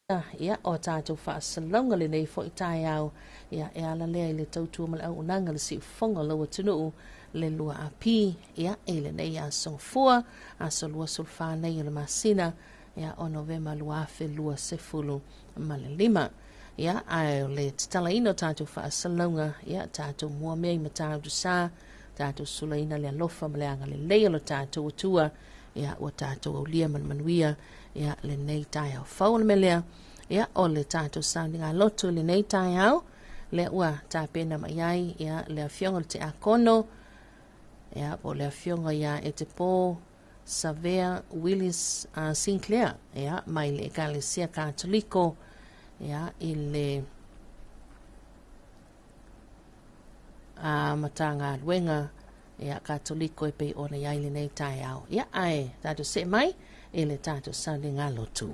Ia, o tatou faasalalauga lenei foi taeao, ia, e ala lea i le tautua ma le auaunaga le siufofoga o lau atunuu le 2AP, ia, i lenei aso Gafua, aso 24 nei o le masina, ia, o Novema 2025. Ia, ae o le tatalaina o tatou faasalalauga, ia, tatou mua mea i Matautu Sa, tatou sulaina le alofa ma le agalelei o lo tatou Atua, ia, ua tatou aulia ma le manuia, ia, lenei taeao fou. O le mea lea, ia, o le tatou sauniga loto i lenei taeao, lea ua tapena mai ai, ia, le afioga o le Tiakono, ia, po o le afioga ia Etepo Savea Willis Sinclair, ia, mai le Ekalesia Katoliko, ia, i le Matagaluega, ia, Katoliko e pei ona i ai lenei taeao. Ia, ae tatou see mai i le tatou sauniga lotu.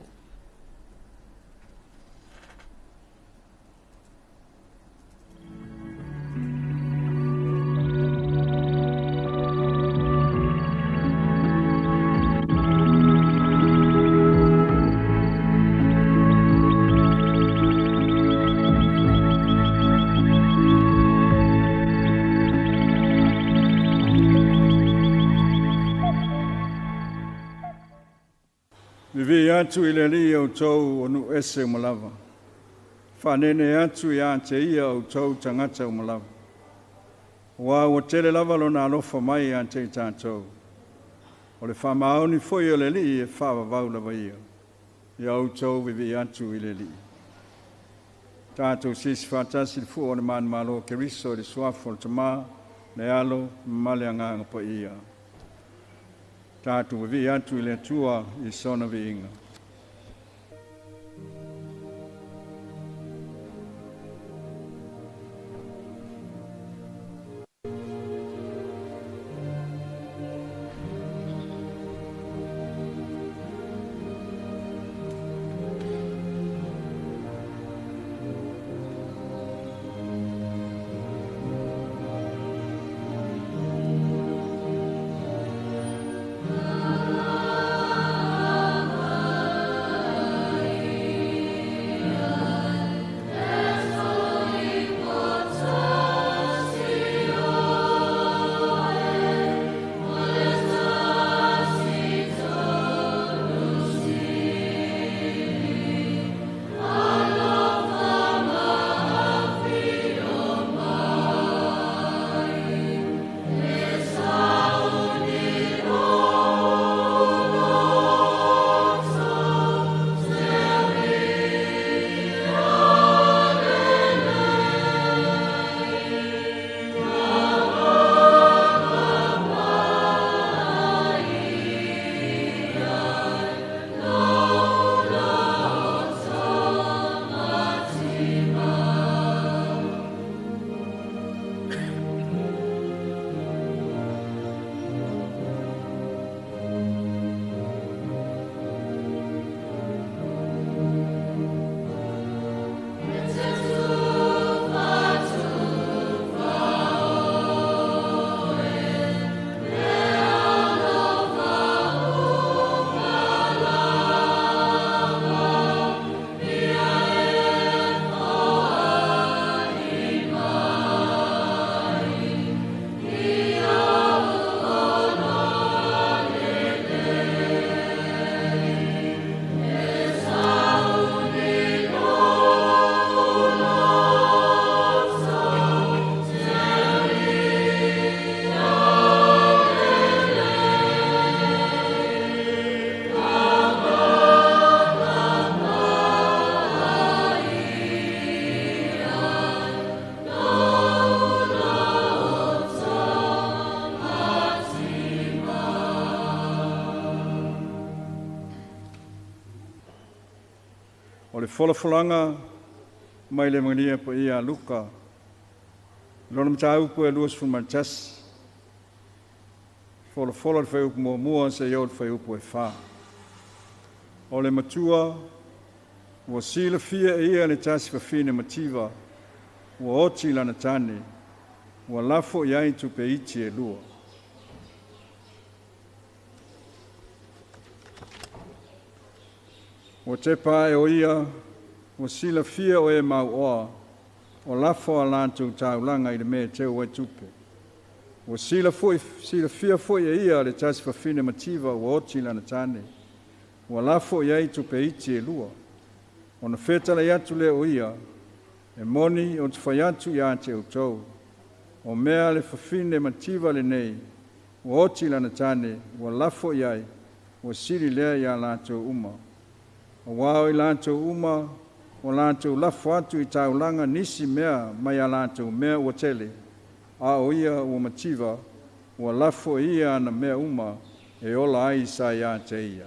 Vivii atu i le Alii outou o nuu ese uma lava. Faanene atu ia te ia outou tagata uma lava. Ua ua tele lava lona alofa mai ia te i tatou. O le faamaoni foi o le Alii e faavavau lava ia. Ia outou vivii atu i le Alii. Tatou siisi faatasi le fua o le manumalo o Keriso i le suafa o le Tama, le Alo ma le Agaga Paia. Tatou vivii atu i le Atua i sona viiga. O le folafolaga mai le Emanuia Paia a Luka, lona mataupu e 21, folafola le fuaiupu muamua seia oo i le fuaiupu e 4. O le matua ua silafia e ia le tasi fafine mativa, ua oti lana tane, ua lafo i ai tupe iti e 2. Ua tepa ae o ia, ua silafia o e mauoa, o lafo a latou taulaga i le mea e teu ai tupe. Ua silafia foi e ia le tasi fafine mativa ua oti lana tane. Ua lafo i ai tupe iti e lua. Ona fetalai atu lea o ia, e moni o te fai atu ia te outou. O mea le fafine mativa lenei, ua oti lana tane, ua lafo i ai, ua sili lea ia latou uma. Auā o i latou uma, ua latou lafo atu i taulaga nisi mea mai a latou mea ua tele, a o ia ua mativa, ua lafo e ia ana mea uma e ola ai sa ia te ia.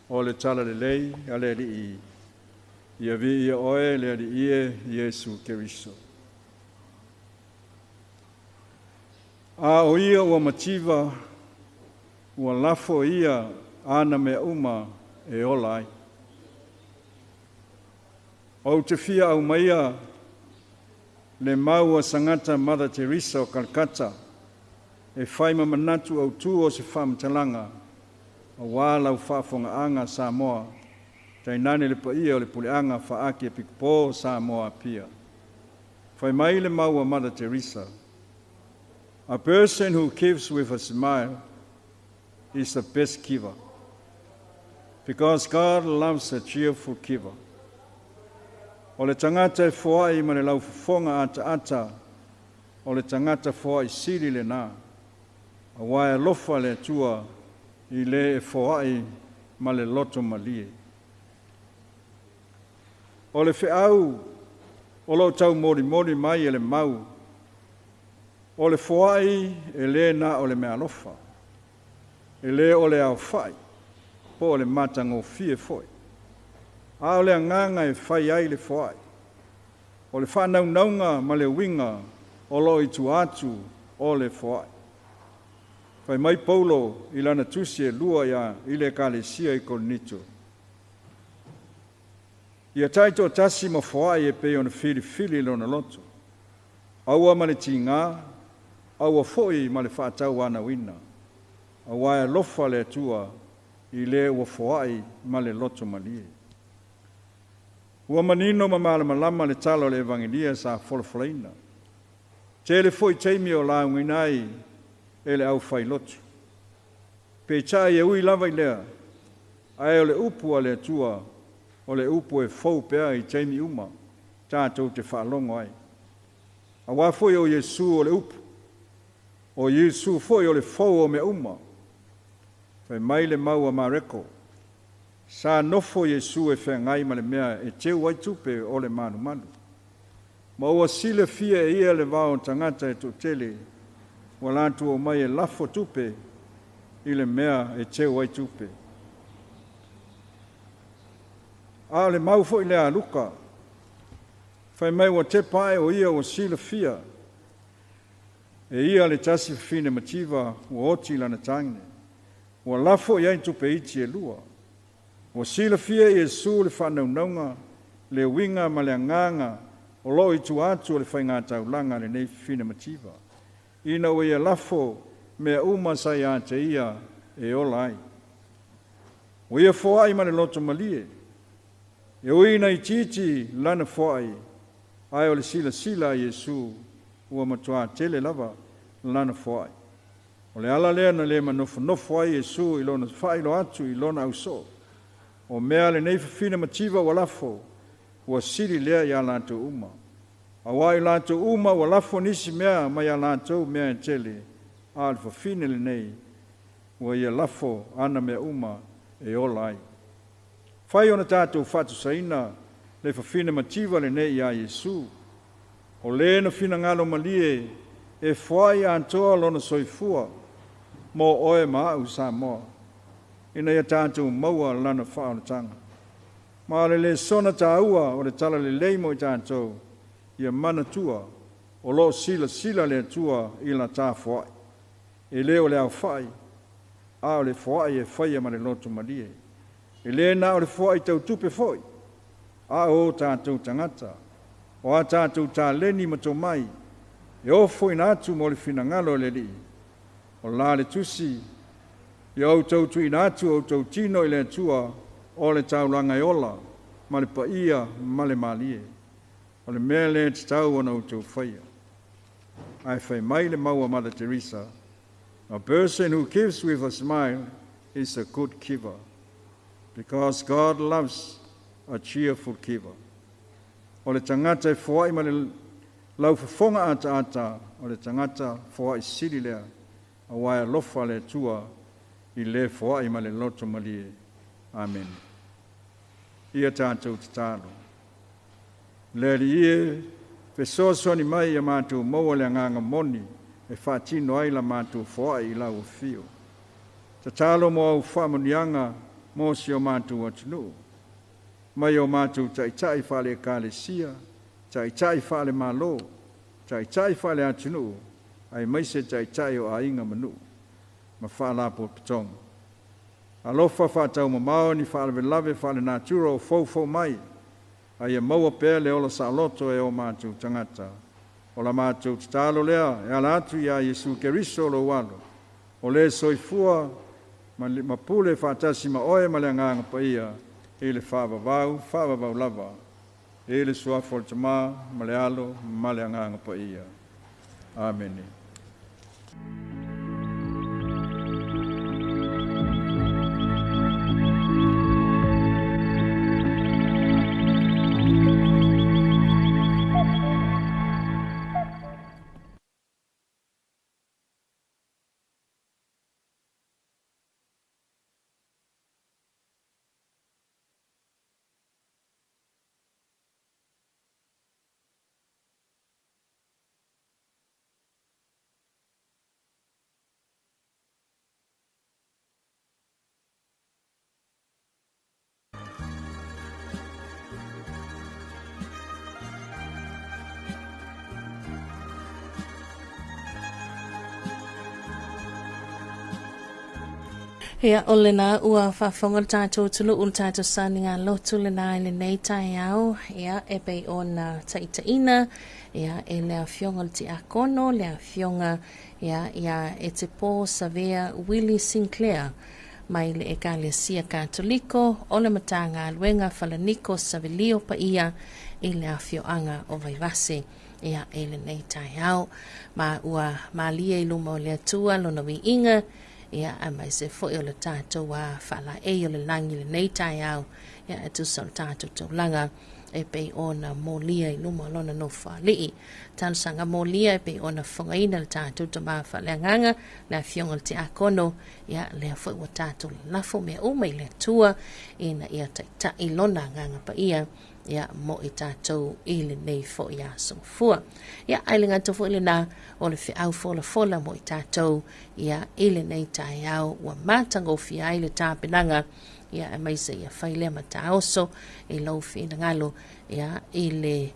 O le tala lelei a le Alii, ia viia oe le Alii e Iesu Keriso. A o ia ua mativa, ua lafo e ia ana mea uma e ola ai. Ou te fia aumaia le mau a Sagata Mother Teresa o Calcutta e fai ma manatu autū o se faamatalaga auā lau faafogaaga Samoa, tainane le paia o le puleaga faa-Akiepikopo o Samoa Apia. Fai mai le mau a Mother Teresa, "A person who gives with a smile is the best giver, because God loves a cheerful giver." O le tagata e foai ma le laufofoga ataata, o le tagata foai sili lenā, auā e alofa le Atua i le e foai ma le loto malie. O le feau o loo taumolimoli mai e le mau, o le foai e lē na o le meaalofa, e lē o le aofai, po o le matagofie foi. A o le agaga e fai ai le foai. O le faanaunauga ma le uiga o loo i tua atu o le foai. Fai mai Paulo i lana tusi e lua ia i le Ekalesia i Korinito. Ia taitoatasi ma foai e pei ona filifili lona loto. Aua ma le tigā, aua foi ma le faatauanauina. Auā e alofa le Atua i le ua foai ma le loto malie. Ua manino ma malamalama le tala o le Evagelia sa folafolaina. Tele foi taimi o laugaina ai e le aufailotu. Peitai e ui lava i lea, ae o le upu a le Atua, o le upu e fou pea i taimi uma, tatou te faalogo ai. Auā foi o Iesu o le upu, o Iesu foi o le fou o mea uma. Fai mai le mau a Mareko, sa nofo Iesu e feagai ma le mea e teu ai tupe o le malumalu. Ma ua silafia e ia le vao o tagata e toatele, ua latou omai e lafo tupe i le mea e teu ai tupe. A o le mau foi lea a Luka, fai mai ua tepa ae o ia ua silafia e ia le tasi fafine mativa ua oti lana tane. Ua lafo i ai tupe iti e lua. Ua silafia e Iesu le faanaunauga, le uiga ma le agaga o loo i tua atu o le faigataulaga a lenei fafine mativa. Ina ua ia lafo mea uma sa ia te ia e ola ai. Ua ia foai ma le loto malie. E ui ina itiiti lana foai, ae o le silasila a Iesu ua matuā tele lava lana foai. O le ala lea na le manofonofo ai Iesu i lona faailoa atu i lona ausoo. O mea lenei fafine mativa ua lafo, ua sili lea ia latou uma. Auā i latou uma ua lafo nisi mea mai a latou mea e tele, a o le fafine lenei, ua ia lafo ana mea uma e ola ai. Fai ona tatou faatusaina le fafine mativa lenei iā Iesu. O le na finagalo malie e foai atoa lona soifua mo oe ma au Samoa, ina ia tatou maua lana faaolataga. Ma o le lesona tāua o le tala lelei mo i tatou, ia manatua o loo silasila le Atua i la ta foai. E lē o le aofai, a o le foai e faia ma le loto malie. E lē na o le foai tautupe foi, a o tatou tagata, o a tatou taleni ma tomai, e ofoina atu mo le finagalo o le Alii. O la le tusi, ia outou tuuina atu outou tino i le Atua, O le taulaga e ola ma le paia ma le malie. O le mea lea e tatau ona outou faia. Ae fai mai le mau a Mother Teresa, "A person who gives with a smile is a good giver, because God loves a cheerful giver." O le tagata e foai ma le laufofoga ataata, o le tagata foai sili lea, auā e alofa le Atua i le foai ma le loto malie. Amene. Ia tatou tatalo. Le Alii e, fesoasoani mai ia matou maua le agaga moni e faatino ai la matou foai i lau afio. Tatalo mo au faamanuiaga mo si o matou atunuu. Mai o matou taitai faale-ekalesia, taitai faale-malo, taitai faale-atunuu, aemaise taitai o aiga ma nuu ma faalapotopotoga. Alofa faataumamao ni faalavelave faalenatura o foufou mai, a ia maua pea le ola saoloto e o matou tagata. O la matou tatalo lea e ala atu iā Iesu Keriso lou Alo, o le soifua ma pule faatasi ma oe ma le Agaga Paia i le faavavau faavavau lava, i le suafa o le Tamā ma le Alo ma le Agaga Paia. Amene. Ia, o lena ua faafofoga le tatou atunuu le tatou saniga lotu lena i lenei taeao, ia, e pei ona taitaiina, ia, e le afioga le Tiakono, le afioga, ia, ia Etepo Savea Willie Sinclair, mai le Ekalesia Katoliko o le Matagaluega Falaniko Savelio Paia i le afioaga o Vaivase. Ia, e lenei taeao, ma ua malie i luma o le Atua lona viiga, ia, aemaise foi o le tatou a faalaei o le lagi lenei taeao, ia, e tusa o le tatou taulaga e pei ona molia i luma o lona nofoalii. Talosaga molia e pei ona fofogaina le tatou tama faaleagaga, le afioga le Tiakono, ia, lea foi ua tatou lalafo mea uma i le Atua ina ia taitai lona agaga paia, ia, mo i tatou i lenei foi aso fua. Ia, ae le gata foi lena o le feau folafola mo i tatou, ia, i lenei taeao ua matagofie ai le tapenaga, ia, aemaise ia fai lea mataoso i lou finagalo, ia, i le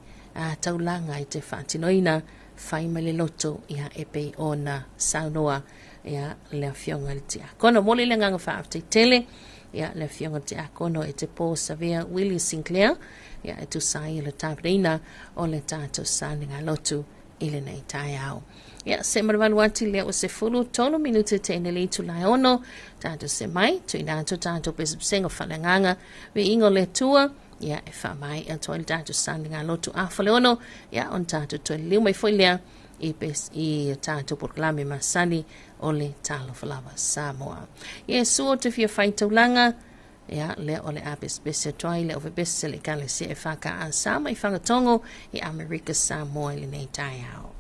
taulaga i te faatinoina fai ma le loto, ia, e pei ona saunoa, ia, le afioga le Tiakono. Momoli le agaga faafetai tele, ia, le afioga le Tiakono e te po Savea Willie Sinclair, ia, e tusa ai le tapenaina o le tatou saniga lotu i lenei taeao. Ia, se malumalu ati lea ua 13 minute te ene le itula e 6, tatou se mai, tuuina atu tatou pesepesega faaleagaga, viiga o le Atua, ia, e faamaea atu ai le tatou saniga lotu 5:30, ia, ona tatou toe liliu mai foi lea i, pes, i tatou polokalame masani o le Talofa Lava Samoa. Iesu o te fia faitaulaga, ia, lea o le a pesepese atu ai le ofepese le Ekalesia EFKA mai Fagatogo i Amerika Samoa i lenei taeao.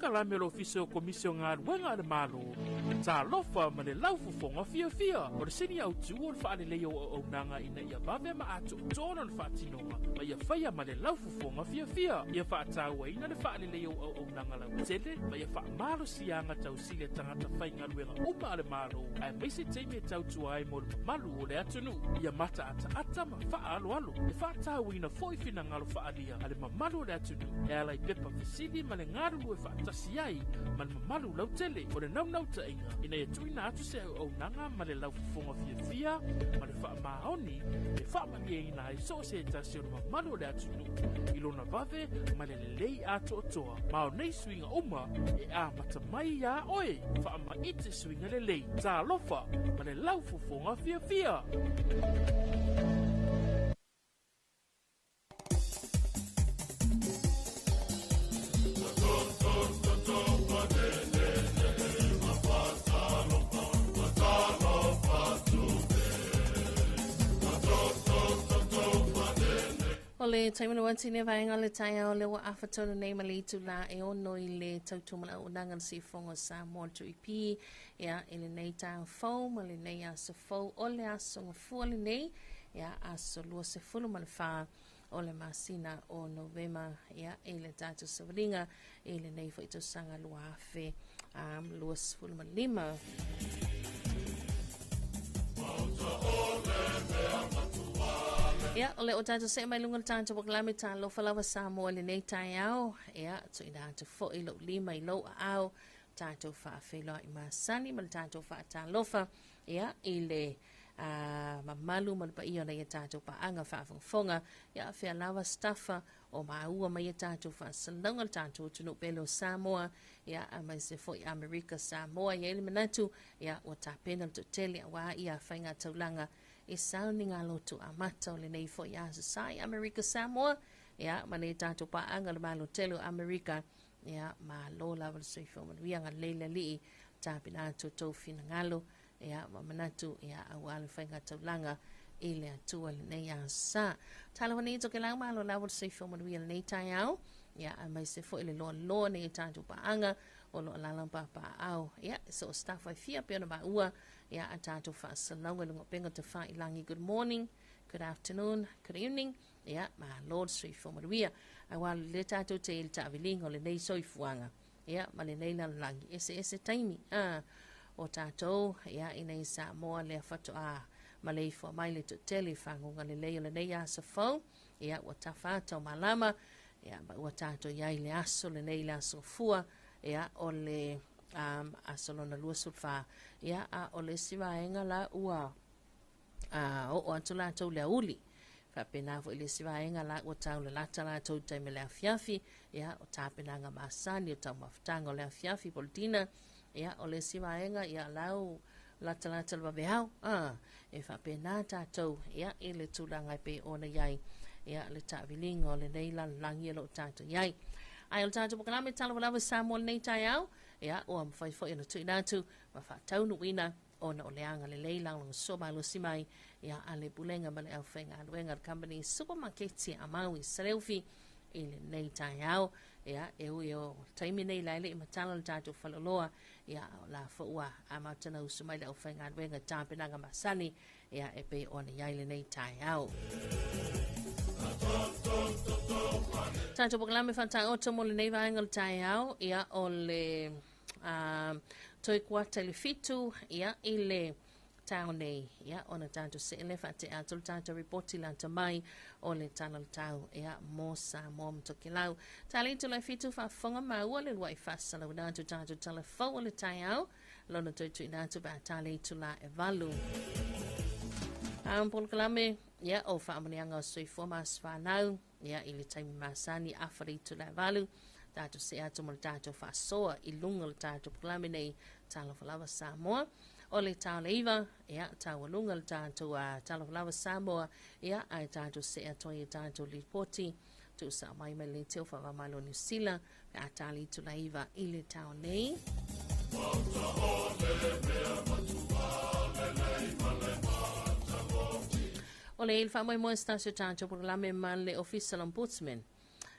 polokalame o le Ofisa o Komisi o Galuega a le Malo, Talofa ma le Laufofoga Fiafia. O le sini autu o le faaleleia o auaunaga ina ia vave ma atoatoa lona faatinoga ma ia faia ma le laufofoga fiafia. Ia faatauaina le faaleleia o auaunaga lautele ma ia faamalosiaga tausili a tagata faigaluega uma a le Malo aemaise taimi e tautua ai mo le mamalu o le atunuu. Ia mataataata ma faaaloalo. E faatauaina foi finagalo faaalia a le mamalu o le atunuu e ala i pepa fesili ma le galulue faatasi ai ma le mamalu lautele. O le naunautaiga ina ia tuuina atu se auaunaga ma le laufofoga fiafia ma le faamaoni e faamalieina ai so o se tasi o le mamalu o le atunuu i lona vave ma le lelei atoatoa. Ma o nei suiga uma e amata mai iā oe. Faamaite suiga lelei. Talofa ma le laufofoga fiafia. O le taimi na wati ne vaenga le taeao le ua afa tonu nei ma le itulā e ono i le tautua ma le auaunaga le siufofoga o Samoa le 2EP ia i lenei taeao fou ma lenei aso fou o le aso gafua lenei ia aso 24 o le masina o Novema ia i le tatou savaliga i lenei foi tausaga 2025. Ia, o le o tatou see mai luga o le tatou polokalame Talofa Lava Samoa i lenei taeao. Ia, tuuina atu foi lou lima i lou aao, tatou faafeiloai masani ma le tatou faatalofa, ia, i le a mamalu ma le paia o nai a tatou paaga faafogafoga, ia fea lava sitafa o maua mai a tatou faasalalauga le tatou atunuu pele o Samoa, ia aemaise foi Amerika Samoa. E i ai le manatu, ia ua tapena le toatele aua ia faigataulaga e sauniga lotu amata o lenei foi aso sa i Amerika Samoa, ia ma nei tatou paaga o le Malo tele o Amerika. Ia malo lava le soifua manuia, agalelei le Alii, tapena atu outou finagalo, ia ma manatu, ia aua le faigataulaga i le Atua i lenei aso sa. Talofa nei Tokelau, malo lava le soifua manuia i lenei taeao, ia aemaise foi le loaloa nei o tatou paaga o lo o alaala ma papaaao, ia so o staff ai fia pei ona maua, ia a tatou faasalalauga i luga o upega tafailagi. Good morning, good afternoon, good evening, ia malo le soifua manuia aua le tatou te i le taaviliga o lenei soifuaga, ia ma lenei lalolagi eseese taimi a o tatou, ia i nei Samoa lea faatoa maleifua mai le toatele i faguga lelei o lenei aso fou, ia ua tafa ata o malama, ia ma ua tatou i ai le aso lenei, le aso fua, ia o le aso lona 24, ia a o le isi vaega la ua oo atu latou le aoauli. Faapena foi le isi vaega la ua taulalata latou i taimi o le afiafi, ia o tapenaga masani o taumafataga o le afiafi po o le dinner, ia o le isi vaega ia lau latalata le vaveao, e faapena tatou, ia i le tulaga e pei ona i ai, ia le taaviliga o lenei lalolagi o lo o tatou i ai. Ae o le tatou polokalame Talofa Lava Samoa lenei taeao, ia ua mafai foi ona tuuina atu ma faataunuuina ona o le agalelei lagolagosua malosi mai ia a le Pulega ma le aufaigaluega a le Kamupani Supamaketi a Maui Saleufi i lenei taeao. Ia, e ui o taimi nei la e le i matala le tatou faleoloa, ia o la foi ua amata ona usu mai le aufaigaluega i tapenaga masani, ia e pei ona i ai lenei taeao. Tatou polokalame faataoto mo lenei vaega o le taeao, ia o le toe kuata i le 7, ia i le taeao nei, ia ona tatou see lea faatea atu le tatou ripoti lata mai o le Tala o le Tau, ia mo Samoa ma Tokelau. Tala i tula 7 faafofoga maua le lua'i faasalalauina atu tatou tala fou o le taeao lona toe tuuina atu pe a tala i tula e 8. Polokalame, ia o faamanuiaga o soifua ma aso fanau, ia i le taimi masani afa le itula e 8, tatou see atu ma le tatou faasoa i luga o le tatou polokalame nei Talofa Lava Samoa. O le tao le 9, ia taualuga le tatou Talofa Lava Samoa, ia ae tatou see atu ai i tatou lipoti tuusao mai mai le teo faavamalo Niu Sila pe a tali itula 9 i le tao nei. O le faamoemoe se tasi o tatou polokalame ma le Ofisa o le Ombudsman.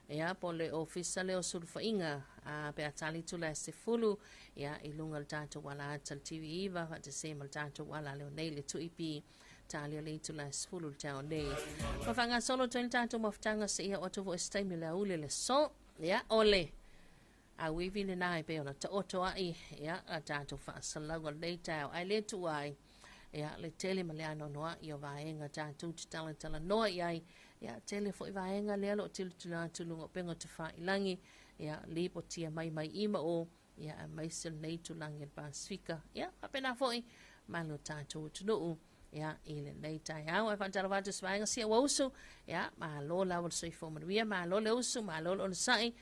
Ia, po o le Ofisa lea o Sulufaiga, a pe a tali itula e 10, ia, i luga o le tatou alaata le TV9, faatasi ai ma le tatou ala leo nei le 2EP, tali o le itula e 10 i le taeao nei. Ma faagasolo atu ai le tatou mafutaga seia oo atu foi i se taimi o le aoauli o le aso. Ia, o le auivi lena e pei ona taoto ai, ia, a tatou faasalauga o lenei taeao, ae le tuua ai, ia, le tele ma le anoanoai o vaega tatou te talatalanoa i ai, ia, tele foi vaega lea o lo o tilotilo atu i luga o upega tafailagi, ia, lipotia mai mai i ma o, ia, aemaise o lenei itulagi o le Pasefika, ia, faapena foi ma lo tatou atunuu, ia, i lenei taeao. Ae faatalofa atu i se vaega si ou uso, ia, malo lava le soifua manuia, malo le usu, malo le onosai.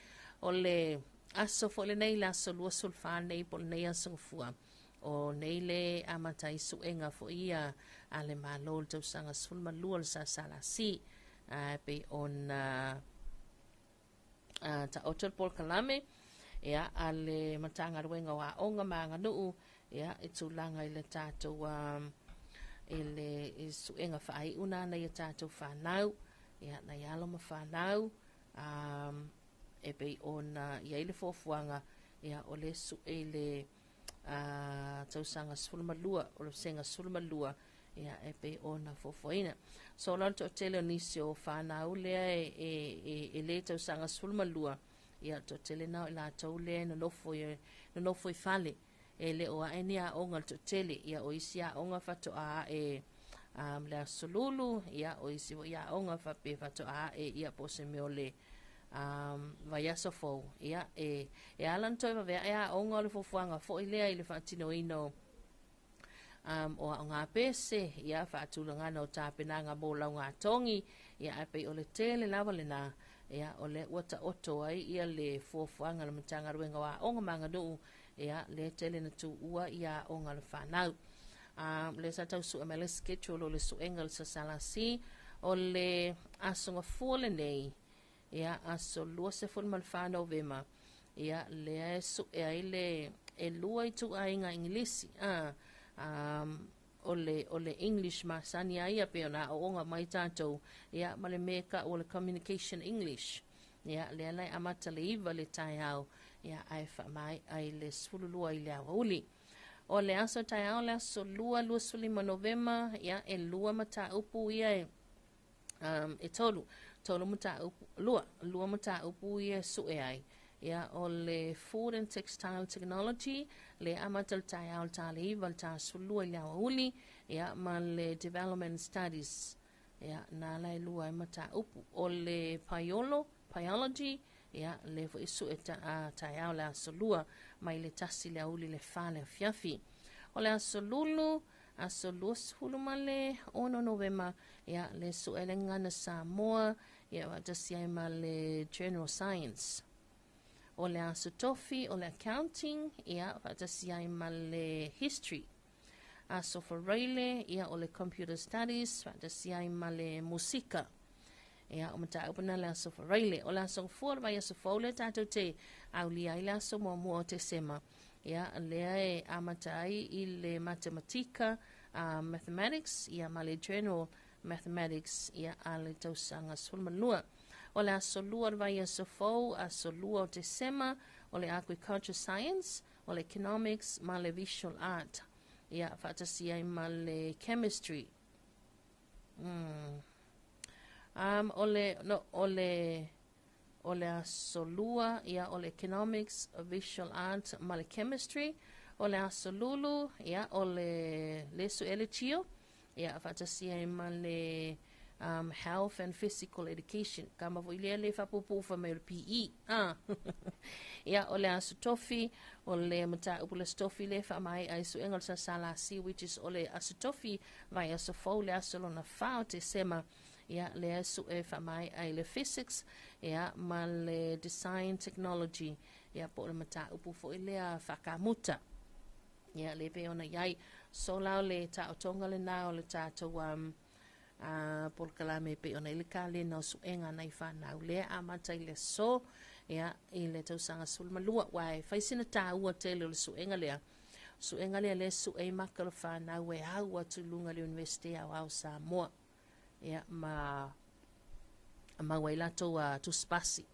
O le aso foi lenei, le aso 24 nei po o lenei aso Gafua, o nei le amata ai suega foi ia a le Malo i le tausaga 12 o le SSLC, e pei ona taoto le polokalame, ia, a le Matagaluega o Aoga ma Aganuu, ia, i tulaga i le tatou i le suega faaiu na nai a tatou fanau, ia, nai alo ma fanau, e pei ona i ai le fuafuaga, ia, o le sue i le tausaga 12, o le vasega 12, ia, e pei ona fuafuaina. So la le toatele o nisi o fanau lea e le tausaga 12, ia, le toatele na o i latou lea e nonofo i fale, e le o ae ni aoga le toatele, ia, o isi aoga faatoa ae le aso Lulu, ia, o isi foi aoga faapea faatoa ae, ia, po o se mea o le vaiaso fou, ia, e ala ona toe vaveae aoga o le fuafuaga foi lea i le faatinoina o aoga pese, ia, faatulagana o tapenaga mo laugatogi, ia, ae pei o le tele lava lena, ia, o lea ua taoto ai ia le fuafuaga a le Matagaluega o Aoga ma Aganuu, ia, lea tele na tuua ia aoga a le fanau. Lea sa tau sue mai le schedule o le suega o le SSLC, o le aso Gafua lenei, ia, aso 24 Novema, ia, lea e sue ai le e lua ituaiga Igilisi, o le English masani a ia pei ona aooga mai tatou, ia, ma le mea e tau o le Communication English, ia, lea la e amata le 9 le taeao, ia, ae faamaea i le 12 i le aoauli. O le aso taeao, le aso 2, 25 Novema, ia, e lua mataupu ia e tolu mataupu, lua mataupu ia e sue ai. Ia, o le Food and Textile Technology, le amata le taeao le ta le 9 le ta 12 i le aoauli, ia, ma le Development Studies, ia, na la e lua ai mataupu. O le Biology, ia, le foi sue taeao le aso 2 mai le 1 le aoauli le 4 le afiafi. O le aso Lulu, aso 26 Novema, ia, le sue le gagana Samoa, ia, faatasi ai ma le General Science. O le aso Tofi, o le Accounting, ia, faatasi ai ma le History. Aso Faraile, ia, o le Computer Studies, faatasi ai ma le Musika. Ia, o mataupu na le aso Faraile. O le aso Gafua, le vaiaso fou le tatou te aulia ai le aso muamua o Tesema. Ia, lea e amata ai i le matematika, Mathematics, ia, ma le General Mathematics, ia, a le tausaga 12. O le aso 2 le vaiaso fou, aso 2 o Tesema, o le Agriculture Science, o le Economics ma le Visual Art. Ia, faatasi ai ma le Chemistry. O le, no, o le, o le aso 2, ia, o le Economics, Visual Art ma le Chemistry. O le aso Lulu, ia, o le lesu ele tio, ia, faatasi ai ma le Health and Physical Education. Ka ma foi lea le faapuupuu fai mai o le PE. Ia, o le aso Tofi, o le mataupu le aso Tofi le faamaea ai suega o le SSLC, which is o le aso Tofi, vaiaso fou le aso lona 4 o Tesema. Ia, le sue faamaea ai le Physics, ia, ma le Design Technology, ia, po o le mataupu foi lea faakamuta. Ia, le pei ona i ai. So la o le taotoga lena o le tatou polokalame pei ona i le kalena o suega nai fanau lea amata i le aso, ia, i le tausaga 12, ua e fai sina tāua tele o le suega lea. Suega lea le sue maka o le fanau e au atu i luga le Universite Aoao Samoa. Ia, ma maua ai latou tusipasi.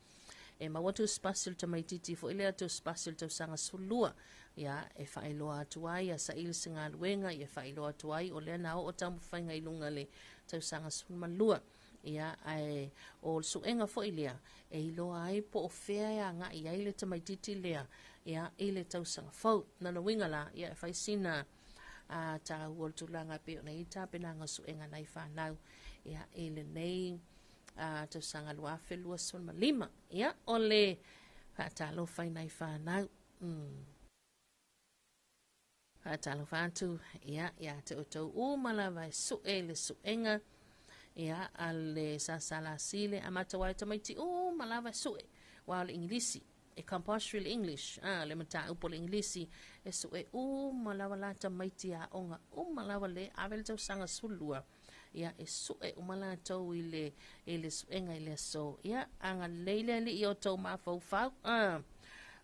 E maua tusipasi o le tamaitiiti fo'i lea tusipasi o le tausaga 12, ia e faailoa atu ai ia saili se galuega, ia faailoa atu ai o lea na oo taumafaiga i luga le tausaga 12. Ia ae o le suega fo'i lea e iloa ai po o fea e aga'i ai le tamaitiiti lea, ia i le tausaga fou. Lona uiga la, ia e fai sina taua o le tulaga e pei ona i ai tapenaga o suega nai fanau, ia i lenei tausaga 2025. Ia o le faatalofa i nai fanau. Faatalofa atu, ia iā te outou uma lava e su'e i le su'ega, ia a le SSLC le amata aua e tamaiti uma lava e su'e, aua o le Igilisi e compulsory le English, le mataupu o le Igilisi e su'e uma lava la tamaiti aoga uma lava le ave le tausaga 12, ia e su'e uma latou i le i le su'ega i le aso. Ia agalelei le Alii i outou mafaufau,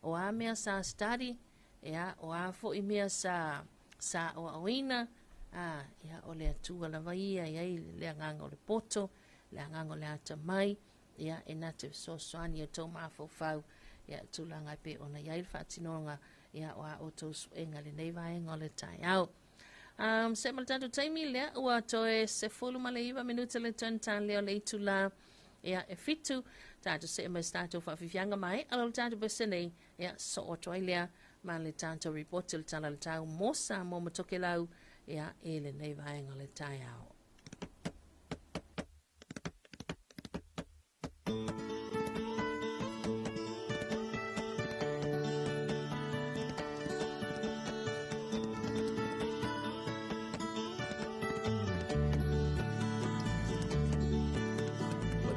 o a mea sa study, ia o a fo'i mea sa sa aoaoina, ia o le Atua lava ia e ai le agaga o le poto, le agaga o le atamai, ia e na te fesoasoani i outou mafaufau, ia tulaga e pei ona i ai le faatinoga, ia o a outou suega i lenei vaega o le taeao. Se ma le tatou taimi lea ua toe 19 minute le tone lea o le itulā, ia e 7, tatou see mai se tatou faafiafiaga mai ala o le tatou pese nei, ia soo atu ai lea ma le tatou report o le Tala o le Tau mo Samoa ma Tokelau, ia i lenei vaega o le taeao.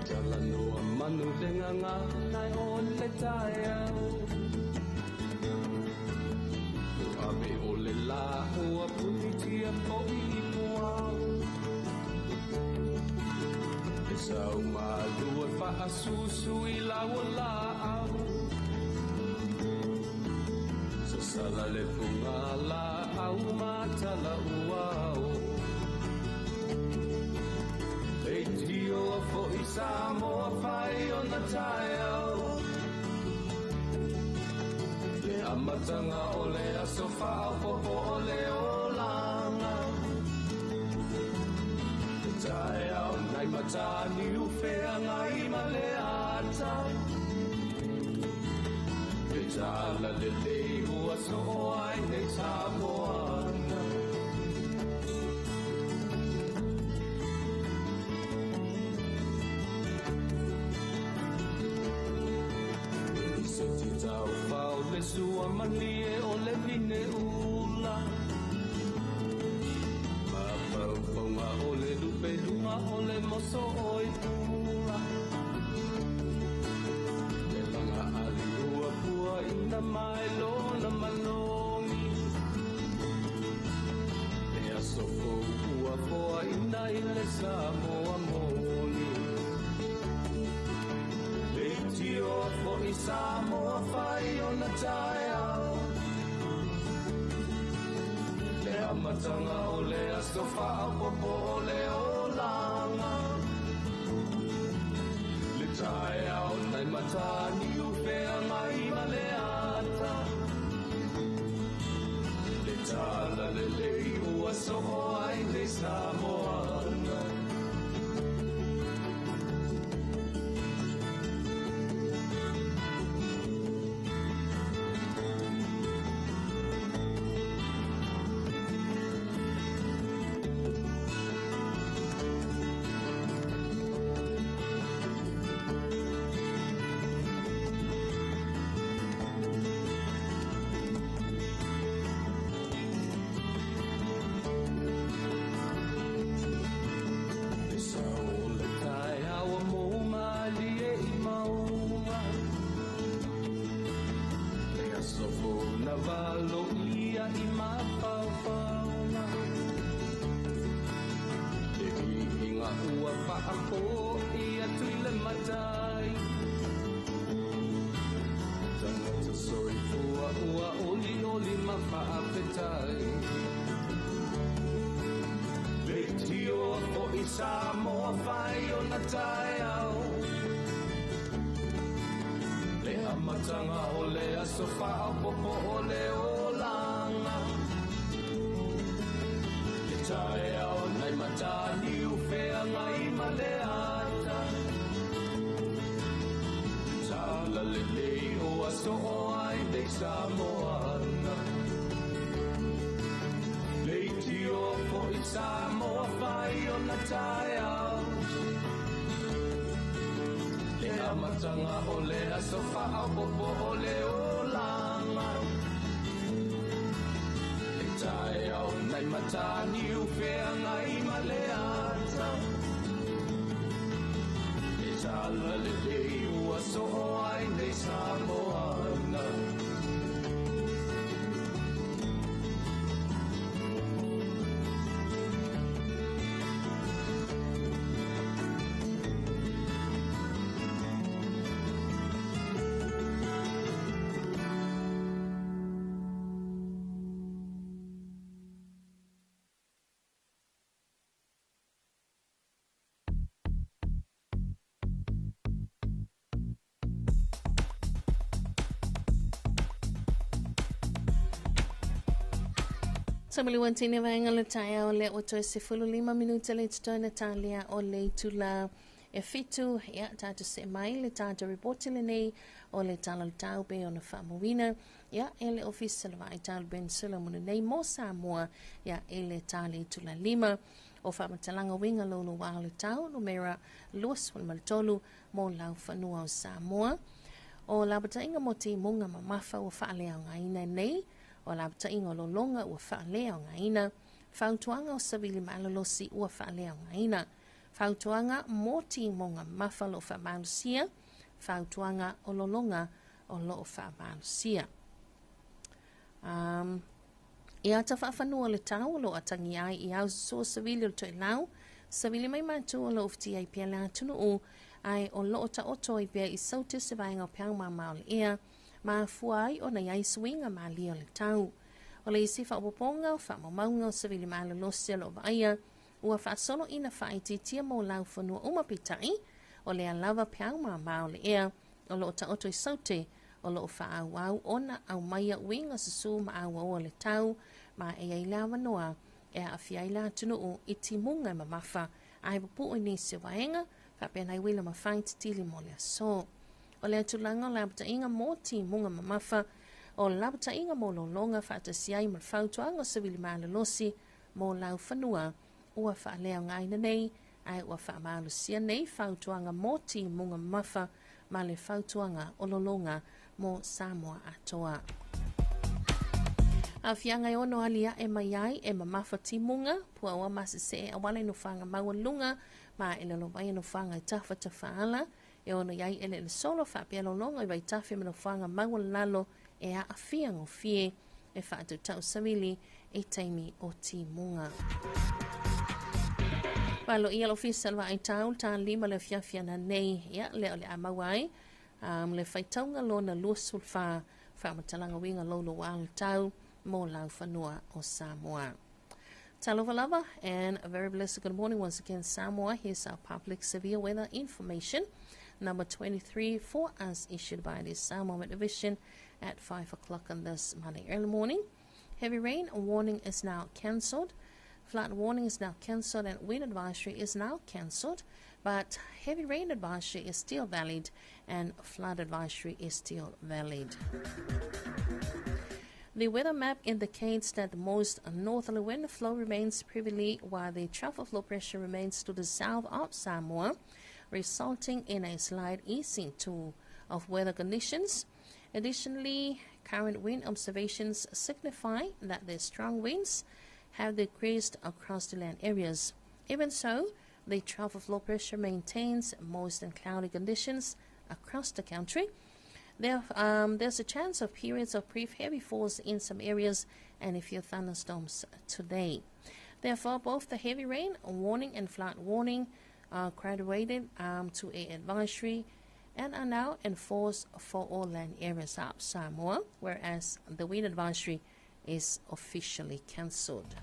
Talanoa manu le gagana o le taeao. Ave o le la ua punitia fo'i i puao. E sau malua faasusu i lau o laau. Sasala le fuga laau matala uao. E tio a fo'i Samoa fai o na taeao. Le amataga o le aso faaopopo o le olaga. Le taeao nai matani ufeagai ma le ata. Le tala lelei ua soo ai nei Samoana. Se ti tau fao le sua malie o le vine ula. Ma faufaunga o le lupeluga o le moso o i pula. Le laga ali ua pua ina mai lona manogi. E aso fou ua foa ina i le Samoa moni. Le tio fo'i Samoa fai o na taeao. Le amataga o le aso faaopopo o le olaga. Le taeao nai matani ufeagai ma le ata. Le tala lelei ua soo ai nei Samoana. Le sao o le taeao mo malie i mauga. Le aso fou na valo ia i mafaufauga. Le viiga ua faafo'i atu i le matai. Tagata soifua ua olioli ma faafetai. Le tio fo'i Samoa fai o na taeao. Amatanga o le aso faaopopo o le olaga. Le taeao nai mataniu feagai ma le ata. Talalelei o aso o ai nei Samoana. Leitio fo'i Samoa fai ona taeao. Le amatanga o le aso faaopopo o le olaga. Le taeao nai mataniu feagai ma le ata. Le talalelei ua soo ai nei Samoana. Samaliwantini vaenga le taeao lea ua toe 15 minute le totoe talia o le itula e 7. Ia tatou see mai le tatou ripoti lenei o le tala o le tau pei ona faamauina ia e le Ofisa o le Vaai Tau Ben Solomon nei mo Samoa ia e le ta le itula 5 o faamatalaga uiga loulouā o le tau numera 23 mo laufanua o Samoa. O lapataiga mo timuga mamafa ua faaleaogaina nei. O lapataiga o lologa ua faaleaogaina. Fautuaga o savili malolosi ua faaleaogaina. Fautuaga mo timuga mamafa o loo faamalosia. Fautuaga o lologa o loo faamalosia. Ia ata faafanua le tau o loo atagi ai i au sosoo savili o le toelau. Savili mai matou o loo ufitia ai pea le atunuu ae o loo taoto ai pea i saute se vaega o peau mamao o le ea. Mafua ai ona iai suiga malie o le tau. O le isi faaopoopoga o faamaumauga o savili malolosi o loo vaaia ua faasoloina faaitiitia mo laufanua uma peitai o lea lava peau mamao o le ea o loo taoto i saute o loo faaauau ona aumaia uiga susū ma auaua o le tau ma e iai le avanoa e aafia ai le atunuu i timuga e mamafa ae pupuu i nisi o vaega faapea nai uila mafai tatili mo le aso. O le tulaga o lapataiga mo timuga mamafa o lapataiga mo lologa faatasi ai ma le fautuaga o savili malolosi mo laufanua ua faaleaogaina nei ae ua faamalosia nei fautuaga mo timuga mamafa ma le fautuaga o lologa mo Samoa atoa. Aafiaga e ono aliae mai ai e mamafa timuga puaoa masesee auala i nofoaga maualuluga ma e lalovaia nofoaga i tafatafaala e ono iai eleele solo faapea lologa i vaitafe ma nofoaga maualalalo e aafia gofie e faatautau savili i taimi o timuga. Valoia le Ofisa o le Vaai Tau le talima le afiafi ana nei ia lea o le a maua ai le faitauga lona 24 faamatalaga uiga loulouā o le tau mo laufanua o Samoa. Talofa lava and a very blessed good morning once again, Samoa. Here's our public severe weather information number 23 for us, issued by the Samoa Met Division at 5 o'clock on this Monday early morning. Heavy rain warning is now cancelled. Flood warning is now cancelled and wind advisory is now cancelled. But heavy rain advisory is still valid and flood advisory is still valid. The weather map indicates that the most northerly wind flow remains previously while the trough of low pressure remains to the south of Samoa, resulting in a slight easing of weather conditions. Additionally, current wind observations signify that the strong winds have decreased across the land areas. Even so, the trough of low pressure maintains moist and cloudy conditions across the country. There's a chance of periods of brief heavy falls in some areas and a few thunderstorms today. Therefore, both the heavy rain warning and flood warning are graduated to a advisory and are now enforced for all land areas of Samoa, whereas the wind advisory is officially cancelled.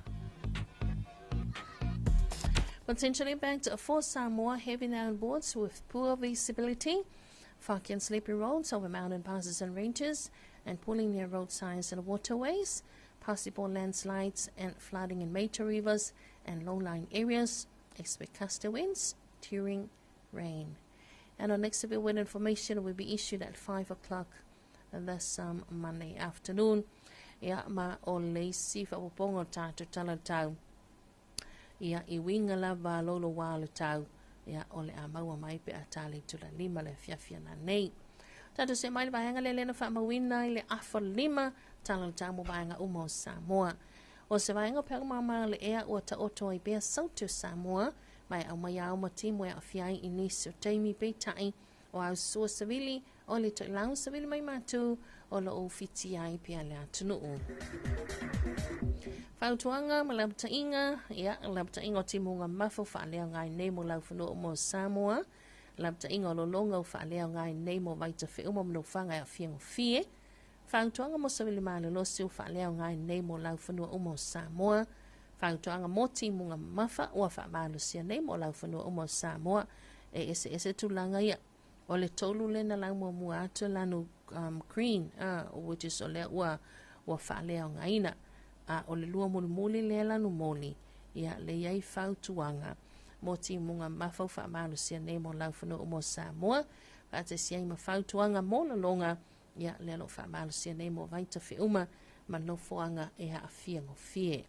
Potential impact for Samoa: heavy downpours with poor visibility, Foggy and slippery roads over mountain passes and ranges, and pooling near roadsides and waterways, possible landslides and flooding in major rivers and low-lying areas. Expect gusty winds during rain. And our next severe weather information will be issued at 5 o'clock this Monday afternoon. Ia ma o le isi faaopoopoga o le tatou tala o le tau. Ia i uiga lava lolo ua o le tau. Ia o le a maua mai pe a ta le itula 5 le afiafi ananei. Tatou see mai le vaega lea lea na faamauina i le afa 5 tala o le tau mo vaega uma o Samoa. O se vaega o peau mama le ea ua taoto ai pea sauti o Samoa ma e aumai ao ma timu e aafia ai i nisi o taimi peitai o au sua savili o le toelau savili mai matu o loo fitia ai pea le atunuu. Fautuaga ma lapataiga, ia, lapataiga o timuga mafa ua faaleaoga ai nei mo laufanua uma o Samoa, lapataiga o lologa ua faaleaoga ai nei mo vaitafeuma ma nofoaga e aafia gofie, fautuaga mo savili malolosi ua faaleaoga ai nei mo laufanua uma o Samoa, fautuaga mo timuga mamafa ua faamalosia nei mo laufanua uma o Samoa, e eseese tulaga ia. O le tolu lena lau muamua atu lanu green, which is o lea ua ua faaleaogaina. A o le lua mulimuli lea lanu moli, ia le i ai fautuaga mo timuga mamafa ua faamalosia nei mo laufanua uma o Samoa, faatasi ai ma fautuaga mo lologa, ia lea o lo o faamalosia nei mo vaitafeuma ma nofoaga e aafia gofie.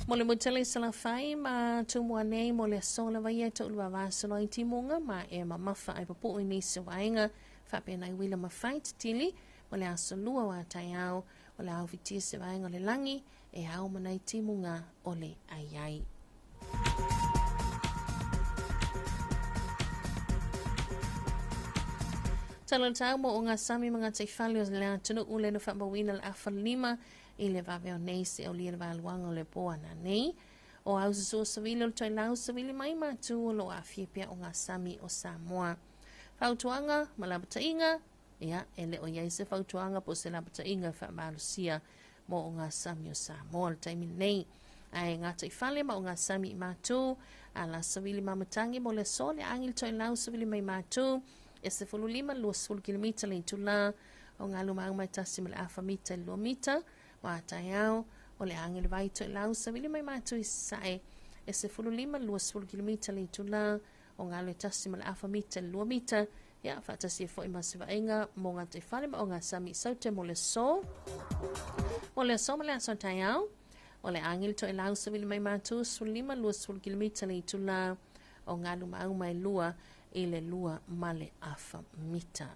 Mo le mutele i Salafai ma Tumua nei mo le aso lava ia e toʻulua vasolo ai timuga ma e mamafa ai papuu i nisi o vaega faapena i uila ma fai titili mo le aso lua o a taeao o le a ufitia se vaega o le lagi e ao ma nai timuga o le ai ai. Tala o tau mo o ngā sami ma ngā teifale o le atunuu le na faamauina le afa 5 i le vave o nei se o lia le valuaga o le po ananei. O au sasua savili o le toelau savili mai matu o lo aafia pea o ngā sami o Samoa. Fautuaga ma lapataiga, ia, e le o iai se fautuaga po o se lapataiga e faamalosia mo o ngā sami o Samoa le taimi nei. Ae ngā taifale ma o ngā sami i mātou, a la savili mamatangi mo le aso le agi le toelau savili mai mātou, e 15 20 kilomita le itula o ngā luma au mai tasi ma le afa mita i le 2 mita, wa taeao o le agi le vai toelau savili mai mātou i sae, e 15 20 kilomita le itula o ngā le tasi ma le afa mita i le 2 mita, ia faatasi ai foi ma se vaaiga mo ngā taifale ma o ngā sami i saute mo le aso. Mo le aso ma le aso taeao, o le agi le toelau savili mai mātou 15 20 kilomita le itula o ngā luma au mai lua i le 2 ma le afa mita.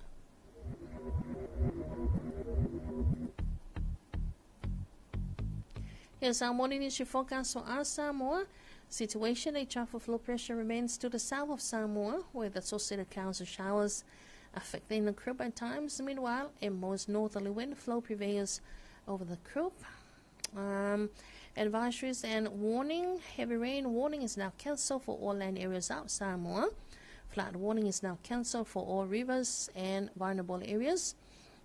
Here's our morning issue forecast for our Samoa. Situation, a trough of low pressure remains to the south of Samoa, with associated clouds and showers affecting the group at times. Meanwhile, a moist northerly wind flow prevails over the group. Advisories and warning. Heavy rain warning is now cancelled for all land areas out Samoa. Flood warning is now cancelled for all rivers and vulnerable areas.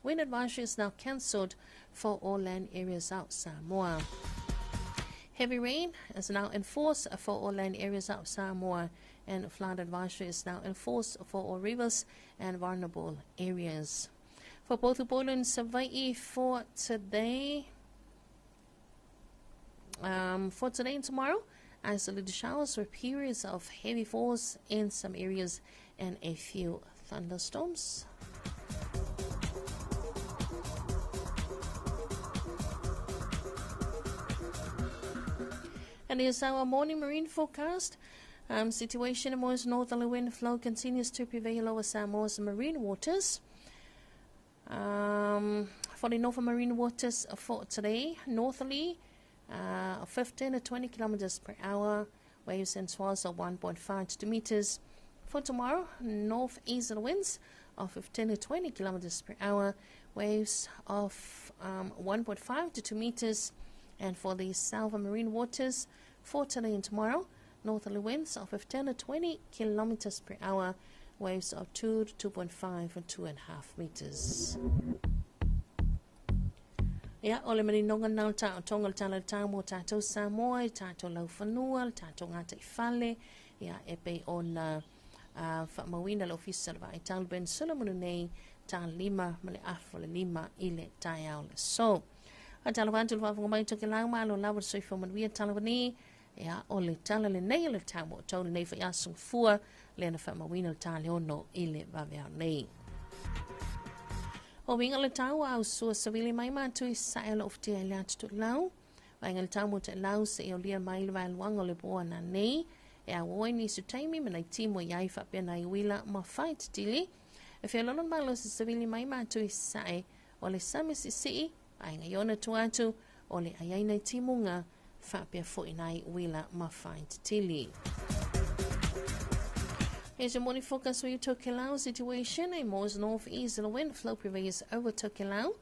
Wind advisory is now cancelled for all land areas out Samoa. Heavy rain is now in force for all land areas out Samoa, and flood advisory is now in force for all rivers and vulnerable areas. For both Upolu and Savai'i for today, and tomorrow, isolated showers with periods of heavy falls in some areas and a few thunderstorms. And here's our morning marine forecast. Situation, a moist northerly wind flow continues to prevail over Samoa's marine waters. For the northern marine waters for today, northerly, 15 to 20 kilometers per hour, waves and swells of 1.5 to 2 meters. For tomorrow, northeasterly winds of 15 to 20 kilometers per hour, waves of 1.5 to 2 meters. And for the southern marine waters, for today and tomorrow, northerly winds of 15 to 20 kilometers per hour, waves of 2 to 2.5 and 2.5 meters. Ia, o le maninoga na o le taotoga o le tala o le tau mo tātou Samoa, i tātou laufanua, le tātou ngātai fale, ia, e pei ona Faamauina le Ofisa o le Vaai Ben Solomon nei ta 5 ma le afa le 5 i le taeao le aso. Faatalofa atu le faafofoga mai Tokelau, malo lava le soifua manuia talavani. Ia, o le tala lenei o le tau mo outou lenei foi aso Gafua, lea na faamauina le ta le 6 i le vaveao nei. O winga le tau au sua savili mai mātu i sae lo uftia i le atu lau. Vaenga le tau mo te lau se i o lia mai le vaeluaga o le poa na nei. E au oi ni su taimi ma nei timo i ai whapea nai uila ma whai titili. E whialolo malo se savili mai mātu i sae o le sami sisi. Vaenga iona tu atu o le aiai nei timunga whapea fo i nai uila ma whai titili. Here's your morning forecast for your Tokelau situation. A moist northeasterly wind flow prevails over Tokelau.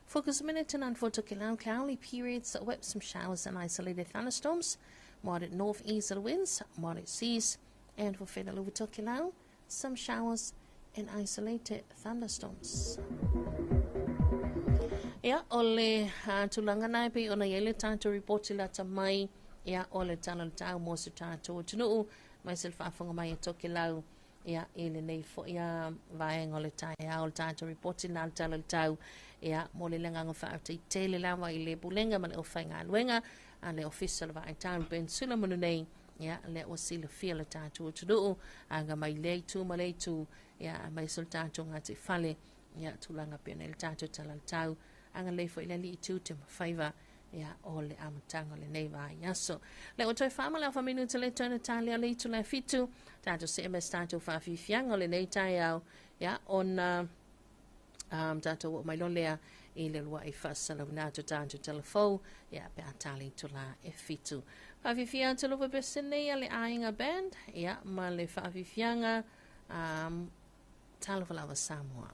Focus minute tonight for Tokelau, cloudy periods with some showers and isolated thunderstorms. Moderate northeasterly winds, moderate seas. And for Fedal over Tokelau, some showers and isolated thunderstorms. Ia, o le tulaga na e pei ona i ai le tatou report lata mai. Ia, o le tala o le tau mo se tatou atunuu mai se le faafofoga mai e Tokelau. Ia, i lenei foi a vaega o le taeao, le tatou report na le tala o le tau. Ia, mo le agaga faafetai tele lava i le Pulega ma le aufaigaluega a le Ofisa o le Vaai Ben Sulamanu nei. Ia, lea ua silafia le tatou atunuu aga mai lea itu ma lea itu. Ia, mai se le tatou gataifale. Ia, tulaga pea nei le tatou tala o le tau aga lei foi le alii tu te mafaiva. Ia, o le amataga o lenei vaiaso. Le ua toe 4 ma le afa minuta le toe na tali le itu le 7. Tatou see ma se tatou faafiafiaga o lenei taeao. Ia, ona tatou oo mai loa lea i le luai faasalauina atu tatou talafou. Ia, pe a tali itulā e 7. Faafiafia atu lova pesene a le Aiga Band. Ia, ma le faafiafiaga Talofa Lava Samoa.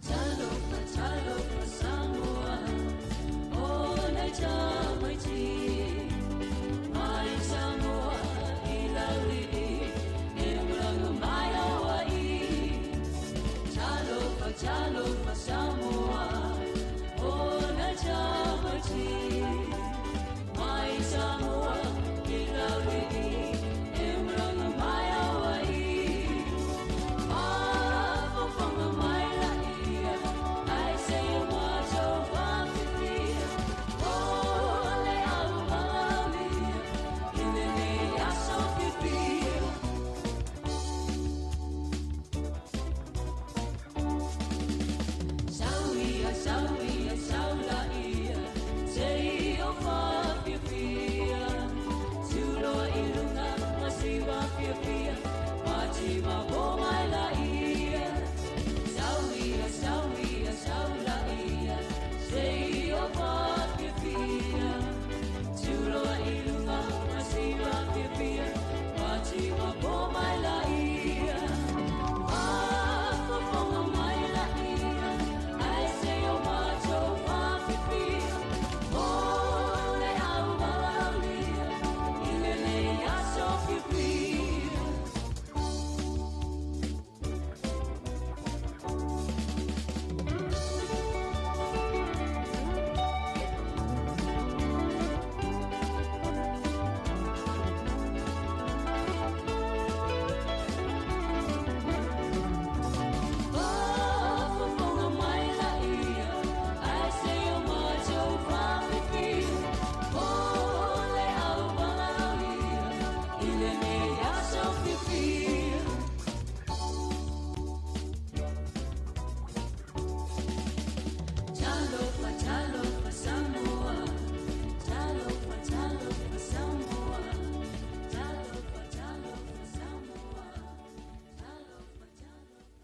Talofa, talofa Samoa, o nai tamaiti, mai Samoa i laulii, e ulaga mai Hawaii. Talofa, talofa Samoa, o nai tamaiti, mai Samoa i laulii, e ulaga mai Hawaii. Faafofoga mai laia, ai se o matou faafiafia, o le auvalaaulia, i lenei aso fiafia. Sauia, sauia, saulaia, te o faafiafia, tuloa i luga ma siva fiafia, mati ma po mai laia. Sauia, sauia, saulaia, te o faafiafia, tuloa i luga ma siva fiafia, mati ma po mai laia. Faafofoga mai laia, ai se o matou faafiafia, o le auvalaaulia, i lenei aso fiafia. Faafofoga mai laia, ai se o matou faafiafia, o le auvalaaulia, i lenei aso fiafia. Talofa, talofa Samoa, talofa, talofa Samoa, talofa, talofa Samoa, talofa, talofa Samoa.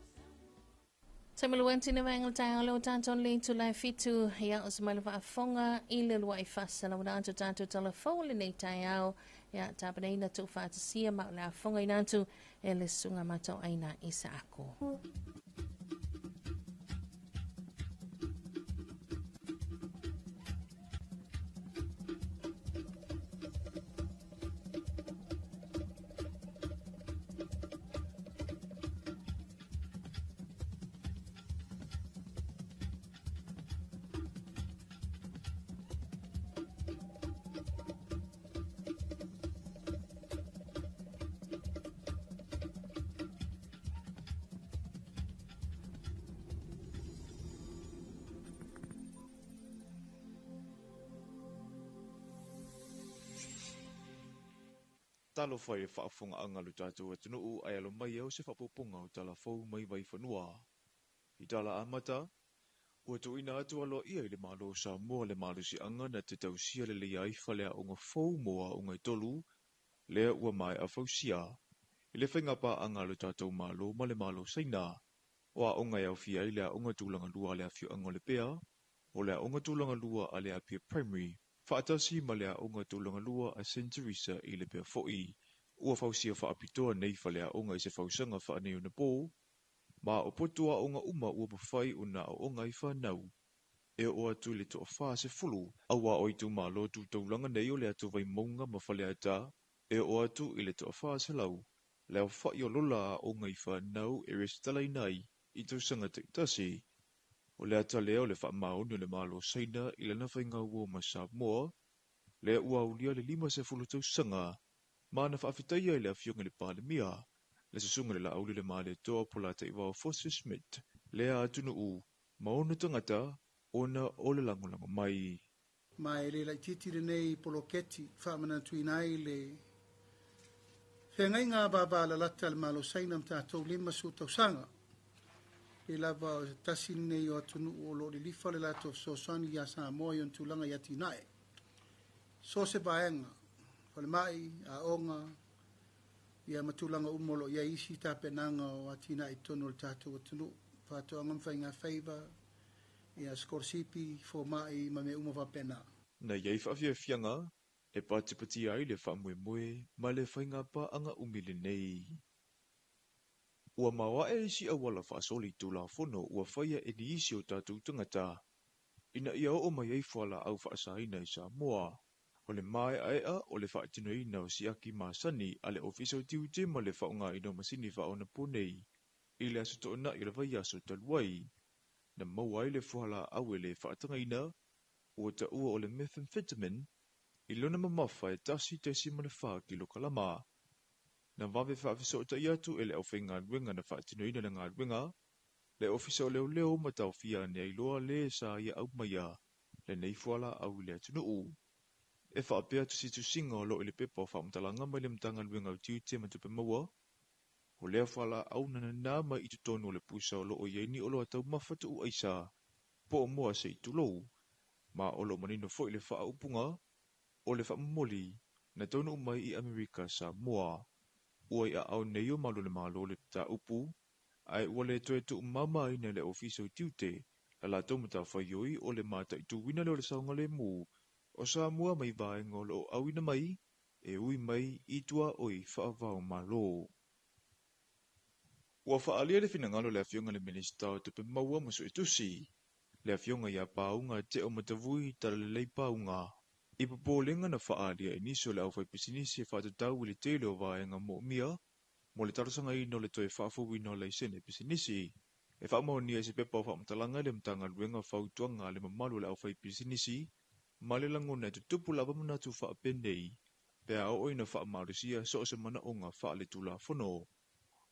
Taimaluanti na vaenga taeao le o tatou le itulā e 7. Ia, o se mai le faafofoga i le luai faasalauina atu tatou talafou lenei taeao. Ia, tapenaina tuu faatasia ma o le afogaina atu e le susuga matauaina Isaako. Talofa i le faafofogaaga a lo tatou atunuu ae alo mai au se faaopoopoga o tala fou mai Vaifanua. I tala amata, ua tuuina atu aloaia i le Malo o Samoa le malosiaga na te tausia lelei ai faleaoga fou mo aoga e tolu lea ua maea fausia i le faigapaaga a lo tatou Malo ma le Malo o Saina. O aoga e aofia ai le Aoga Tulaga Lua a le Afioaga o Lepea, o le Aoga Tulaga Lua a le Apia Primary, faatasi ma le Aoga Tulaga Lua a Saint Teresa i Lepea foi. Ua fausia faapitoa nei faleaoga i se fausaga faaneionapo, ma o potu aoga uma ua mafai ona aooga ai fanau e oo atu i le toa-40, auā o itumalo tu taulaga nei o le atu Vaimauga ma Faleata e oo atu i le toa-400 le aofa'i o lola aoga i fanau e resitalaina ai i tausaga taitasi. O le ata lea o le faamaoni o le Malo o Saina i lana faigauo ma Samoa, lea ua aulia le 50 tausaga, ma na faafetaia i le Afioga i le Palemia, le Susuga i le Laauli le Malietoa Polataivao Fosi Schmidt, lea atunuu ma ona tagata ona o le lagolago mai. Ma e le laitiiti lenei poloketi faamanatuina ai le feagaiga vavalalata a le Malo Saina ma tatou 50 tausaga. E lava o se tasi lenei o atunuu o lo o lilifa le latou fesoasoani ia Samoa i ona tulaga i atinae. So o se vaega, falemai, aoga, ia ma tulaga uma o lo o i ai isi tapenaga o atinae i totonu o le tatou atunuu, faatoaga ma faigafaiva, ia sikolasipi, fomai ma mea uma faapena. Na i ai faafiafiaga e patipatia ai le faamoemoe ma le faigapaaga umi lenei. Ua maoae isi auala faasoli Tulafono ua faia e nisi o tatou tagata ina ia oo mai ai fualaau faasaina i Samoa. O le maeaea o le faatinoina o siaki masani a le Ofisa o Tiute ma le faaaogaina o masini faaonaponei i le aso Toonai o le vaiaso talu ai, na maua ai le fualaau e le faatagaina ua taua o le methamphetamine i lona mamafa e 1.4 kilokalama. Na vave faafesootai atu e le aufaigaluega na faatinoina le galuega le Ofisa o Leoleo ma taofia ane ai loa le sa ia aumaia lenei fualaau i le atunuu. E faapea tusitusiga o lo o i le pepa o faamatalaga mai le Matagaluega o Tiute ma Tupe Maua, o lea fualaau na nana mai i totonu o le pusa o lo o i ai ni oloa taumafa tuu aisa po o moa se i tulou, ma o lo o manino foi le faaupuga o le faamomoli na taunuu mai i Amerika Samoa. Ua i aao nei o malu o le Malo le mataupu, ae ua le toe tuumamaina e le Ofisa o Tiute la latou matafaioi o le mataituina lea o le saogalemu o Samoa mai vaega o lo o auina mai e ui mai i tuaoi faava-o-Malo. Ua faaalia le finagalo o le Afioga i le Minisita o Tupe Maua ma Suetusi, le Afioga ia Pauga Teo Matavui Talalelei Pauga, i popolega na faaalia e nisi o le aufaipisinisi e faatatau i le tele o vaega moomia mo le talosagaina o le toe faafouina o laisene pisinisi. E faamaonia i se pepa o faamatalaga i le Matagaluega fautuaga a le mamalu o le aufaipisinisi ma le lagona e tutupu lava manatu faapenei pe a oo ina faamalosia so o se manaoga faaletulafono.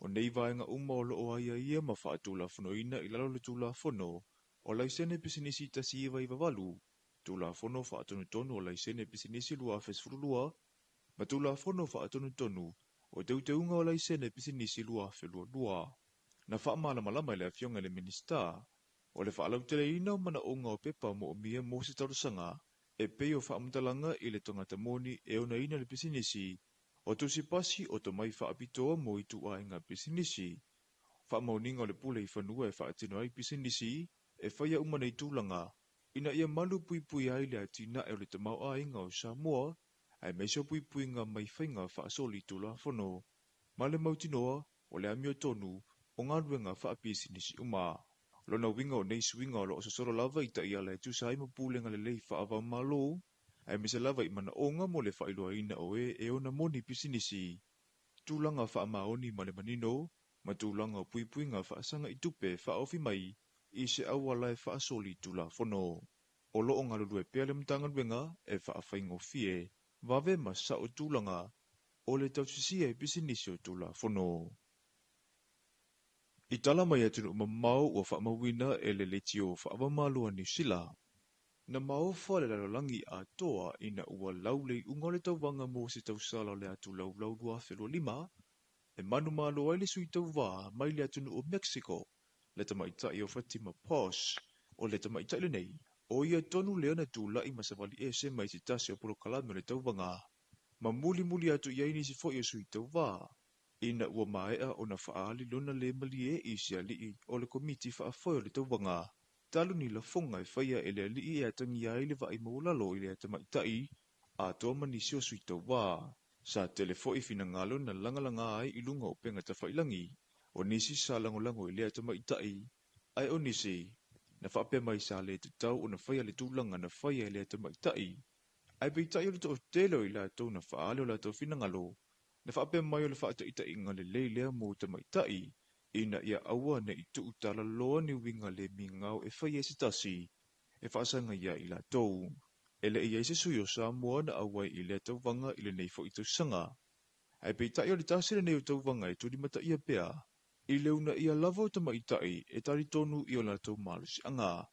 O nei vaega uma o lo o aiaia ma faatulafonoina i lalo o le Tulafono o Laisene Pisinisi 1998, Tulafono Faatonutonu o Laisene Pisinisi 2012, ma Tulafono Faatonutonu o Teuteuga o Laisene Pisinisi 2022. Na faamalamalama e le Afioga i le Minisita o le faalauteleina o manaoga o pepa moomia mo se talosaga e pei o faamatalaga i le tagata moni e onaina le pisinisi, o tusi pasi o tomai faapitoa mo ituaiga pisinisi, faamaoniga o le pule i fanua e faatino ai pisinisi e faia uma nei tulaga ina ia malu puipui ai le atinae o le tamaoaiga o Samoa aemaise o puipuiga mai faiga faasoli Tulafono ma le mautinoa o le amiotonu o galuega faapisinisi uma. O lona uiga o nei suiga o lo o sosolo lava i taiala e tusa ai ma pulega lelei faava-o-Malo, aemaise lava i manaoga mo le faailoaina o e e ona moni pisinisi, tulaga faamaoni ma le manino, ma tulaga o puipuiga faasaga i tupe faaofi mai i se auala e faasoli Tulafono. O lo o galulue pea le Matagaluega e faafaigofie vave ma sao tulaga o le tausisia i pisinisi o Tulafono. I tala mai atunuu mamao ua faamauina e le leitio faava-o-Malo a Niu Sila. Na maofa le lalolagi atoa ina ua lau le iuga o le tauvaga mo se tausala o le atu laulau 2025, e manumalo ai le sui tauvā mai le atunuu o Mexico, le tamaitai o Fatima Pos. O le tamaitai lenei, o ia tonu lea na tulai ma savali ese mai se tasi o polokalame o le tauvaga, ma mulimuli atu i ai nisi foi o sui tauvā, ina ua maea ona faaali lona le malie i se alii o le komiti faafoe o le tauvaga. Talu ni lafoga e faia e le alii e atagia ai le vaai maualalo i le tamaitai atoa ma nisi o sui tauvā. Sa tele foi finagalo na lagalaga ai i luga o upega tafailagi, o nisi sa lagolago i lea tamaitai, ae o nisi na faapea mai sa le tatau ona faia le tulaga na faia e lea tamaitai. Ae peitai o le toatele o i latou na faaali o latou finagalo, na faapea mai o le faataitaiga lelei lea mo tamaitai, ina ia aua ne i tuutalaloa ni uiga le migao e faia e se tasi, e faasaga ia i latou. E le i ai se sui o Samoa na auai i lea tauvaga i lenei foi tausaga. Ae peitai o le tasi lenei o tauvaga e tulimataia pea, i le uunaia lava o tamaitai e talitonu i o latou malosiaga.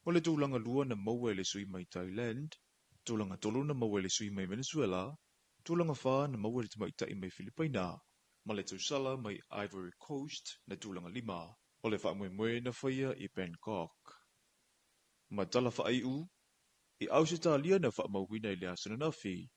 O le tulaga lua na maua e le sui mai Thailand, tulaga tolu na maua e le sui mai Venezuela, tulaga fa na maua e le tamaitai mai Filipaina, ma le tausala mai Ivory Coast na tulaga lima. O le faamoemoe na faia i Bangkok. Ma tala faaiu, i Ausetalia na faamauina i le aso ananafi,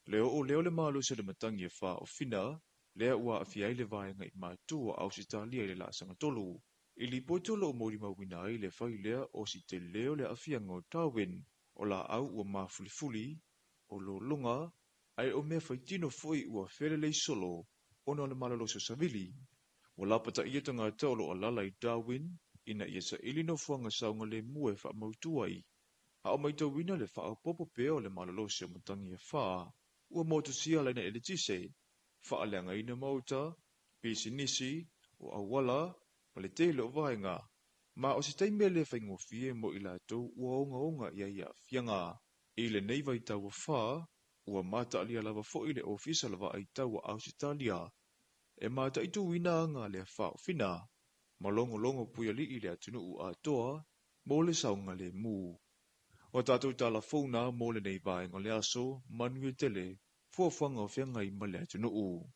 le oo lea o le malosi o le matagi e faaofina, lea ua aafia ai le vaega i matu o Ausetalia i le laasaga tolu. I lipoti o loo molimauina ai le fai lea o si telē o le aafiaga o Darwin, o laau ua mafulifuli, o lologa, ae o mea faitino foi ua felelei solo ona o le malolosi o savili. Ua lapataia tagata o loo alaala i Darwin ina ia saili nofoaga saogalemu e faamautu ai, a o matauina le faaopoopo pea o le malolosi o matagi e fa, ua motusia laina eletise, faaleagaina maota, pisinisi, o auala, ma le tele o vaega. Ma o se taimi e le faigofie mo i latou ua ogaoga i ai aafiaga. I lenei vaitau afa, ua mataalia lava foi le Ofisa o le Vaai Tau a Ausetalia, e mataituina aga le faaofina, ma logologo puialii le atunuu atoa mo le saogalemu. O tatou tala fou na mo lenei vaega o le aso, manuia tele, fuafuaga o feagai ma le atunuu.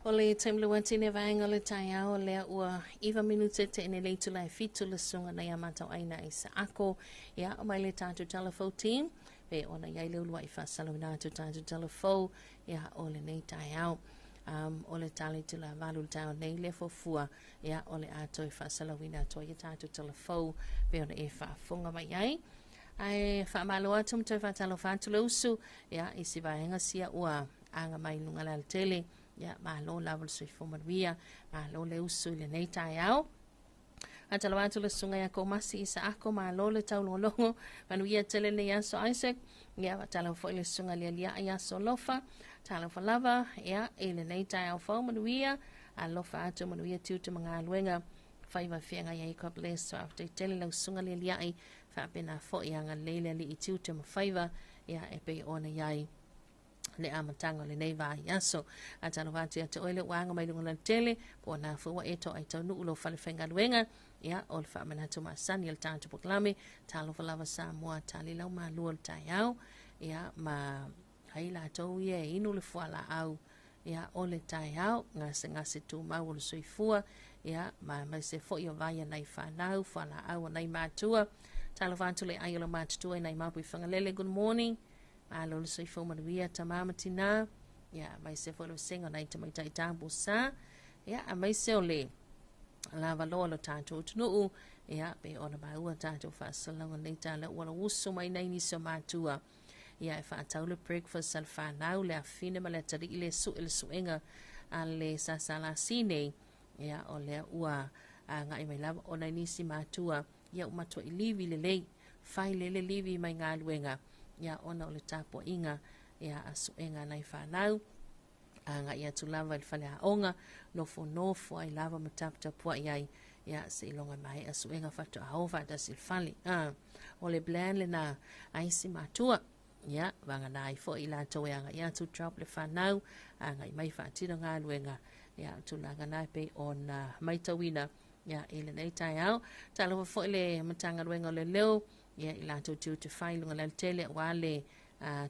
O le taimi le tine vaega o le taeao lea ua 9 minute te ene le itula e 7 le susuga nei a matau aina i sa ako. Ia, mai le tatou talafou team, pe ona iai le uluai faasalauina atu tatou talafou, ia, o lenei taeao. O le tala itula 8 le taeao nei le fuafua, ia, o le ato e faasalauina atu ai tatou talafou, pe ona e faafofoga mai ai. Ae faamalo atu ma toe faatalofa atu le usu, ia, i si vaega sia ua aga mai luga le alatele. Ia, malo lava le soifua manuia, malo le usu i lenei taeao. Atalo atu le susuga ia Komasi Isaako, malo le taulogologo, manuia tele nei aso Isaac. Ia, talo foi le susuga Lialiai aso Lofa, talofa lava, ia, i lenei taeao fou manuia, alofa atu manuia tiute ma galuega, faiva feagai ai, God bless. Faafetai tele lau susuga Lialiai, faapena foi agalelei le alii tiute ma faiva, ia, e pei ona i ai le amataga o lenei vaiaso. Atalofa atu ia te oe le ua aga mai luga o le tele, po o na foi ua e toai taunuu lou fale faigaluega, ia, o le faamanatu masani o le tatou polokalame, talofa lava Samoa, tali lau malua o le taeao, ia, ma ai latou ia e inu le fualaau, ia, o le taeao, gasegase tumau o le soifua, ia, ma aemaise foi o vai a nai fanau, fualaau a nai matua. Talofa atu le ai o le matutua i nai mapu i Fagalele, good morning. Malo le soifua manuia tama ma tina, ia, aemaise foi le vasega o nai tamaitai tabusa, ia, aemaise o le lavaloa lo tatou atunuu, ia, pe ona maua tatou faasalauga nei tala ua lauusu mai nei nisi o matua. Ia, e fa'atau le breakfast a le fanau, le afafine ma le atalii le su'e le su'ega a le SSLC nei. Ia, o lea ua aga'i mai lava ona i nisi matua, ia ua matua'i livi lelei, fai lele livi mai galuega, ia ona o le tapua'iga, ia a su'ega a nai fanau, aga'i atu lava i le faleaoga, nofonofo ai lava ma taputapua'i ai, ia seiloga e mae'a su'ega fa'ato'a o fa'atasi i le fale. A o le plan lenā a isi matua, ia vagana ai fo'i i latou e aga'i atu drop le fanau, aga'i mai fa'atino galuega. Ia tulaga na e pei ona maitauina, ia i lenei taeao. Talofa fo'i le Matagaluega o Leoleo, ia i latou tiute fai i luga le alatele auā le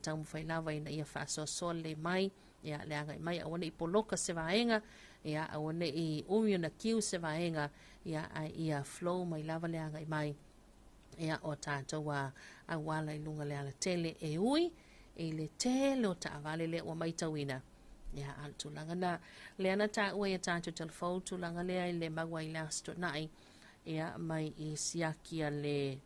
taumafai lava ina ia faasoasoa lelei mai, ia le aga'i mai, aua ne'i poloka se vaega, ia aua ne'i umi ona kiu se vaega, ia ae ia flow mai lava le aga'i mai, ia o tatou a auala i luga le alatele e ui i le tele o taavale lea ua maitauina. Ia a o le tulaga na lea na taua ia tatou telefou tulaga lea i le maua i le Aso Toonai, ia mai i siaki a le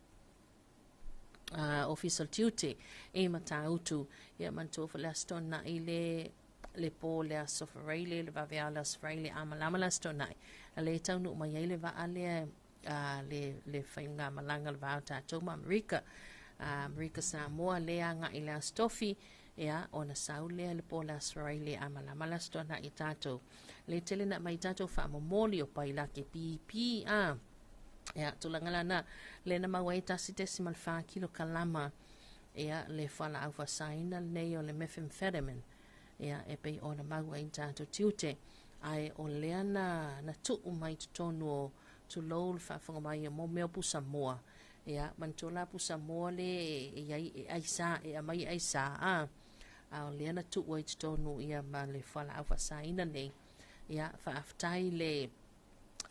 Ofisa o le Tiute i Matautu. Ia manatua foi le Aso Toonai le le po le Aso Faraile, le vaveao le Aso Faraile a malama le Aso Toonai, le taunuu mai ai le vaa lea le le faigamalaga le va o tatou ma Amerika, Amerika Samoa le aga'i le Aso Tofi, ia ona sau lea le po le Aso Faraile a malama le Aso Toonai tatou le tele na mai tatou fa'amomoli o pailake pipi a. Ia, tulaga lana, lea na maua ai 1.4 kilokalama, ia, le fualaau faasaina lenei o le methamphetamine, ia, e pei ona maua ai tatou tiute. Ae o lea na, na tuu mai totonu o, tulou le faafofoga mai, mo mea o pusamoa. Ia, manatua la pusamoa le e i ai e aisā, e aumai e aisā, a. A o lea na tuu ai totonu ia ma le fualaau faasaina nei. Ia, faafetai le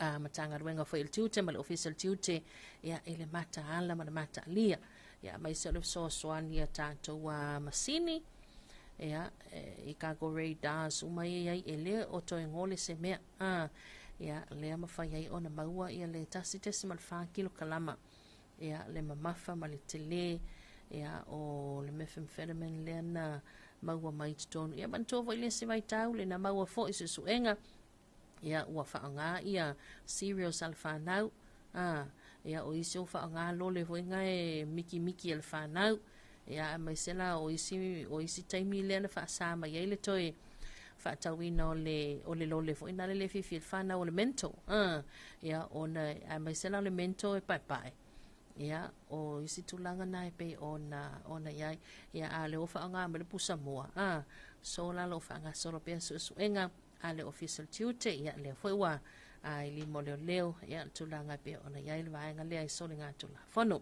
Matagaluega foi o le Tiute ma le Ofisa o le Tiute, ia, i le mataala ma le mataalia. Ia, aemaise o le fesoasoani a tatou masini, ia, i cargo radars uma ia i ai, e le o toe gole se mea. Ia, lea mafai ai ona maua ia le 1.4 kilokalama, ia, le mamafa ma le telē, ia, o le methamphetamine lea na maua mai totonu. Ia, manatua foi le isi vaitau le na maua foi suesuega, ia ua faaaoga ia cereals a le fanau, a ia o isi ua faaaoga lole foi na e mikimiki e le fanau, ia aemaise la o isi o isi taimi lea na faasa mai ai le toe faatauina o le o le lole foi na le le fiafia le fanau o le mento, a ia ona aemaise la o le mento e paepae. Ia o isi tulaga na e pei ona ona i ai, ia a o lea ua faaaoga mai le pusamoa, a so la lo o faagasolo pea suesuega a le Ofisa o le Tiute, ia lea foi ua i lima o leoleo, ia le tulaga e pei ona i ai le vaega lea i soligatulafono.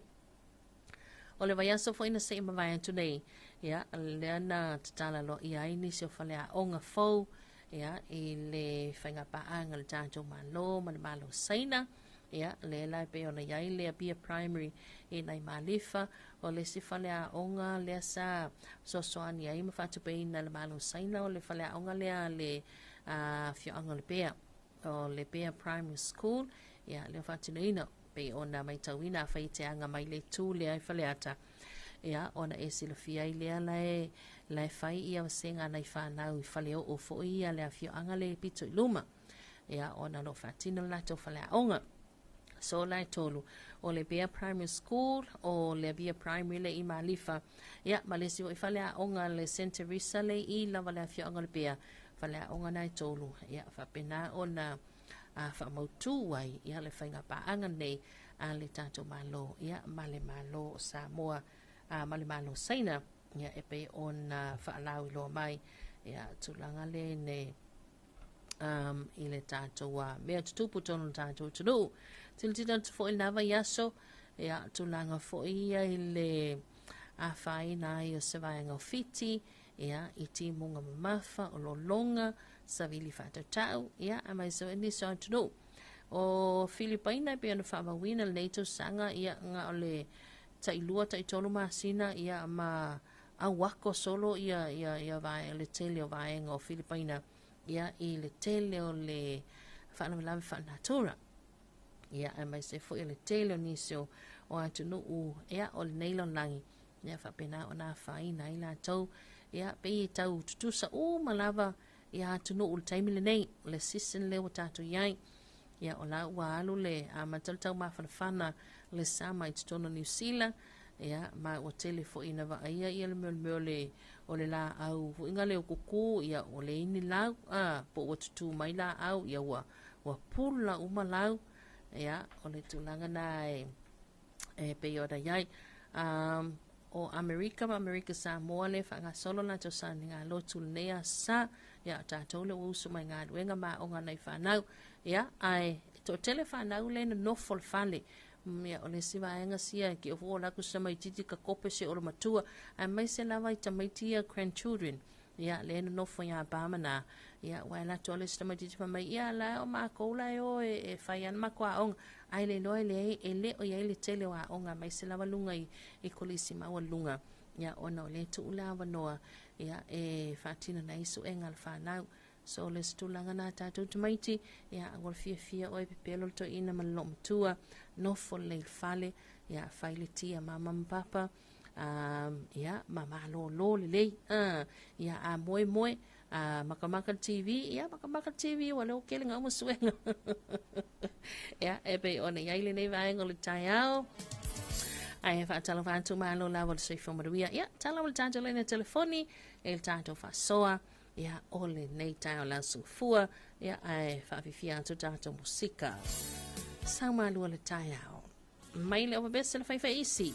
O le vaiaso foi na se'i mavae atu nei, ia lea na tatala loaia ai nisi o faleaoga fou, ia i le faigapaaga a le tatou Malo ma le Malo Saina. Ia, lea la e pei ona i ai le Apia Primary i nai Malifa, o le isi faleaoga lea sa fesoasoani ai ma faatupeina e le Malo Saina o le faleaoga lea a le afioaga o Lepea, o Lepea Primary School, ia, lea ua faatinoina, pei ona maitauina afai e te aga mai le itu lea i Faleata, ia, ona e silafia ai lea la e, la e fai ia vasega a nai fanau i faleoo foi ia le afioaga lea i pito i luma. Ia, ona o lo o faatino le latou faleaoga. So la e tolu, o le Bea Primary School, o le Apia Primary le i Malifa, ia, ma le isi foi faleaoga le Saint Teresa le i lava le afioaga o le Bea, faleaoga na e tolu, ia, faapena ona faamautu ai, ia, le faigapaaga nei a le tatou Malo, ia, ma le Malo o Samoa, ma le Malo o Saina, ia, e pei ona faalauiloa mai, ia, tulaga le nei i le tatou mea tutupu tonu le tatou atunuu. Tilotilo atu foi i lena vaiaso, ia, tulaga foi ia i le afaina ai o se vaega o Fiti, ia, i timuga mamafa, o lologa, savili faatautau, ia, aemaise foi nisi o atunuu. O Filipaina e pei ona faamauina lenei tausaga, ia, na o le tailua, taitolu masina, ia, ma auako solo ia, ia, ia vae, le tele o vaega o Filipaina, ia, i le tele o le faalavelave faalenatura. Ia, aemaise foi o le tele o nisi o, o atunuu, ia, o lenei lalolagi. Ia faapena ona afaina ai latou. Ia pei e tau tutusa uma lava ia atunuu i le taimi lenei, o le season lea ua tatou i ai. Ia o la ua alu le amata le taumafanafana le sama i totonu o Niu Sila, ia ma ua tele foi ina vaaia ia le mea o le mea o le o le laau foi lea o kuku, ia ua leai ni lau, po ua tutū mai laau, ia ua ua pula uma lau. Ia o le tulaga na e e pei ona i ai. O Amerika ma Amerika Samoa lea e faagasolo latou sauniga lotu i lenei aso Sa. Ia, o tatou lea ua usu mai galuega ma aoga a nai fanau. Ia, ae toatele fanau lea e nonofo i le fale. Ia, o le isi vaega sia e ke fua o la atu se tamaitiiti ka kope se o le matua, aemaise lava i tamaiti ia grandchildren. Ia, lea e nonofo iā pa ma nā. Ia, ua e alu atu lava le isi tamaitiiti fai mai, ia, la o makou la e o e fai lava le makou aoga. Ae le iloa e leai, e le o i ai le tele o aoga aemaise lava luga i kolisi maualuluga. Ia, ona o lea e tuu le avanoa, ia, e faatino ai suega a le fanau. So, o le isi tulaga lena a tatou tamaiti, ia, aua le fiafia oe pepelo le toeaina ma le loomatua, nofo lelei i le fale, ia, fai le ti a mama ma papa, ia, ma malōlō lelei. Ia, a moemoe, a makamaka le TV, ia, makamaka le TV, ua lea ua tele ona uma suega. Ia, e pei ona i ai lenei vaega o le taeao. Ae faatalofa atu malo lava o le soifua manuia. Ia, tala mo le tatou laina telefoni e le tatou faasoa. Ia, o lenei taeao le aso gafua. Ia, ae faafifia atu tatou musika. Saumalua le taeao. Mai le ovavese le faifaiisi.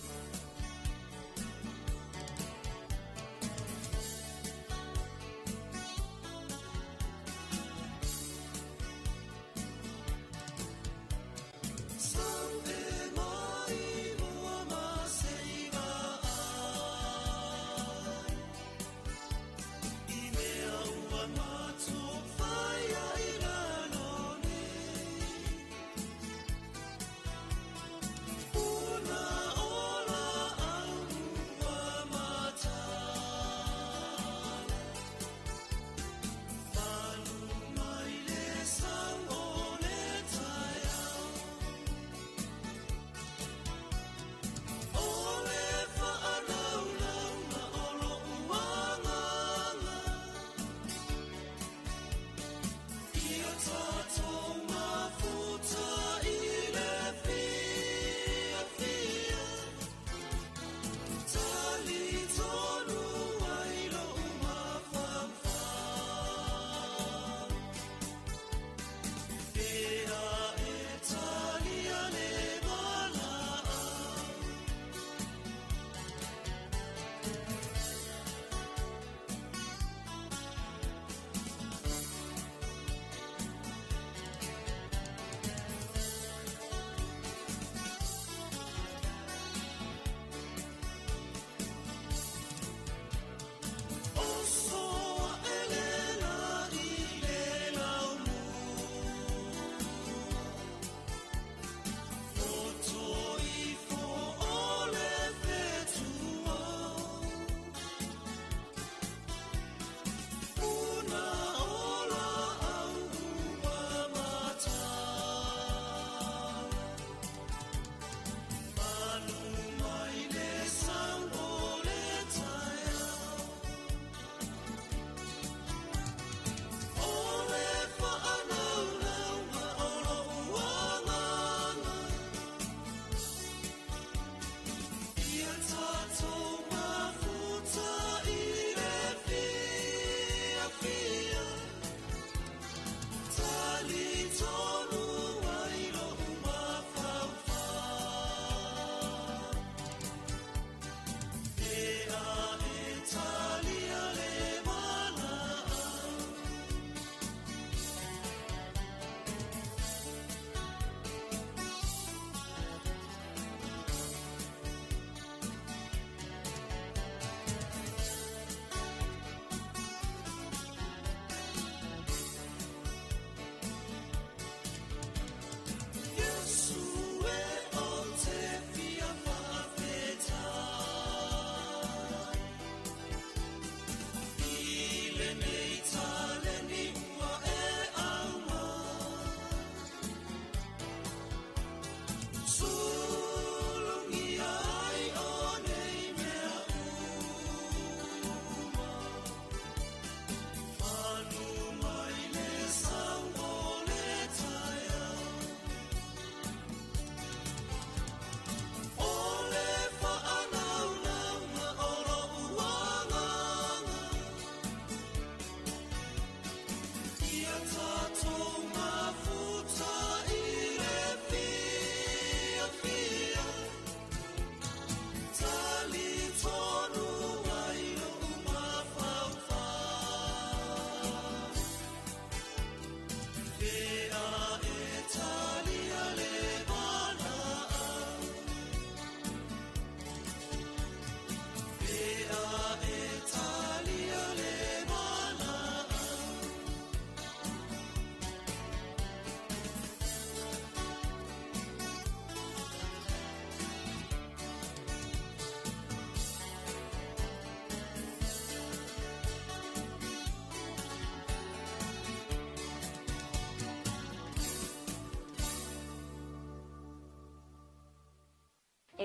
Una ola.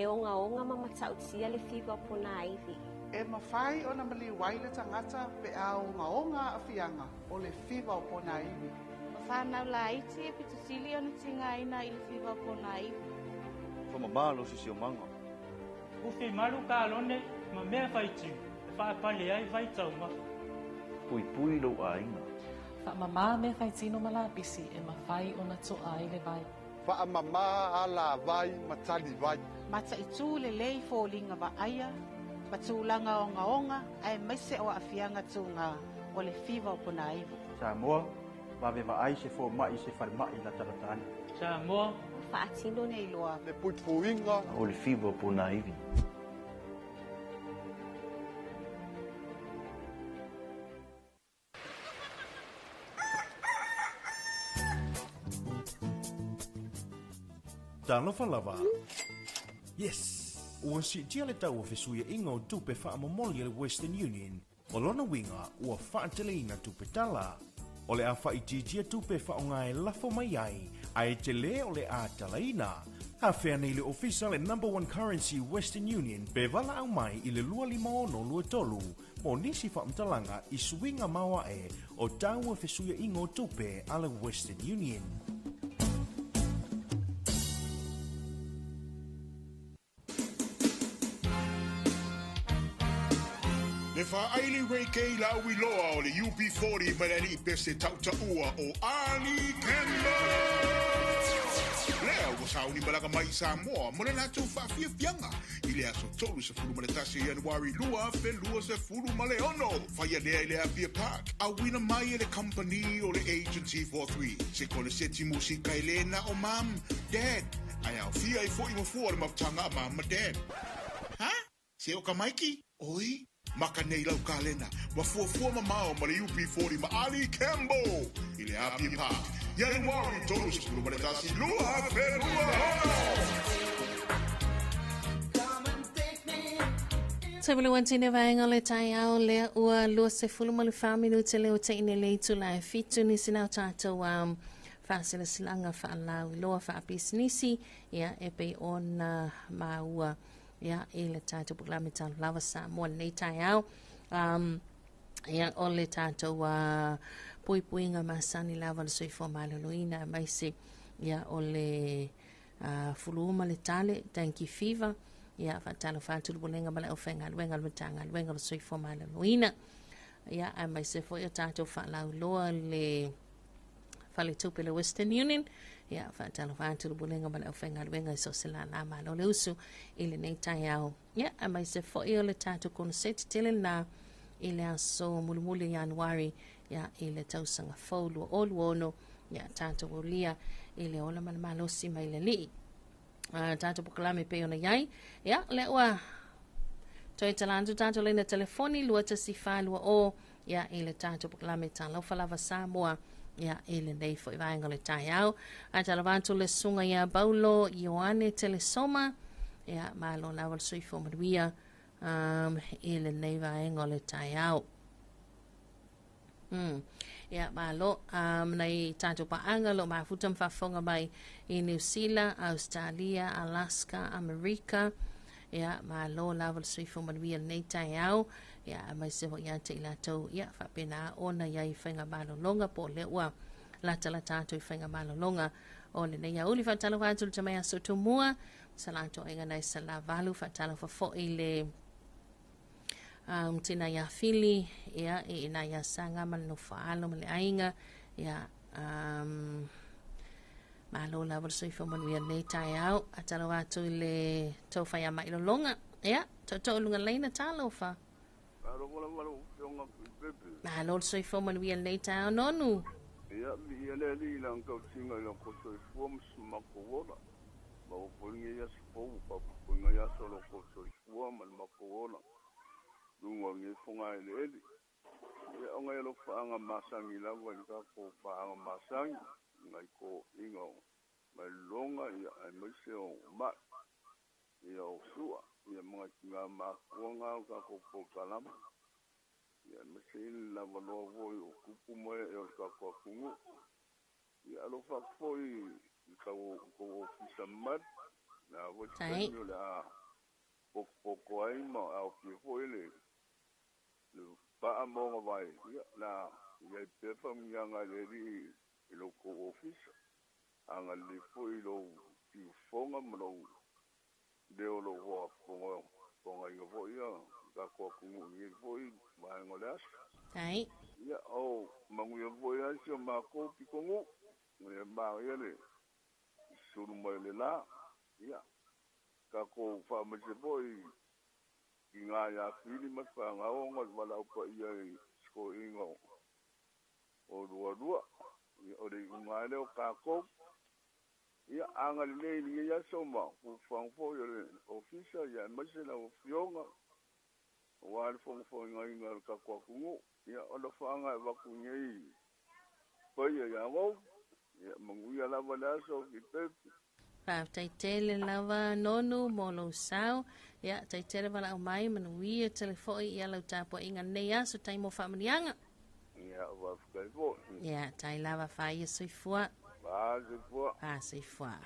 E ogaoga ma matautia le fiva o ponaivi. E mafai ona maliu ai le tagata pe a ogaoga aafiaga o le fiva o ponaivi. O fanau laiti e pito sili ona tigaina i le fiva o ponaivi. Faamamā lou siosiomaga. Ufi malu kalone ma mea faitiu e faapale ai vaitaumafa. Puipui lou aiga. Faamamā mea faitino ma lapisi e mafai ona to'a ai le vai. Faamamā alavai ma talivai. Mataitū lelei foliga vaaia ma tulaga ogaoga aemaise o aafiaga tugā o le fiva o ponaivi. Samoa, vave vaai se fomaʻi se falemaʻi latalata ane. Samoa, faatino nei loa le puipuiga o le fiva o ponaivi. Talofa lava. Yes! Ua siitia le tau o fesuiaiga o tupe faamomoli a le Western Union. O lona uiga ua faateleina tupe tala. O le a faaitiitia tupe faaaoga e lafo mai ai, ae telē o le a talaina. Afea nei le ofisa le number one currency Western Union pe valaau mai i le 25623 mo nisi faamatalaga i suiga maoae o tau o fesuiaiga o tupe a le Western Union. Le faaili reikei lauiloa o le UB40 ma le alii pese tautaua o Ali Campbell. Lea ua sauni malaga mai i Samoa mo le latou faafiafiaga i le aso 31 Ianuari 2026. Faia lea i le Apia Park, auina mai e le kamupani o le Agency 43. Se koneseti musika e lē na o Mum, Dad, ae aofia ai foʻi mafua o le mafutaga a Mum ma Dad. Ha? Se o ka maiki? Oi? Maka nei lau kalena, ma fuafua mamao ma le UB40 ma Ali Campbell i le Apia Park. Ianuari 31, 2026. Tabulewantina vaega o le taeao lea ua 24 minute le o teine le itula e 7 nisi na o tatou faasilasilaga faalauiloa faapisinisi ia e pei ona maua ia i le tatou polokalame Talo Lava Samoa lenei taeao. Ia o le tatou puipuiga masani lava o le soifua maloloina aemaise ia o le fulu ma le tale dengue fever. Ia faatalofa atu le Pulega ma le aufaigaluega o le Matagaluega o le Soifua Maloloina. Ia aemaise foi o tatou faalauiloa le faletupe le Western Union. Ia faatalofa atu le Pulega ma le aufaigaluega i so o se lālā malo le usu i lenei taeao. Ia aemaise foi o le tatou koneseti tele lena i le aso mulimuli Ianuari ia i le tausaga fou 2026. Ia tatou aulia i le ola ma le malosi mai le Alii. Tatou polokalame pei ona iai. Ia lea ua toe tala atu tatou laina telefoni 21420 ia i le tatou polokalame Talofa Lava Samoa ia i lenei foi vaega o le taeao. Ae talofa atu le susuga ia Paulo Ioane Telesoma ia malo lava le soifua manuia i lenei vaega o le taeao. Ia, malo nai tatou paaga o lo o mafuta ma faafofoga mai i Niu Sila, Australia, Alaska, Amerika. Ia, malo lava le soifua manuia lenei taeao. Ia, aemaise foi ia te i latou, ia, faapena ona i ai i faiga malologa po o lea ua latalata atu i faiga malologa o lenei aoauli. Faatalofa atu le tamai aso Tumua, sa latou aiga nai Salavalu, faatalofa foi le tina ia Fili, ia, i ina ia Saga ma le Nofoaalo ma le aiga, ia, malo lava le soifua manuia lenei taeao. Atalofa atu i le tou faiama'i lologa, ia, tootoo luga laina, talofa. Malo le soifua manuia lenei taeao nonu. Ia, viia le Alii i lana tausiga i lo outou soifua ma so matou ola. Maua foi lenei aso fou ua faaopoopoina ai aso o lo outou soifua ma le matou ola i luga o lenei fogaeleele. Ia, o nai alofaaga masani lava i le tatou paaga masani, nai toeaiina o Mailologa, ia, aemaise o Mai, ia, o Sua, ia, ma nai tina matutua na o le tatou polokalame. Ia, aemaise ai le lavaloa foi o tupu ma ee o le tatou atunuu. Ia, alofa atu foi i le tou ofisa mamalu, Le a foi se taimi o le a pokopoko ai ma aofia foi le paa ma ogavai, ia, o le a i ai pea faamanuiaga a le Alii i lo outou ofisa. Agalelei foi i lou siufofoga ma lou leo o lou faafofogaina foi ia tatou atunuu i lenei foi vaega o le aso. Ia, o manuia foi lava si o matou pitonuu, ia manaia le sulu mai o le la. Ia, tatou faamaise foi i tina ia Fili ma le fanau ona o le valaau paia i si toeaina o Lualua. Ia, o le iuga lava lea o tatou. Ia, agalelei i lenei aso ma fuafuaga foi o le Ofisa, ia aemaise lau Afioga aua le fogafogaina o le tatou atunuu. Ia, o alofaaga e avatu i nei paia ia Rou. Ia, manuia lava le aso, Tuipepe. Faafetai tele lava Nonu mo lou sao. Ia, tai tele valaau mai, manuia tele foi ia lau tapuaiga lenei aso, tai mo faamanuiaga. Ia, faafetai foi. Ia, tai lava faia soifua. Faa soifua. Faa soifua.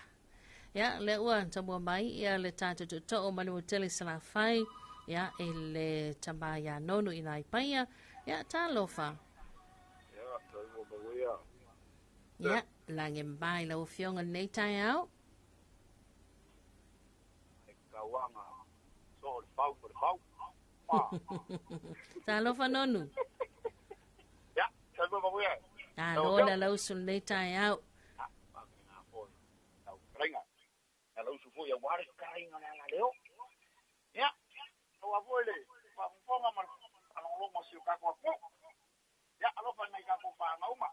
Ia, lea ua tamua mai ia le tatou tootoo Manuatele Salafai, ia, e le tama ia Nonu i nai paia. Ia, talofa. Ia, soifua manuia. Ia, lagi mai lau afioga lenei taeao. Tauaga, so le pau ma le pau. Ma. Talofa Nonu. Ia, soifua manuia. Alo la lau usu lenei taeao. Lau fetalaiga. Ia lau usu foi aua le fetalaiga le ala leo. Ia, aua foi le faafofoga ma le faalogologo a si o tatou atunuu. Ia, alofa i nai tatou fanau ma.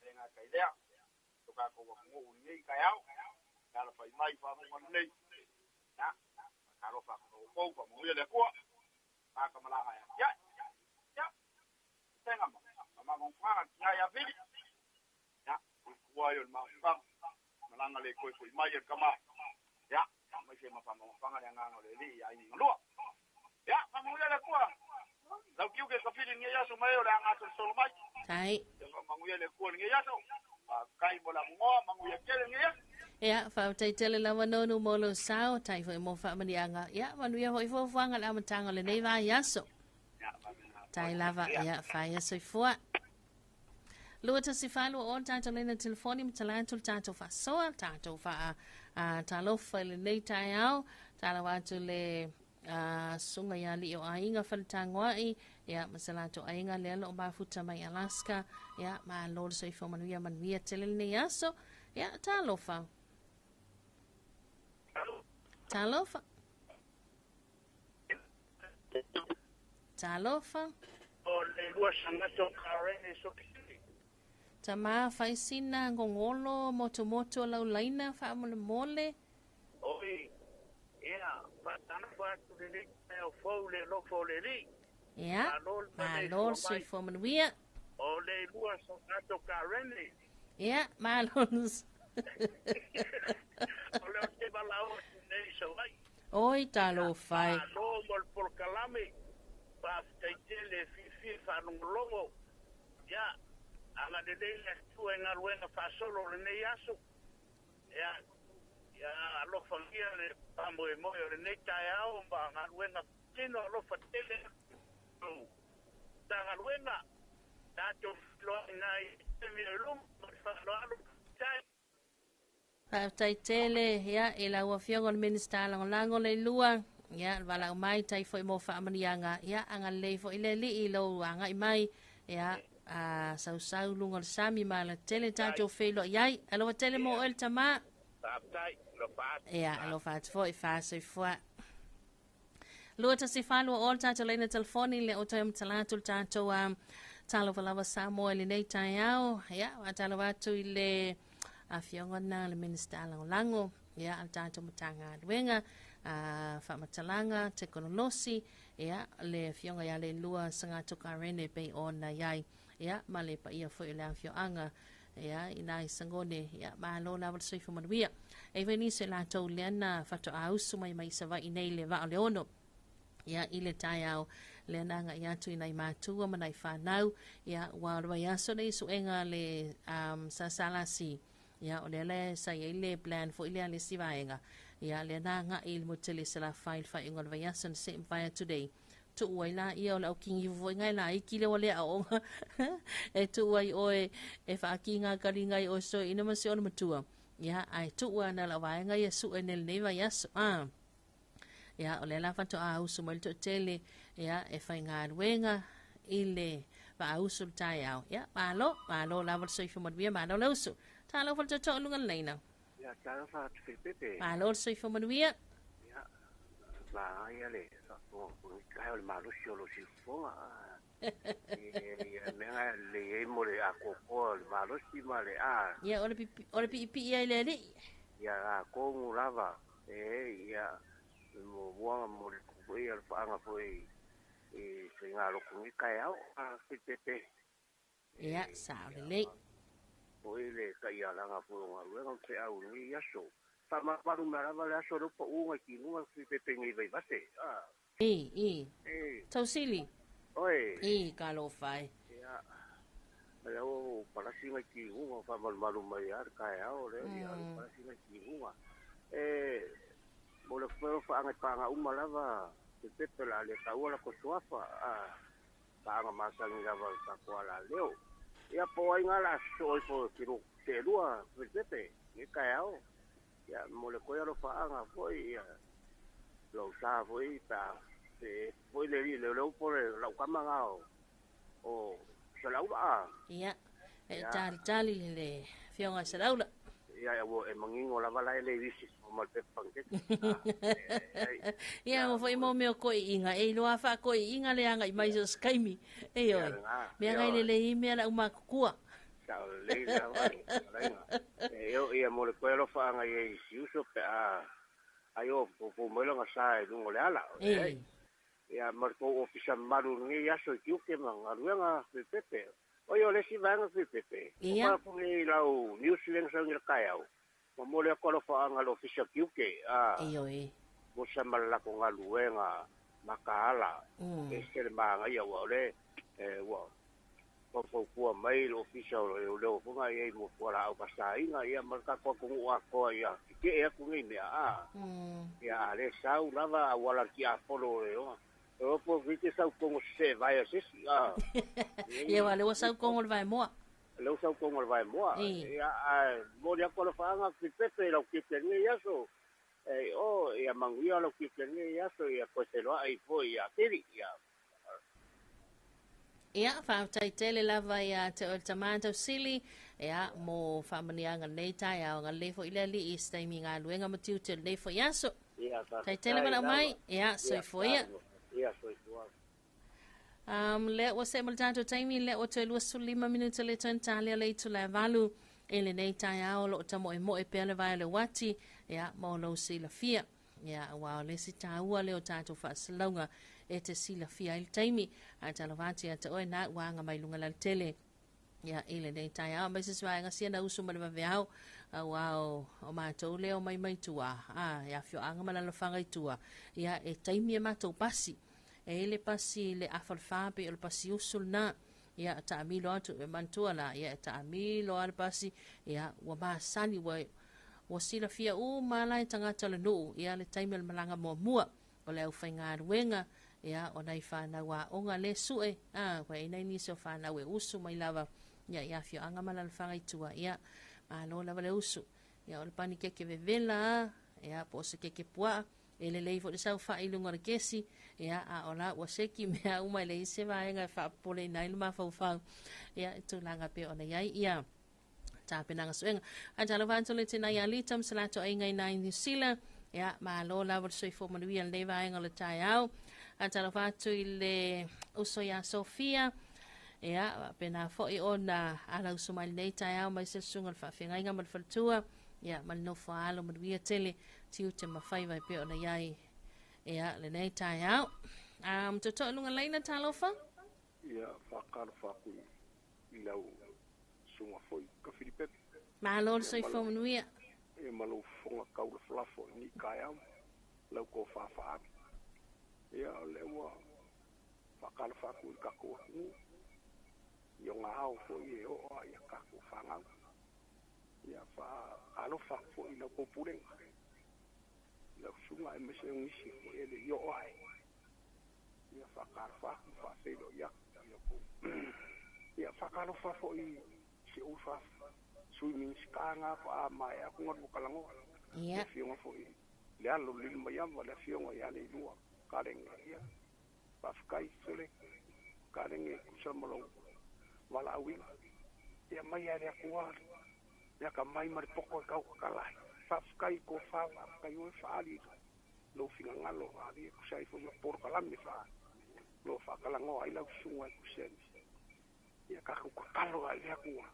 E le gata i lea, o tatou atunuu i lenei taeao, e alafai mai i faalogo lelei. Ia, faatalofa atu i outou, faamanuia le Atua, tagata malaga e atiae. Ia, upega ma mafaufauga tina ia Fili. Ia, ua ai o le mafaufauga, malaga le toe foi mai e le tama. Ia, aemaise ma faamafaga le agaga o le Alii i aiga galua. Ia, faamanuia le Atua. Lau tiute ka fili lenei aso mai o le aga solosolo mai. Tai. Ia faamanuia le Atua lenei aso. Faafetai mo le avanoa, manuia tele lenei aso. Ia, faafetai tele lava Nonu mo lou sao, tai foi mo faamanuiaga. Ia, manuia foi fuafuaga le amataga o lenei vaiaso. Tai lava, ia, faia soifua. 214 o tatou lena telefoni ma tala atu le tatou faasoa, tatou faa talofa i lenei taeao, tala atu le susuga ia alii o aiga Faletagoai, ia, ma se latou aiga lea lo o mafuta mai Alaska, ia, malo le soifua manuia, manuia tele lenei aso, ia, talofa. Talofa. Talofa. O le lua sangato karene so Tama faisina gogolo motomoto lau laina faamolemole. Oi, ia, faatalofa atu lenei taeao fou le alofa o le Alii. Ia, Malo le malo le soifua manuia. O le lua sangato karene. Ia, malo. O le o te valaau atu nei Savaii. Oi, talofa e. Malo mo le polokalame. Faafetai tele e fiafia faalogologo. Ia, agalelei le Atua i galuega faasolo o lenei aso. Ia, ia alofagia le faamoemoe o lenei taeao ma galuega tino alofa tele atu. Matagaluega, tatou feiloai nai taimi o i luma ma le faaaloalo. Faafetai. Faafetai tele ia i lau Afioga o le Minisita Lagolago Leilua, ia le valaau mai tai foi mo faamanuiaga, ia agalelei foi le Alii i lou agai mai, ia a sausau luga o le sami ma le tele tatou feiloai ai. Alofa tele mo oe le tama. Faafetai, alofa atu. Ia, alofa atu foi, faasoifua. 214 o le tatou laina telefoni le o toe matala atu le tatou talofa lava Samoa i lenei taeao. Ia, faatalofa atu i le afioga na le Minisita Lagolago, ia, a le tatou Matagaluega Faamatalaga Tekonolosi, ia, le afioga ia Leilua Sagato Karene pei ona i ai, ia, ma le paia foi o le afioaga, ia, i nai Sagone, ia, malo lava le soifua manuia. E fai nisi o latou lea na faatoa usu mai mai Savaii nei le vaa o le ono, ia, i le taeao lea na agai atu i nai matua ma nai fanau, ia, ua o le vaiaso nei suega le SSLC, Ia, o lea la sa i ai le plan foi lea a le isi vaega, ia, lea na agai i le motu tele i Salafai i le faaiuga o le vaiaso na se'i mavae atu nei. Tuu ai laia o le aukigifu foi ngai laiti lea ua le aooga e tuu ai oe e faakigakaliga ai oe soeina ma si ona matua. Ia, ae tuu ana lau vaega ia su'e nei lenei vaiaso. A. Ia, o lea la faatoa usu mai le toatele, ia, e faigaluega i le vaausu le taeao. Ia, malo, malo lava le soifua manuia, malo le usu. Talofa le tootoo i luga o le laina. Ia, talofa atu Filipepe. Malo le soifua manuia. Ia, manaia le faafogafoga o le malosi o lou siufofoga. Ia, mea na lelei ai mo le atoatoa o le malosi ma le a. Ia, o le piipii ai le alii. Ia, atonu lava, e, ia, muamua mo le foi le faaga foi i faigalotu nei taeao, a Filipepe. Ia, sao lelei. Foi le taialaga foi o galuega ma feau i lenei aso. Faamamalu mea lava le aso lea ua pau nai timuga Filipepe nei Vaivase. A. I, i. Tausili. Oi. I, talofa e. Ia, lea ua palasi nai timuga faamalumalu mai lava le taeao lea, ia palasi nai timuga. E, mo le faaga paaga uma lava Filipepe o le a le taua la suafa, a paaga masani lava le tatou alaleo. Ia po ai ngā la sosoo ifo ki seelua Filipepe nei taeao. Ia mo le koe alofaaga foi ia lou sa foi pe a see foi le alii leoleo po o le laukama na o Salaula a. Ia, e talitali le afioga i Salaula. Ia, ua e manino lava la e le isi ma le pepa panikeke. Ia, ua foi mo mea o koiiga, e iloa faakoiiga le agai mai so se taimi. Ioe, mea ngai lelei mea lau matutua. Sao lelei lava le fetalaiga. E oo ia mo le koe alofaaga i ai si uso pe a ai o foufou mai lona sa i luga o le ala. Ia, ma le tou ofisa mamalu i lenei aso i tiute ma galuega Filipepe. Oi, o le isi vaega Filipepe, o pa aku nei i lau news lea na sau nei i le taeao, momoli atu alofaaga i le ofisa tiute, a, mo sa ma le latou galuega mataala, ese le manaia, aua o lea ua faufautua mai le ofisa o leoleo foi na i ai mo fualaau faasaina, ia ma le tatou atunuu atoa ia tetee atu nei mea, a, ia a le sau lava auala le tiapolo o le o po te sau kongo se vae a se isi, a. Ia, aua o lea ua sau kongo le vaemoa. O lea ua sau kongo le vaemoa. Ia, ae momoli atu alofaaga Filipepe i lau tiute i lenei aso. E o, ia manuia lau tiute i lenei aso, ia toe feiloai foi ia Apili. Ia. Ia, faafetai tele lava ia te oe le tama Tausili, ia, mo faamanuiaga lenei taeao. Agalelei foi le Alii i se taimi galuega ma tiute o lenei foi aso. Ia, Tai tele faafetai malau lava. mai. Ia, Ia, soifua ia. Ia, soifua. Lea ua see ma le tatou taimi, lea ua toe 25 minute le toe talia le itula e 8 i lenei taeao o loo tamoemoe pea le vae o le uati, ia, mo lou silafia. Ia, aua o le isi taua lea o tatou faasalauga e te silafia ai le taimi. Ae talofa atu ia te oe na ua aga mai luga lautele. Ia, i lenei taeao, mai se isi vaega sia na usu ma le vaveao, aua o matou lea o mai mai tua, a, e afioaga ma lalofaga i tua, ia, e taimi e matou pasi. E i le pasi i le afa o le fa, pei o le pasi usu lena. Ia, taamilo atu, e manatua la, ia, e taamilo lava le pasi, ia, ua masani, ua silafia uma la e tagata o le nuu, ia, le taimi o le malaga muamua, o le aufaigaluega, ia, o nai fanau aoga le sue, a, ua i ai nai nisi o fanau e usu mai lava, ia, i afioaga ma lalofaga i tua, ia, malo lava le usu. Ia, o le panikeke vevela a, ia, po o se keke puaa, e lelei foi le saofai i luga o le kesi, ia, a o la ua seki mea uma e leai se vaega e faapopoleina ai le mafaufau, ia, i tulaga pei ona i ai, ia, tapenaga suega. Ae talofa atu le tina ia Lita ma se latou aiga i ina i Niu Sila. Ia, malo lava le soifua manuia i lenei vaega o le taeao. Ae talofa atu i le uso ia Sofia. Ia, faapena foi ona alausu mai lenei taeao mai se susuga o le faafeagaiga ma le faletua. Ia, ma le nofo a alo manuia tele, tiute ma faiva e pei ona i ai. Ia, lenei taeao. Totoa i luga laina, talofa. Ia, faatalofa atu i lau susuga foi Kafilipepe. Malo le soifua manuia. Ia ma lou fofoga taulafolafo i lenei taeao, lau tofa faaalu. Ia, o lea ua faatalofa atu i le tatou atunuu, i ona ao foi e oo lava i a tatou fanau. Ia faalofa atu foi i la outou pulega i lau susuga aemaise o nisi foi e le i oo ae. Ia faatalofa atu ma faafeiloai atu i la outou. Ia faatalofa foi i si ou uso a Sui Minisita na faatoa maea atu ona lua talanoa. Ia. Le afioga foi i le alo o Lilomaiava, le afioga ia Leilua Kalege. Ia faafetai tele Kalege e tusa ma lou valaauina. Ia mai lava e le Atua le atamai ma le poto e tautatala ai. Faafetai i tofa, faafetai oe faaali i lou finagalo e tusa ai foi ma polokalame faa o lo o faatalanoa ai lau susuga e tusa ai. Ia tatou tatalo lava i le Atua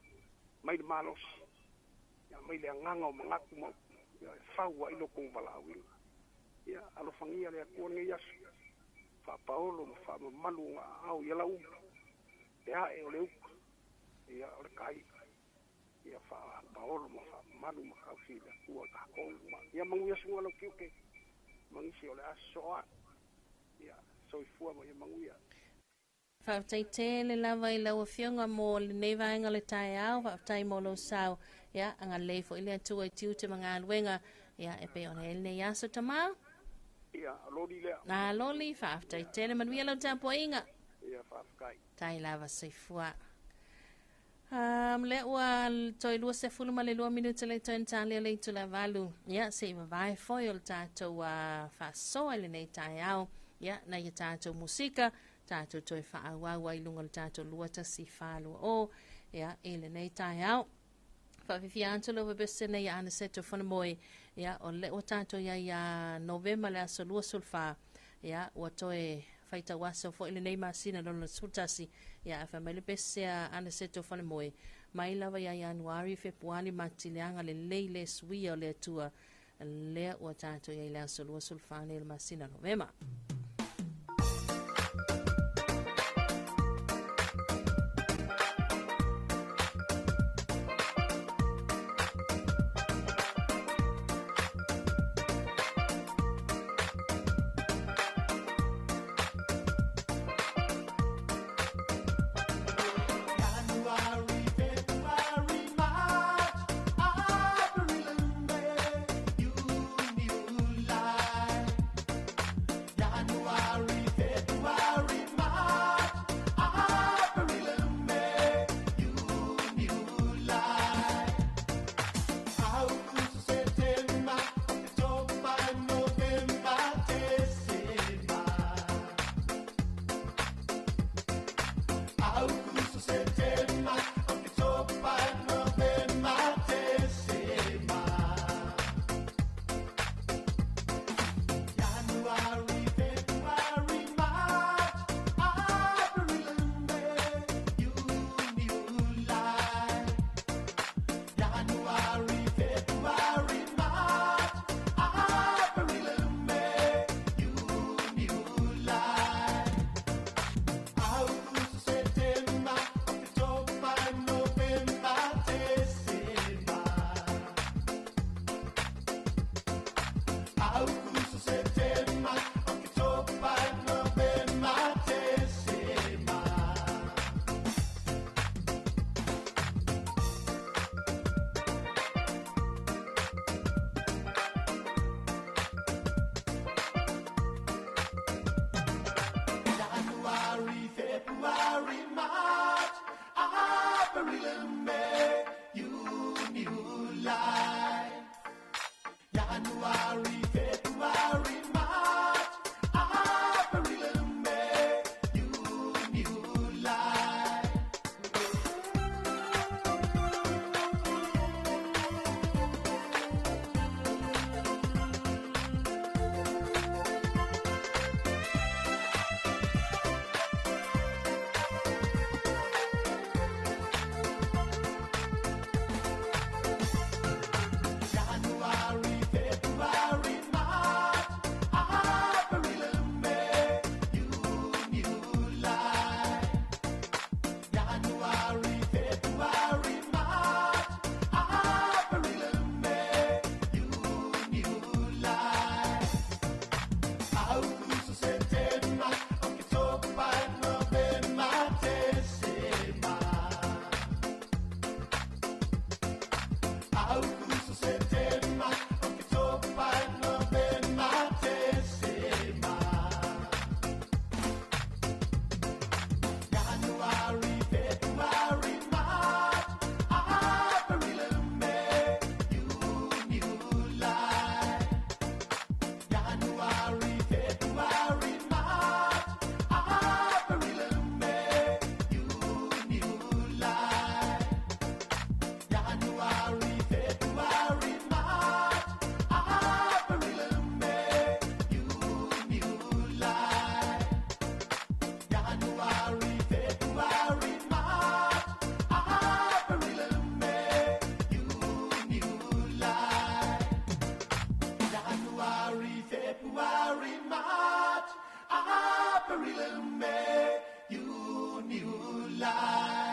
mai le malosi, ia mai le agaga o manatu ma upu, ia e fau ai lo outou valaauina. Ia alofagia le Atua lenei aso, faapaolo ma faamamalu ona aao i alauli, le ae o le uta, ia o le tai, ia faapaolo ma faamamalu ma tausi e le Atua tatou uma. Ia manuia susuga lou tiute ma nisi o le a sosoo ae. Ia soifua ma ia manuia. Faafetai tele lava i lau Afioga mo lenei vaega o le taeao, faafetai mo lou sao. Ia, agalelei foi le Atua i tiute ma galuega, ia, e pei ona i ai lenei aso, Tama. Ia, loli lea. Na loli, faafetai tele, manuia lau tapuaiga. Ia, faafetai. Tai lava soifua. Lea ua toe 22 minute le toe talia le itula 8. Ia, se i vavae foi o le tatou faasoa i lenei taeao. Ia, nai a tatou musika, tatou toe faaauau ai i luga o le tatou 21420. Ia, i lenei taeao. Faafifia atu lau vevese nei ia Anaseto Fonomoe. Ia, o lea ua tatou iai ia Novema le aso 24. Ia, ua toe faitau aso foi lenei masina lona 11. Ia, ae fai mai le pese a Anaseto Fonomoe, mai lava ia Ianuari, Fepuari, Mati le agalelei le suia o le Atua. Lea ua tatou iai le aso 24 nei o le masina Novema. January, February, March, April, and May, June, July. New life.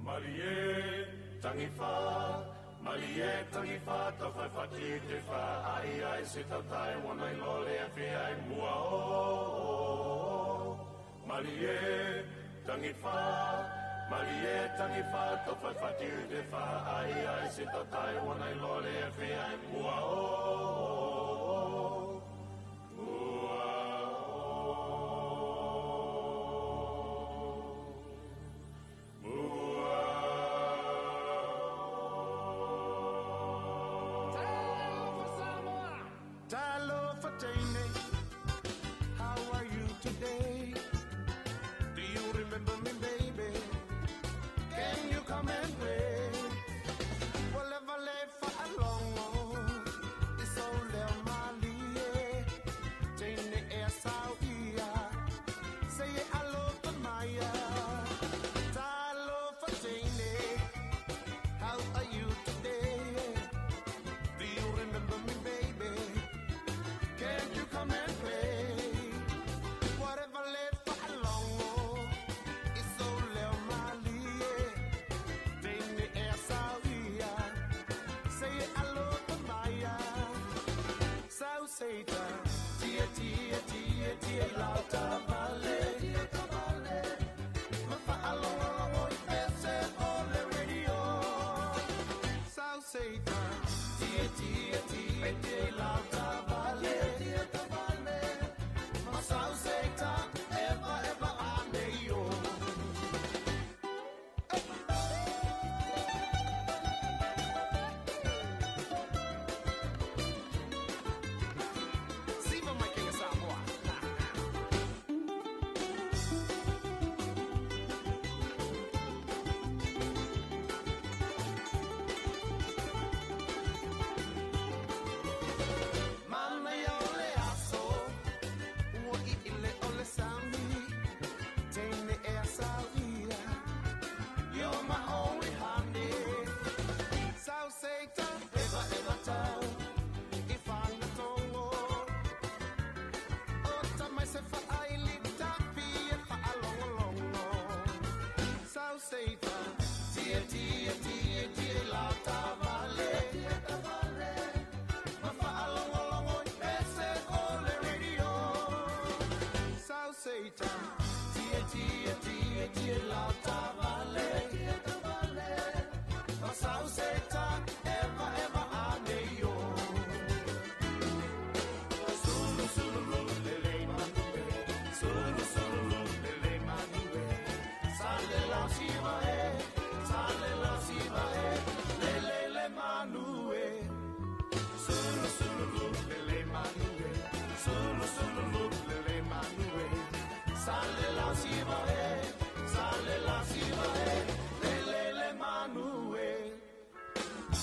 Malie tangifa, malie tangifa, tau fati te fa, ai ai se tautai, wana i lole a fea i mua o. Malie tangifa, malie tangifa, tau fati te fa, ai ai se tautai, wana i lole a fea i mua o. How are you today? Do you remember me, baby? Can you come and play? Whatever left for a long, it's all malie. Jane air say I love the Maya. Talo for Jane. How are you today? Do you remember me, baby? Can you come and play? Whatever left for a long, it's all malie. Jane air say I love the Maya. South Satan, tia tia tia tia lauta vale. Ma along pese ole radio. South Satan, tia tia tia tia lauta vale. Ma South Satan, ever ever ane yo. Siva my king of Samoa. Mana ia o le aso, ua i ile o le sami, teine e a sauia, you're my only honey. Sau Satan, eva eva tau, i whangatongo. O tamai se whaaili tapi e whaalongolongo. Sau Satan, tia tia tia tia lauta vale. Ma whaalongolongo i pese o le radio. Sau Satan, tia tia tia tia lauta vale. Ma Sau Satan, eva eva ane yo. Sulu sulu lu lele manue, sulu sulu lu lele manue. Sale la siva e, sale la siva e, lele le manue. Sulu sulu lu lele manue, sulu sulu lu lele manue. Sale la siva e, sale la siva e, lele le manue.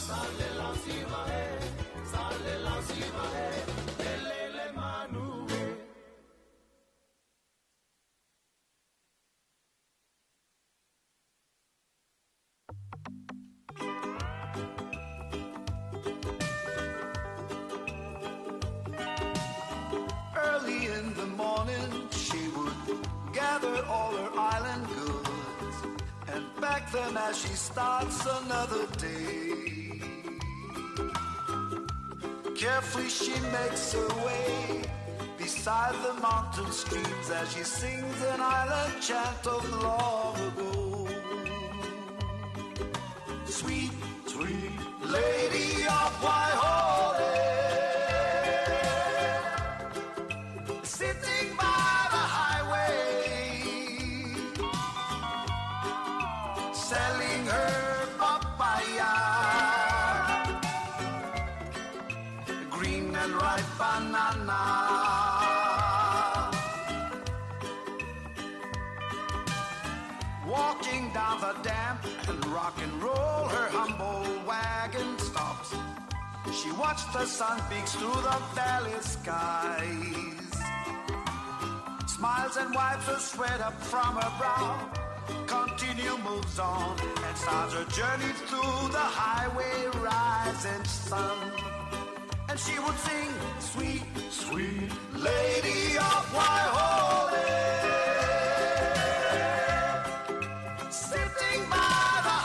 Sale la siva e, sale la siva e, lele le manue. Early in the morning, she would gather all her island goods and pack them as she starts another day. Carefully she makes her way beside the mountain streams as she sings an island chant of long ago. Sweet, sweet lady of Waihole, sitting by the highway, selling her papaya, green and ripe banana. Walking down the damp and rock and roll, her humble wagon stops. She watched the sun peeks through the valley skies, smiles and wipes the sweat up from her brow. Continue moves on and starts her journey through the highway rising sun. And she would sing, sweet, sweet lady of Waihole, sitting by the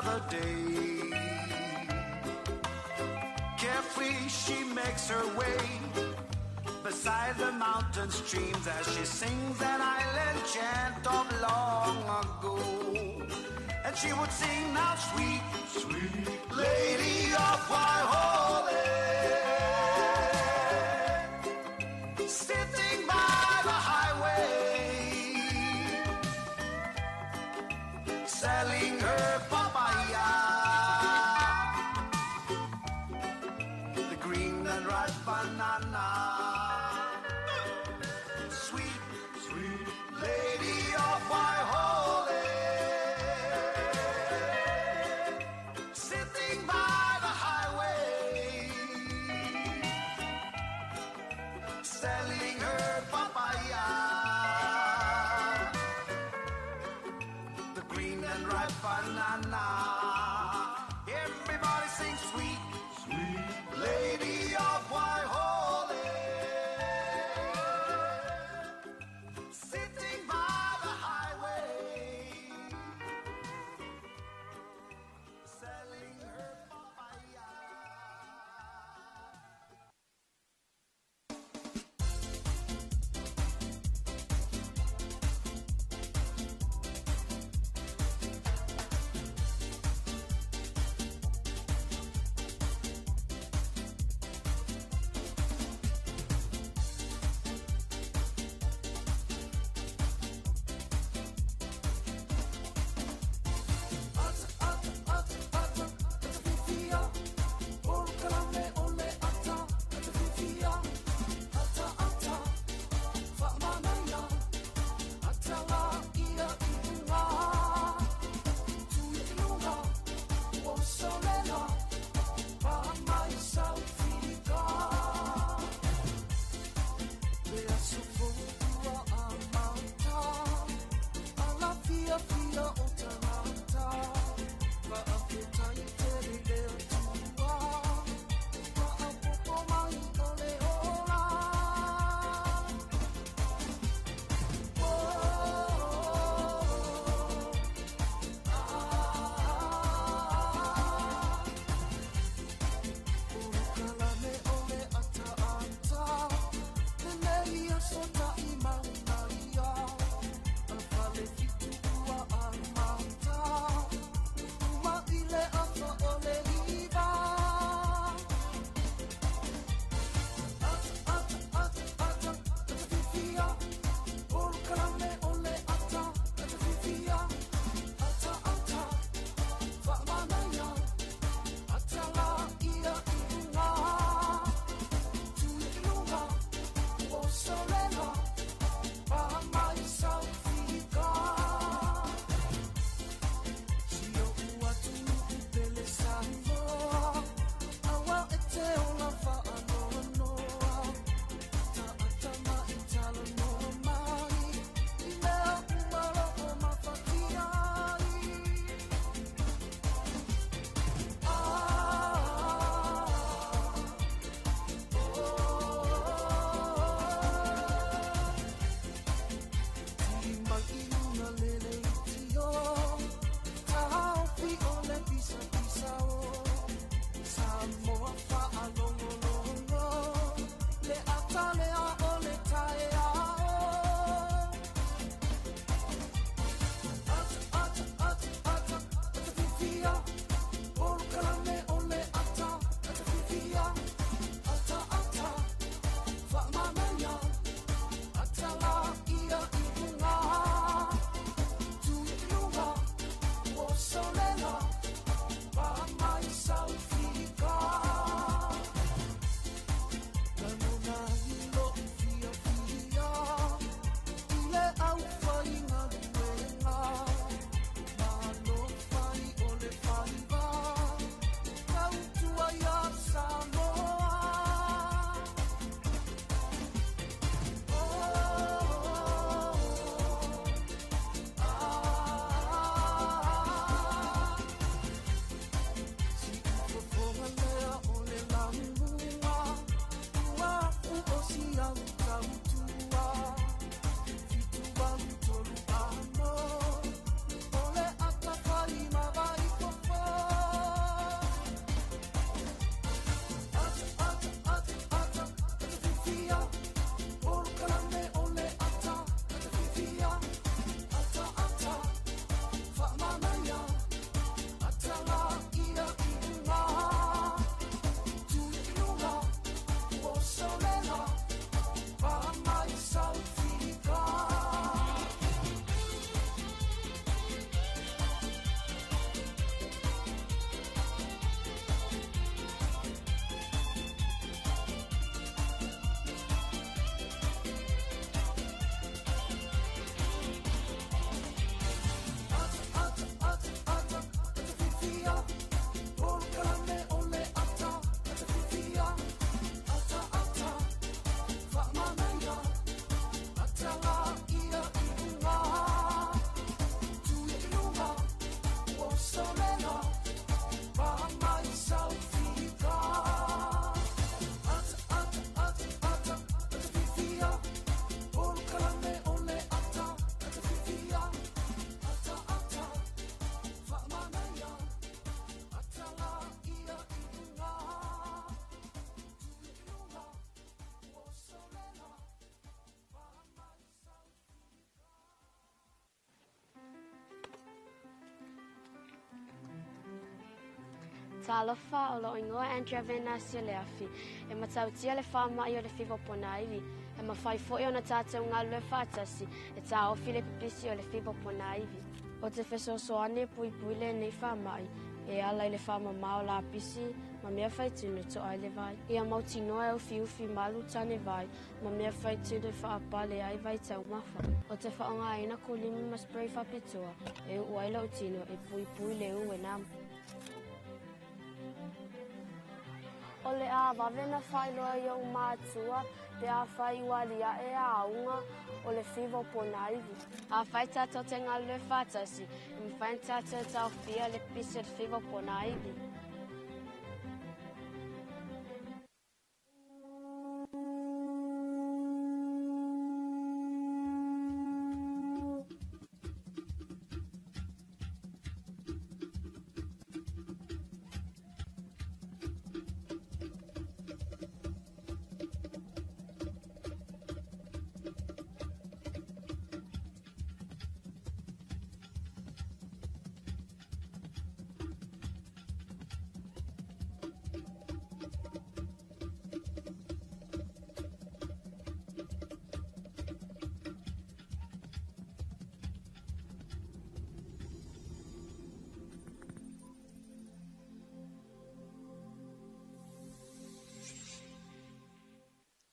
another day. Carefree she makes her way beside the mountain streams as she sings that island chant of long ago. And she would sing now, sweet, sweet lady of Waihole, sitting by the highway, selling her papaya, the green and ripe banana. Sweet, sweet lady of Waihole, sitting by the highway, selling her papaya, the green and ripe banana. Everybody sings sweet, sweet lady of Waihole. Talofa o lou igoa Andrea Venasio Leafi, e matautia le faamai o le fiva o ponaivi, e mafai foi ona tatou galulue faatasi e taofi le pipisi o le fiva o ponaivi. O te fesoasoani e puipui lenei faamai e ala i le faamamā o lapisi ma mea faitino e to'a ai le vai. Ia mautinoa e ufiufi malu tane vai ma mea faitino e faapale ai vai taumafa. O te faaaogaina kulimi ma spray faapitoa e uu ai lou tino e puipui le u e nama. O le a vave ona faailoa i ou matua pe afai ua aliae aauga o le fiva o ponaivi. Afai tatou te galulue faatasi, e mafai ona tatou taofia le pisi o le fiva o ponaivi.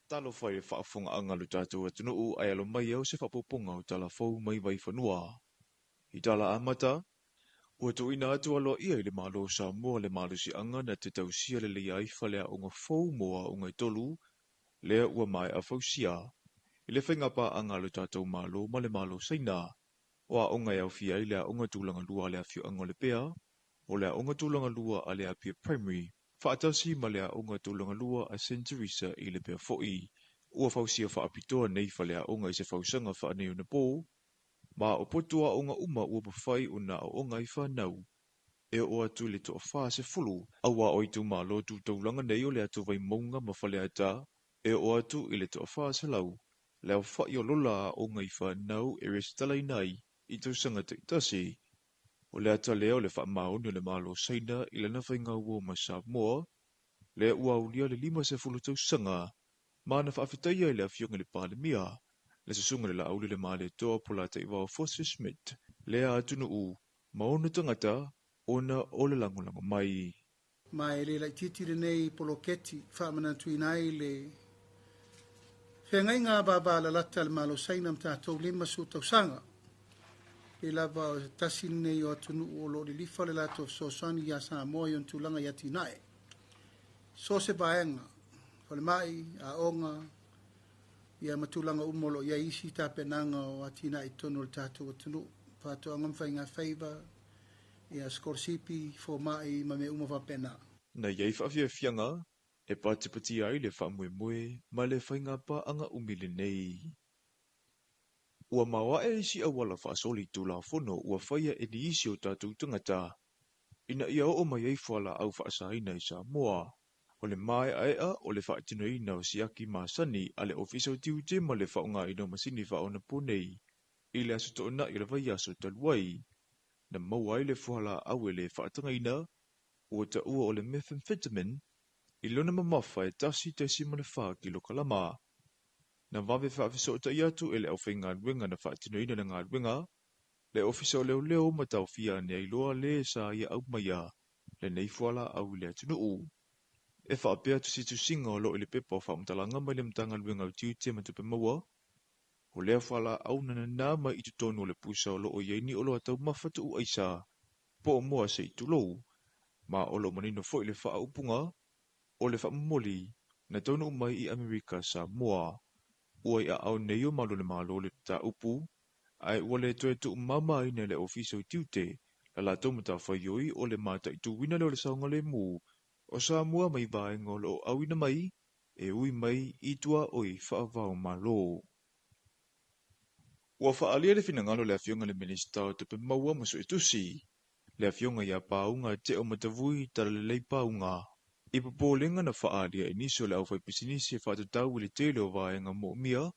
Talofa i le faafofogaaga a lo tatou atunuu ae alo mai au se faaopoopoga o tala fou mai Vaifanua. I tala amata, ua tuuina atu aloaia i le Malo o Samoa le malosiaga na te tausia lelei ai faleaoga fou mo aoga e tolu, lea ua maea fausia i le faigapaaga a lo tatou Malo ma le Malo o Saina. O aoga e aofia ai le Aoga Tulaga Lua a le Afioaga o Lepea, o le Aoga Tulaga Lua a le Apia Primary, faatasi ma le Aoga Tulaga Lua a Saint Teresa i Lepea foi. Ua fausia faapitoa nei faleaoga i se fausaga faaneionapo, ma o potu aoga uma ua mafai ona aooga ai fanau e oo atu i le toa-40, auā o itumalo tu taulaga nei o le atu Vaimauga ma Faleata e oo atu i le toa-400 le aofa'i o lola aoga i fanau e resitalaina ai i tausaga taitasi. O le ata lea o le faamaoni o le Malo o Saina i lana faiga uo ma Samoa, lea ua aulia le 50 tausaga, ma na faafetaia i le Afioga i le Palemia, le Susuga i le Laauli le Malietoa Polataivao Fosi Smith, lea atunuu ma ona tagata ona o le lagolago mai. Ma e le laitiiti lenei poloketi faamanatuina ai le feagaiga vavalalata a le Malo o Saina ma tatou 50 tausaga. E lava o se tasi lenei o atunuu o lo o lilifa le latou fesoasoani ia Samoa i ona tulaga i atinae. So o se vaega, falemai, aoga, ia ma tulaga uma o lo o i ai isi tapenaga o atinae i totonu o le tatou atunuu, faatoaga ma faigafaiva, ia sikolasipi, fomai ma mea uma faapena. Na i ai faafiafiaga e patipatia ai le faamoemoe ma le faigapaaga umi lenei. Ua maoae isi auala faasoli Tulafono ua faia e nisi o tatou tagata ina ia oo mai ai fualaau faasaina i Samoa. O le maeaea o le faatinoina o siaki masani a le Ofisa o Tiute ma le faaaogaina o masini faaonaponei i le Aso Toonai o le vaiaso talu ai, na maua ai le fualaau e le faatagaina ua taua o le methamphetamine i lona mamafa e 1.4 kilokalama. Na vave faafesootai atu e le aufaigaluega na faatinoina le galuega, le Ofisa o Leoleo ma taofia ane ai loa le sa ia aumaia lenei fualaau i le atunuu. E faapea tusitusiga o lo o i le pepa o faamatalaga mai le Matagaluega o Tiute ma Tupe Maua, o lea fualaau na nanā mai i totonu o le pusa o lo o i ai ni oloa taumafa tuu aisa po o moa se i tulou, ma o lo o manino foi le faaupuga o le faamomoli na taunuu mai i Amerika Samoa. Ua i aao nei o malu o le Malo le mataupu, ae ua le toe tuumamaina e le Ofisa o Tiute la latou matafaioi o le mataituina lea o le saogalemu o Samoa mai vaega o lo o auina mai e ui mai i tuaoi faava-o-Malo. Ua faaalia le finagalo o le Afioga i le Minisita o Tupe Maua ma Suetusi, le Afioga ia Pauga Teo Matavui Talalelei Pauga, i popolega na faaalia e nisi o le aufaipisinisi e faatatau i le tele o vaega moomia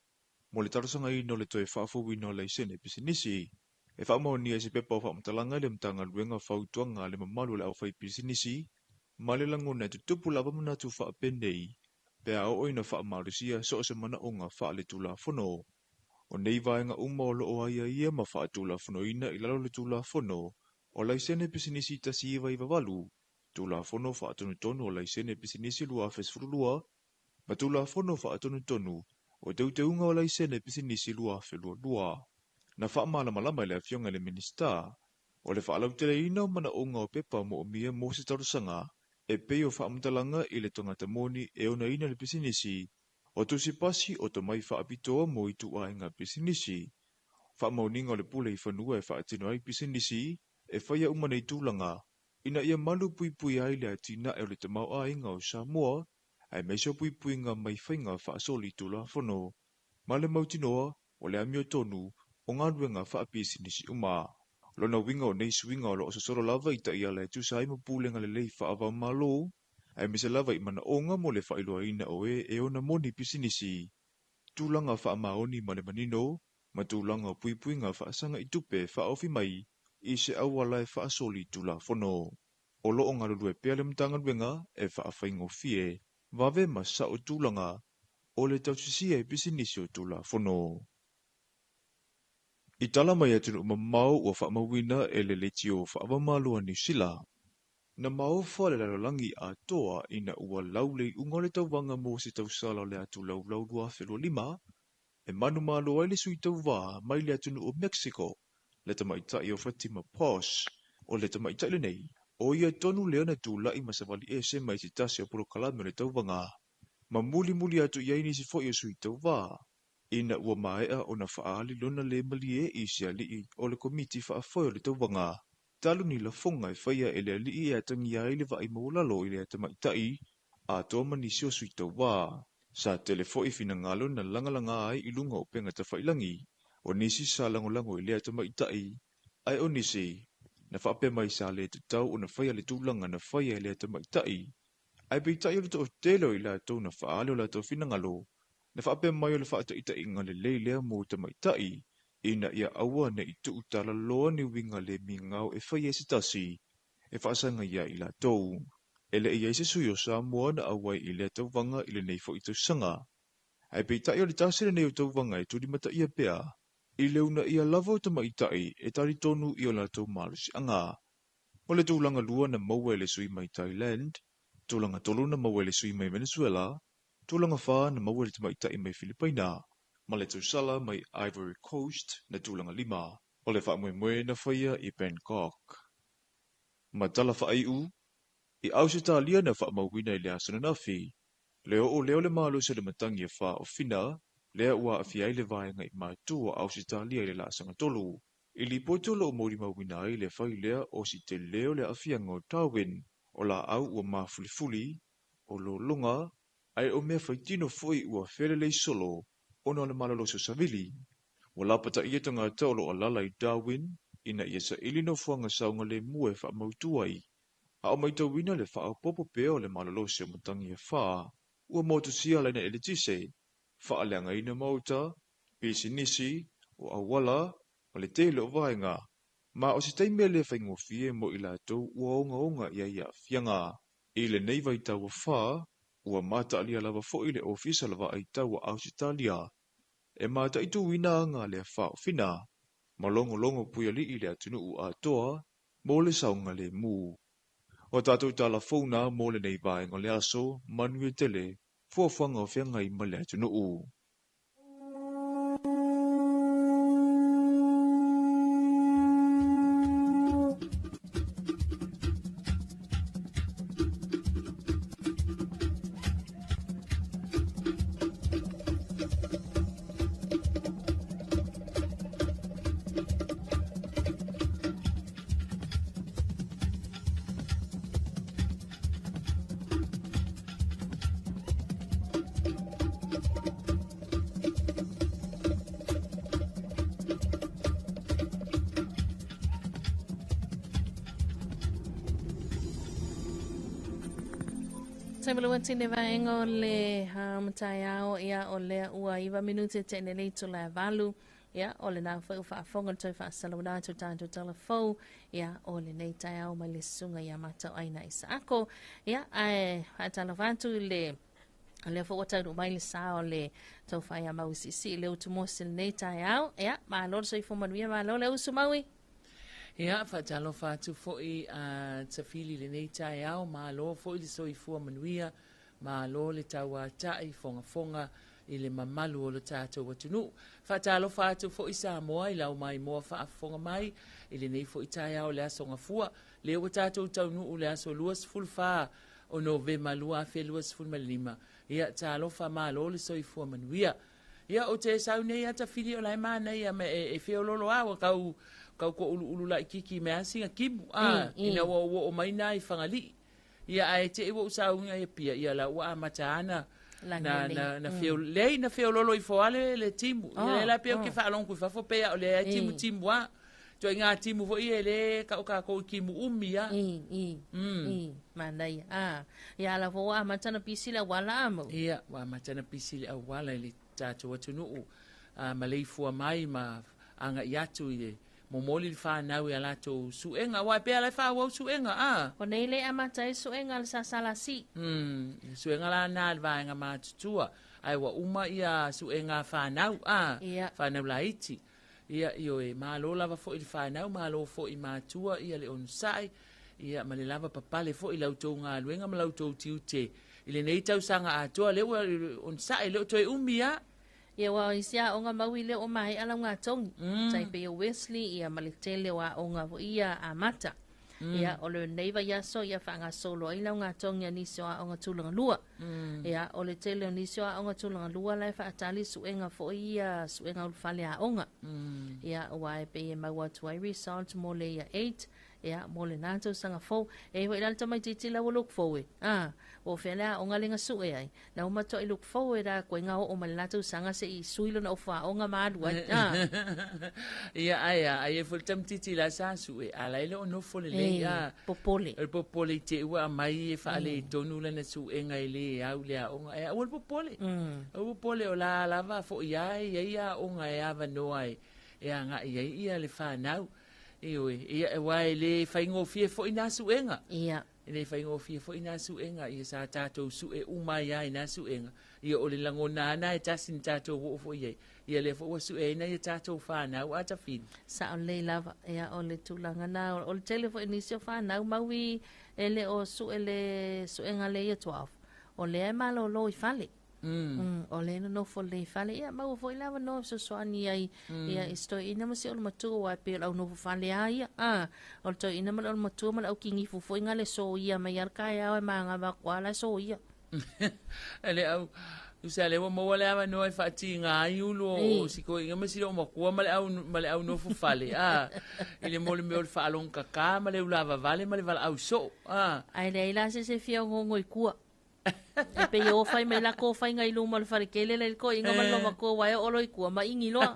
mo le talosagaina o le toe faafouina o laisene pisinisi. E faamaonia i se pepa o faamatalaga i le Matagaluega fautuaga a le mamalu o le aufaipisinisi ma le lagona e tutupu lava manatu faapenei pe a oo ina faamalosia so o se manaoga faaletulafono. O nei vaega uma o loo aiaia ma faatulafonoina i lalo o le Tulafono o Laisene Pisinisi 1998, Tulafono Faatonutonu o Laisene Pisinisi 2012, ma Tulafono Faatonutonu o Teuteuga o Laisene Pisinisi 2022. Na faamalamalama e le Afioga i le Minisita o le faalauteleina o manaoga o pepa moomia mo se talosaga e pei o faamatalaga i le tagata moni e onaina le pisinisi, o tusi pasi o tomai faapitoa mo ituaiga pisinisi, faamaoniga o le pule i fanua e faatino ai pisinisi e faia uma nei tulaga ina ia malu puipui ai le atinae o le tamaoaiga o Samoa aemaise o puipuiga mai faiga faasoli tulafono ma le mautinoa o le amiotonu o galuega faapisinisi uma. O lona uiga o nei suiga o loo sosolo lava i taiala e tusa ai ma pulega lelei faava-o-Malo aemaise lava i manaoga mo le faailoaina o e e ona moni pisinisi, tulaga faamaoni ma le manino, ma tulaga o puipuiga faasaga i tupe faaofi mai i se auala e faasoli tulafono. O loo galulue pea le Matagaluega e faafaigofie, vave ma sao tulaga o le tausisia i pisinisi o tulafono. I tala mai atunuu mamao ua faamauina e le leitio faava-o-Malo a Niu Sila. Na maofa le lalolagi atoa ina ua lau le iuga o le tauvaga mo se tausala o le atu laulau 2025, e manumalo ai le sui tauvā mai le atunuu o Mexico, le tamaitai o Fatima Pos. O le tamaitai lenei, o ia tonu lea na tulai ma savali ese mai se tasi o polokalame o le tauvaga, ma mulimuli atu i ai nisi foi o sui tauvā, ina ua maea ona faaali lona le malie i se alii o le komiti faafoe o le tauvaga, talu ni lafoga e faia e le alii e atagia ai le vaai maualalo i le tamaitai atoa ma nisi o sui tauvā. Sa tele foi finagalo na lagalaga ai i luga o upega tafailagi, o nisi sa lagolago i lea tamaitai, ae o nisi na faapea mai sa le tatau ona faia le tulaga na faia e lea tamaitai. Ae peitai o le toatele o i latou na faaali o latou finagalo, na faapea mai o le faataitaiga lelei lea mo tamaitai, ina ia aua ne i tuutalaloa ni uiga le migao e faia e se tasi e faasaga ia i latou. E le i ai se sui o Samoa na auai i lea tauvaga i lenei foi tausaga. Ae peitai o le tasi lenei o tauvaga e tulimataia pea i le uunaia lava o tamaitai e talitonu i o latou malosiaga. O le tulaga lua na maua e le sui mai Thailand, tulaga tolu na maua e le sui mai Venezuela, tulaga fa na maua e le tamaitai mai Filipaina, ma le tausala mai Ivory Coast na tulaga lima. O le faamoemoe na faia i Bangkok. Ma tala faaiu, i Ausetalia na faamauina i le aso ananafi, le oo lea o le malosi o le matagi e faaofina, lea ua aafia ai le vaega i matu o Ausetalia i le laasaga tolu. I lipoti o loo molimauina ai le fai lea o si telē o le aafiaga o Darwin, o laau ua mafulifuli, o lologa, ae o mea faitino foi ua felelei solo ona o le malolosi o savili. Ua lapataia tagata o loo alaala i Darwin ina ia saili nofoaga saogalemu e faamautu ai, a o matauina le faaopoopo pea o le malolosi o matagi e fa ua motusia laina eletise, faaleagaina maota, pisinisi, o auala, ma le tele o vaega, ma o se taimi e le faigofie mo i latou ua ogaoga i ai aafiaga. I lenei vaitau afa, ua mataalia lava foi le Ofisa o le Vaai Tau a Ausetalia e mataituina aga a le faaofina ma logologo puialii le atunuu atoa mo le saogalemu. O tatou tala fou na mo lenei vaega o le aso, manuia tele, fuafuaga o feagai ma le atunuu. Taimalo atu i le vaega o le mataeao, ia o lea ua 9 minute te nei le itula e 8. Ia, o lena foi ua faafofoga le toe faasalauina atu o tatou tala fou, ia, o lenei taeao mai le susuga ia Matauaina Isaako. Ia, ae faatalofa atu i le O lea foi ua taunuu mai le sa o le taufai a Maui Siisii le utumosi lenei taeao. Ia, malo le soifua manuia, malo le usu Maui. Ia, faatalofa atu foi a Tafili lenei taeao, malo foi le soifua manuia, malo le tauatai fogafoga i le mamalu o lo tatou atunuu. Faatalofa atu foi Samoa i lau maimoa faafofoga mai i lenei foi taeao o le Aso Gafua, lea ua tatou taunuu i le aso 24 o Novema 2025. Ia, talofa malo le soifua manuia. Ia, ou te sau nei a Tafili o la e manaia me e, e feololo a ua kau kau ko uluulu laititi me a singa kimu a ina ua ou oo mai na i Fagalii. Ia ae te i ua ou sauga ia pia ia la ua amata ana na na na feo lei na feololo ifo a le le timu. Ia la pei ou te faalogo atu i fafo pei a o lea e timutimu a. Ituaiga timu foi e lē kau kākou i timu umi a. Manaia. A, ia ala foi ua amata ona pisi le auala a mau. Ia, ua amata ona pisi le auala i le tatou atunuu a maleifua mai ma agai atu i le momoli le fanau i a latou suega, aua e pei lava la e faaauau suega, a. O nei le amata ai suega a le SSLC. Suega la na a le vaega matutua, ae ua uma ia suega a fanau, a, fanau laiti. Ia, ioe, malo lava foi i le fanau, malo foi i matua, ia le onosai, ia, ma le lava papale foi i la outou galuega ma la outou tiute i lenei tausaga atoa, lea ua onosai, e le o toe umi lava. Ia, aua o isi aoga maui lea ua maea lau gatogi, tai pei o Wesley, ia, ma le tele o aoga foi ia amata. Ia, o lenei vaiaso ia faagasolo ai lau gatogi a nisi o aoga tulaga lua. Ia, o le tele o nisi o aoga tulaga lua la e faatali suega foi ia suega ulufale aoga. Ia, aua e pei e maua atu ai results mo le Year 8, ia, mo lena tausaga fou. E i ai foi la le tamaitiiti la ua look forward, a, po o fea le aoga lea na sue ai, na ua matuai look forward lava koe na oo mai le la tausaga se i sui lona ofo aoga ma alu ai. A. Ia, ae a, ai e foi le tamaitiiti la sa sue, a la e le o nofo lelei, a. Popole. O le popole i te i ua aumai e faaletonu lana suega e le au i le aoga. Ae aua le popole. Aua le popole o la lava foi a e i ai aoga e avanoa e agai ai ia le fanau. Ioe, ia, aua e le faigofie foi na suega. Ia. E le faigofie foi na suega, ia sa tatou sue uma ai lava i na suega. Ia o le lagona lava na e tasi na tatou oo foi i ai. Ia lea foi ua sue ai nai a tatou fanau a Tafili. Sao lelei lava, ia o le tulaga na, o le tele foi o nisi o fanau mau i e le o sue le suega lea ia 12, o lea e malolo i fale. O lea e nonofo lelei i fale, ia maua foi le avanoa e fesoasoani ai, ia i si toeaina ma si olomatua, aua e pei o le au nofo fale lava ia. A, o le toeaina ma le olomatua ma le aukigifu foi na le soia mai lava le taeao e manava atu lava la e soia. Le au, tusa lea ua maua le avanoa e faatiga ai ulu o si toeaina ma si loomatua ma le au, ma le au nofo fale, a, i le mo le mea o le faalogokaka ma le ulavavale ma le valaau soo, a. Ae leai la se isi e fia onoono i tua. E pei e o fai mai lako faiga i luma o le faletele la i le toeaina ma le loomatua aua e oo loa i tua ma igi loa.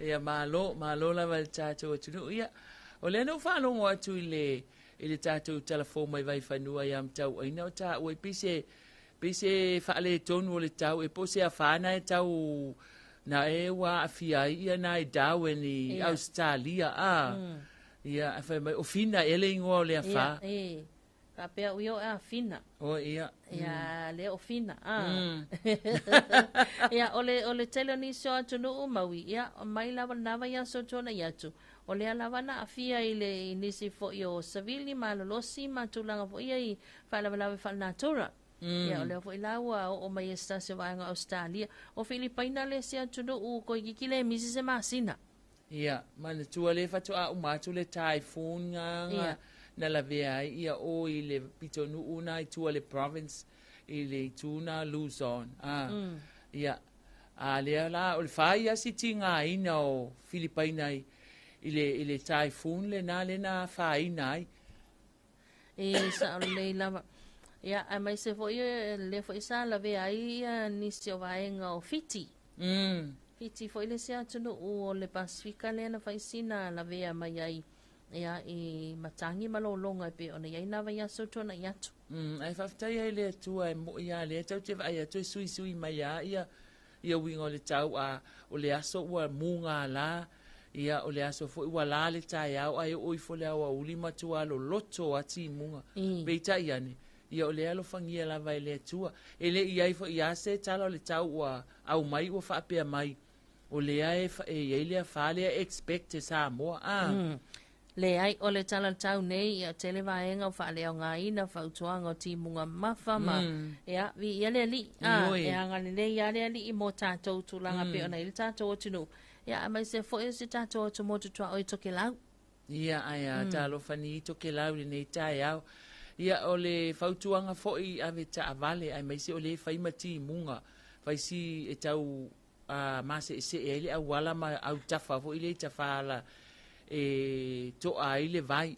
Ia malo, malo lava i le tatou atunuu. Ia, o lea na ou faalogo atu i le i le tatou tala fou mai Vaifanua ia Matauaina o taua e pei se pei se faaletonu o le tau e po o se afa na e tau na e ua aafia ai ia na i Darwin i Ausetalia a. Ia ae fai mai o Whina ea le igoa o le afa. Ia, e. Faapea ui o a Whina. O ia. Ia lea o Whina. A. Ia o le o le tele o nisi o atunuu maui ia mai lava lena vaiaso tuanai atu. O lea lava na aafia i le i nisi foi o savili malolosi ma tulaga foi ia i faalavelave faalenatura. Ia o lea foi la ua oo mai e se tasi o vaega o Ausetalia. O Filipaina le isi atunuu toeitiiti le misi se masina. Ia, manatua lea faatoa uma atu le typhoon nga nga na lavea ai ia o i le pitonuu na i tua le province i le itu na Luzon. A, ia, a lea la, o le fai lava si tigaina o Filipaina i, i le, i le typhoon lena lea na afaina ai. E sao lelei lava. Ia, aemaise foi lea foi sa lavea ai ia nisi o vaega o Fiti. Fiti foi le isi atunuu o le Pasefika lea na fai sina lavea mai ai ia, i matagi ma lologa e pei ona i ai nā vaiaso tuanai atu. Ae faafetai ai i le Atua e mo'i lava lea tatou te vaai atu e suisui mai lava ia. Ia uiga o le tau a o le aso ua mugala, ia o le aso foi ua la le taeao ae oo ifo le aoauli matua loloto a timuga. Peitai ane, ia o lea alofagia lava e le Atua. E le i ai foi a se tala o le tau ua aumai ua faapea mai, o lea e i ai le afa lea e expect e Samoa. Leai, o le tala o le tau nei, ia tele vaega o faaleaogaina fautuaga o timuga mafa ma ia viia le Alii. E agalelei lava le Alii mo tatou tulaga pei ona i ai le tatou atunuu. Ia aemaise foi o si tatou atumotu tuaoi i Tokelau. Ia, ae a talofa ni i Tokelau i lenei taeao. Ia, o le fautuaga foi ave taavale, aemaise o lē fai ma timuga, fai si e tau maseesee ai le auala ma autafa foi lea i tafaala e toa ai le vai.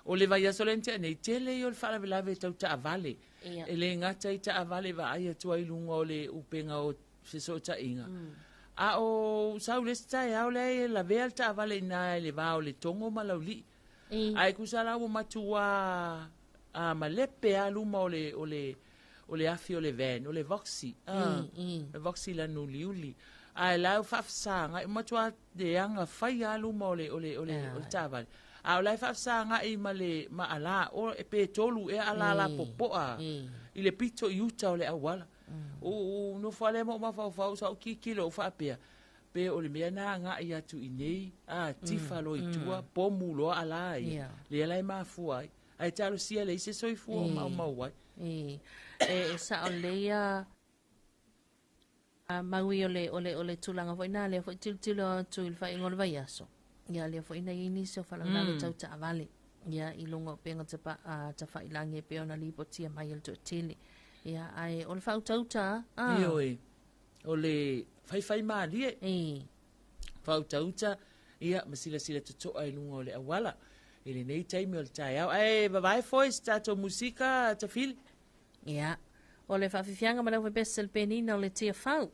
O le vaiaso lea na tea nei, tele ia o le faalavelave tau taavale. E le gata i taavale vaai atu ai i luga o le upega o fesootaiga. A o sau le isi taeao lea e lavea le taavale i ina i le va o Letogo ma Laulii. Ae tusa la ua matua malepe lava luma o le o le o le afi o le van, o le Voxy, le Voxy lanu uliuli. Ae la e faafesagai, matua leaga fai lava luma o le o le o le o le taavale. A o la e faafesagai ma le ma alā, o pe tolu ea alā lapopoa i le pito i uta o le auala. Ua nofo lava lea ma ou mafaufau, sa ou tilotilo ou faapea, pe o le mea na agai atu i nei, tifa loa i tua, pomu loa alā ia, lea la e mafua ai. Ae talosia leai se soifua o maumau ai. E sao lelei a maui o le o le o le tulaga foi na lea foi tilotilo atu i le faaiuga o le vaiaso. Ia lea foi na i ai nisi o faalavelave tau taavale. Ia i luga o upega tafailagi e pei ona lipotia mai e le toatele. Ia ae o le faautauta a. Ioe. O le faifai malie. Faautauta ia ma silasila totoa i luga o le auala i lenei taimi o le taeao. Ae vavae foi se tatou musika Tafili. Ia, o le faafiafiaga ma le aufaipisinisi a le Penina o le Tiafau.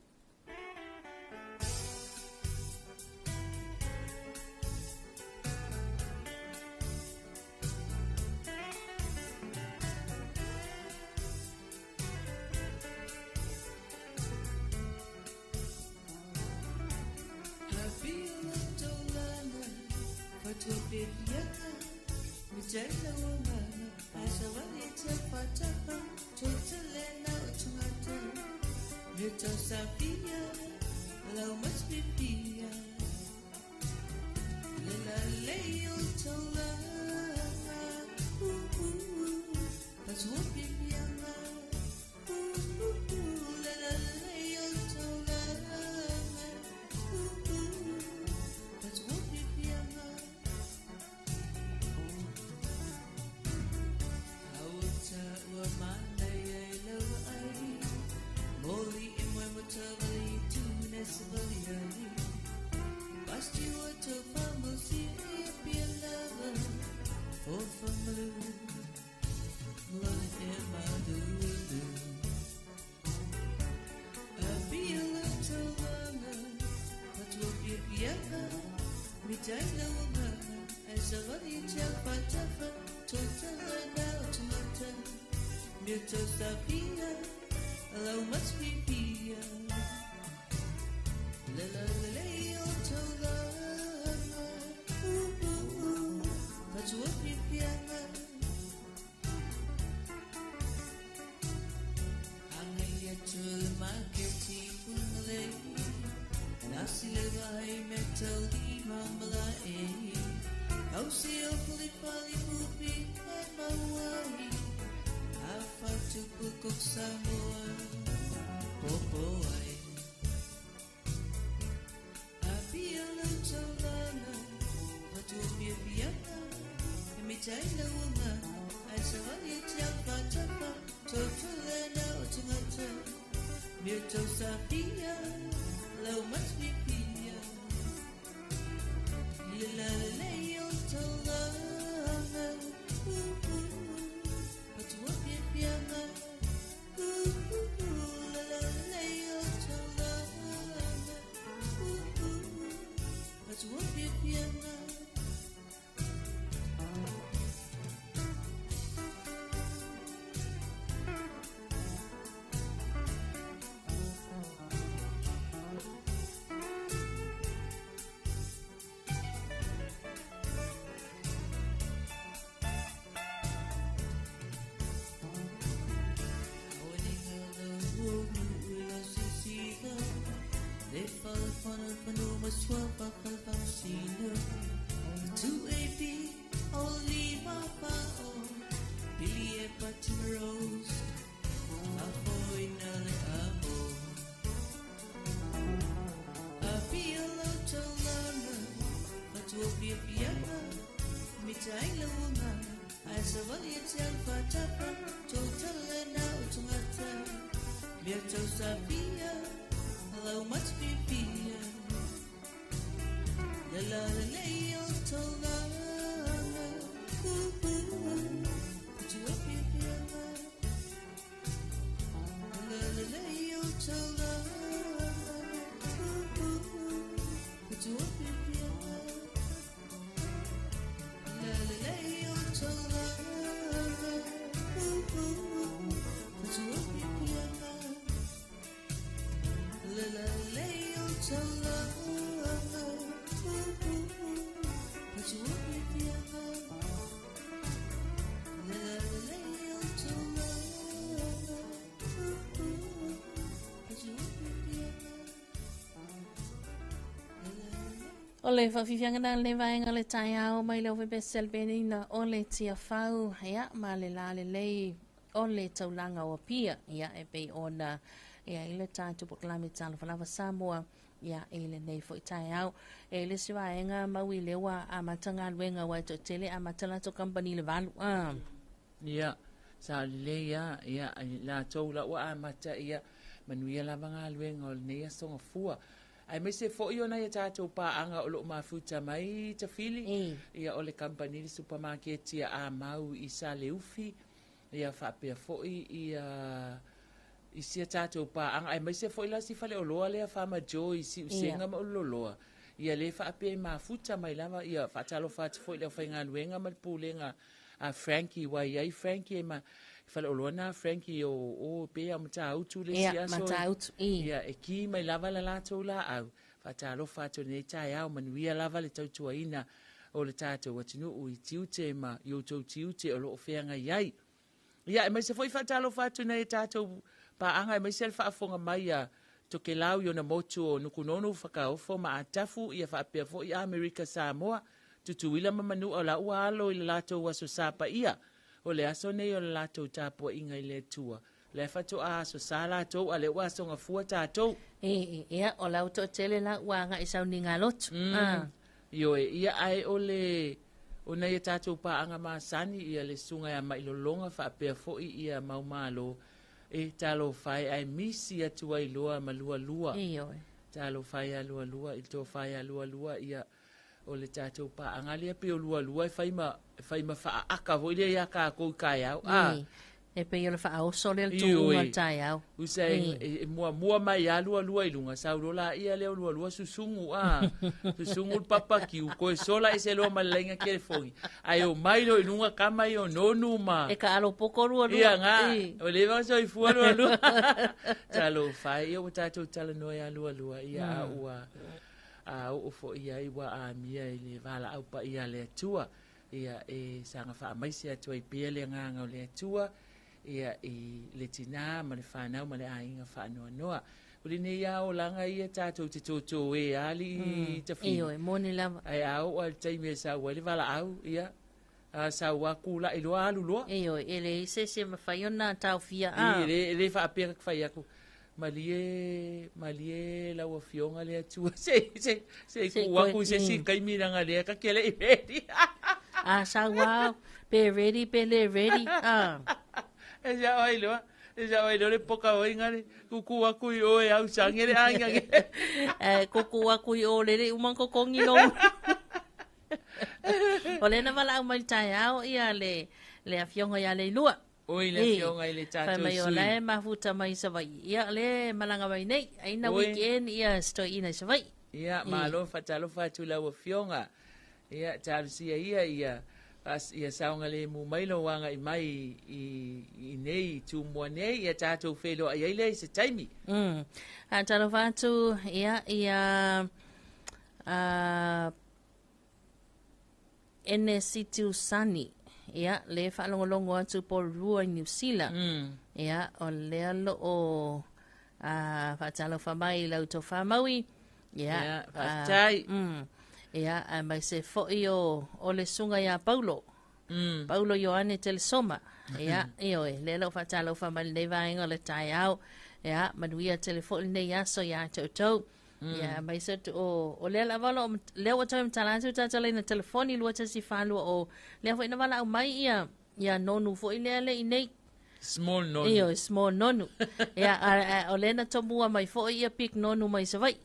Mea tausafia lau matufiafia Le la lelei o le taulaga Putuafiafiaga Le la lelei o le taulaga Putuafiafiaga Le lelei o le taulaga Putuafiafiaga Le lelei o le taulaga Putuafiafiaga Le lelei o le taulaga Putuafiafiaga O le faafiafiaga na le vaega le taeao mai le OVBS Albenina o le Tiafau ia ma le lalelei o le taulaga o Apia ia e pei ona ia i le tatou polokalame Talofa Lava Samoa ia i lenei foi taeao. E le isi vaega mau i lea ua amata galuega aua e toatele e amata latou kamupani i le 8 a. Ia, sa lelei lava, ia, latou la ua amata, ia, manuia lava galuega o lenei aso Gafua. Aemaise foi o nai a tatou paaga o lo o mafuta mai Tafili, ia, o le kamupani le supamaketi a Amau i Saleufi, ia, faapea foi ia isi a tatou paaga, aemaise foi la si faleoloa lea Farmer Joe i Siusega ma Ululoloa, ia, lea e faapea e mafuta mai lava, ia, faatalofa atu foi i le aufaigaluega ma le pulega a Frankie, ua i ai Frankie e ma faleoloa na Frankie o o pei o Matautu le isi aso. Matautu, i. Ia, e ki mai lava la latou laau. Faatalofa atu i lenei taeao, manuia lava le tautuaina o le tatou atunuu i tiute ma i outou tiute o lo o feagai ai. Ia, aemaise foi faatalofa atu i nai a tatou paaga, aemaise le faafofoga mai a Tokelau i ona motu o Nukunonu, Fakaofo ma Atafu, ia faapea foi Amerika Samoa, Tutuila ma Manua o la ua alo i le latou Aso Sa paia. O le aso nei o le latou tapuaiga i le Atua. O la e faatoa Aso Sa latou a lea ua Aso Gafua tatou. Ia, o la ua toatele la ua agai i sauniga lotu. Ioe, ia ae o le o nai a tatou paaga masani, ia le susuga ia Mailologa faapea foi ia Maumalo, e talofa e ae misi atu ai loa ma Lualua. Ioe. Talofa e ia Lualua, i le tofa ia Lualua, ia o le tatou paaga lea pei o Lualua e fai ma, e fai ma faaaka foi lea ia tatou i taeao. A. E pei o le faaoso lea le tuuga o le taeao. Usa e, e muamua mai lava Lualua i luga, sau loa laia lea o Lualua susugu, a, susugu le papakiu, toe sola ese loa ma le laina telefoni. Ae omai loa i luga tama ia o Nonu ma... E taalo poto Lualua. Ia na, ua leva ona soifua Lualua. Talofa e, ia ua tatou talanoa ia Lualua, ia a ua... A oo foi i ai ua amia i le valaau paia a le Atua, ia e saga faamaise atu ai pea le agaga o le Atua, ia i le tinā ma le fanau ma le aiga faanoanoa. O lenei lava olaga ia tatou te tōtō e alii tafili. Ioe, moni lava. Ae a oo lava i le taimi e sau ai le valaau, ia, a sau lava kula'i loa alu loa. Ioe, e leai se isi e mafai ona taofia, a. E le faapea ka fai atu, Malie, malie lau Afioga le Atua, se i, se, se i tuu atu i se isi taimi leaga lea ta te le i ready. A sau lava, pe ready pe le ready, a. E sao ai loa, e sao ai loa le poka oi ngale, tutu atu i o e ausage le aiga ke. E tutu atu i o le le uma ona totogi lou. O lea na valaau mai i le taeao ia le, le Afioga ia Leilua. Oi le Afioga i le tatou sui. Fai mai o la e mafuta mai i Savaii. Ia, lea e malaga mai nei. Aina weekend ia si toeaina i Savaii. Ia, malo faatalofa atu i lau Afioga. Ia, talosia ia ia ia saogalemu mai lou agai mai i inei i Tumua nei, ia tatou feiloai ai lea i se taimi. Faatalofa atu ia ia Enesitu Sani, ia, le faalogologo atu Porirua i Niu Sila. Ia, o lea lo o faatalofa mai i lau tofa Maui. Ia, Ia, faafetai. Ia, aemaise foi o, o le susuga ia Paulo. Paulo Ioane Telesoma. Ia, ioe, lea lo o faatalofa mai lenei vaega o le taeao. Ia, manuia tele foi lenei aso ia te outou. Ia, aemaise atu o, o lea lava o lo o, lea ua toe matala atu tatou laina telefoni 2142 o, lea foi na valaau mai ia, ia Nonu foi lea le i nei. Small nonu. Ioe, small nonu. Ia, a, o lea na tomua mai foi ia big nonu mai Savaii.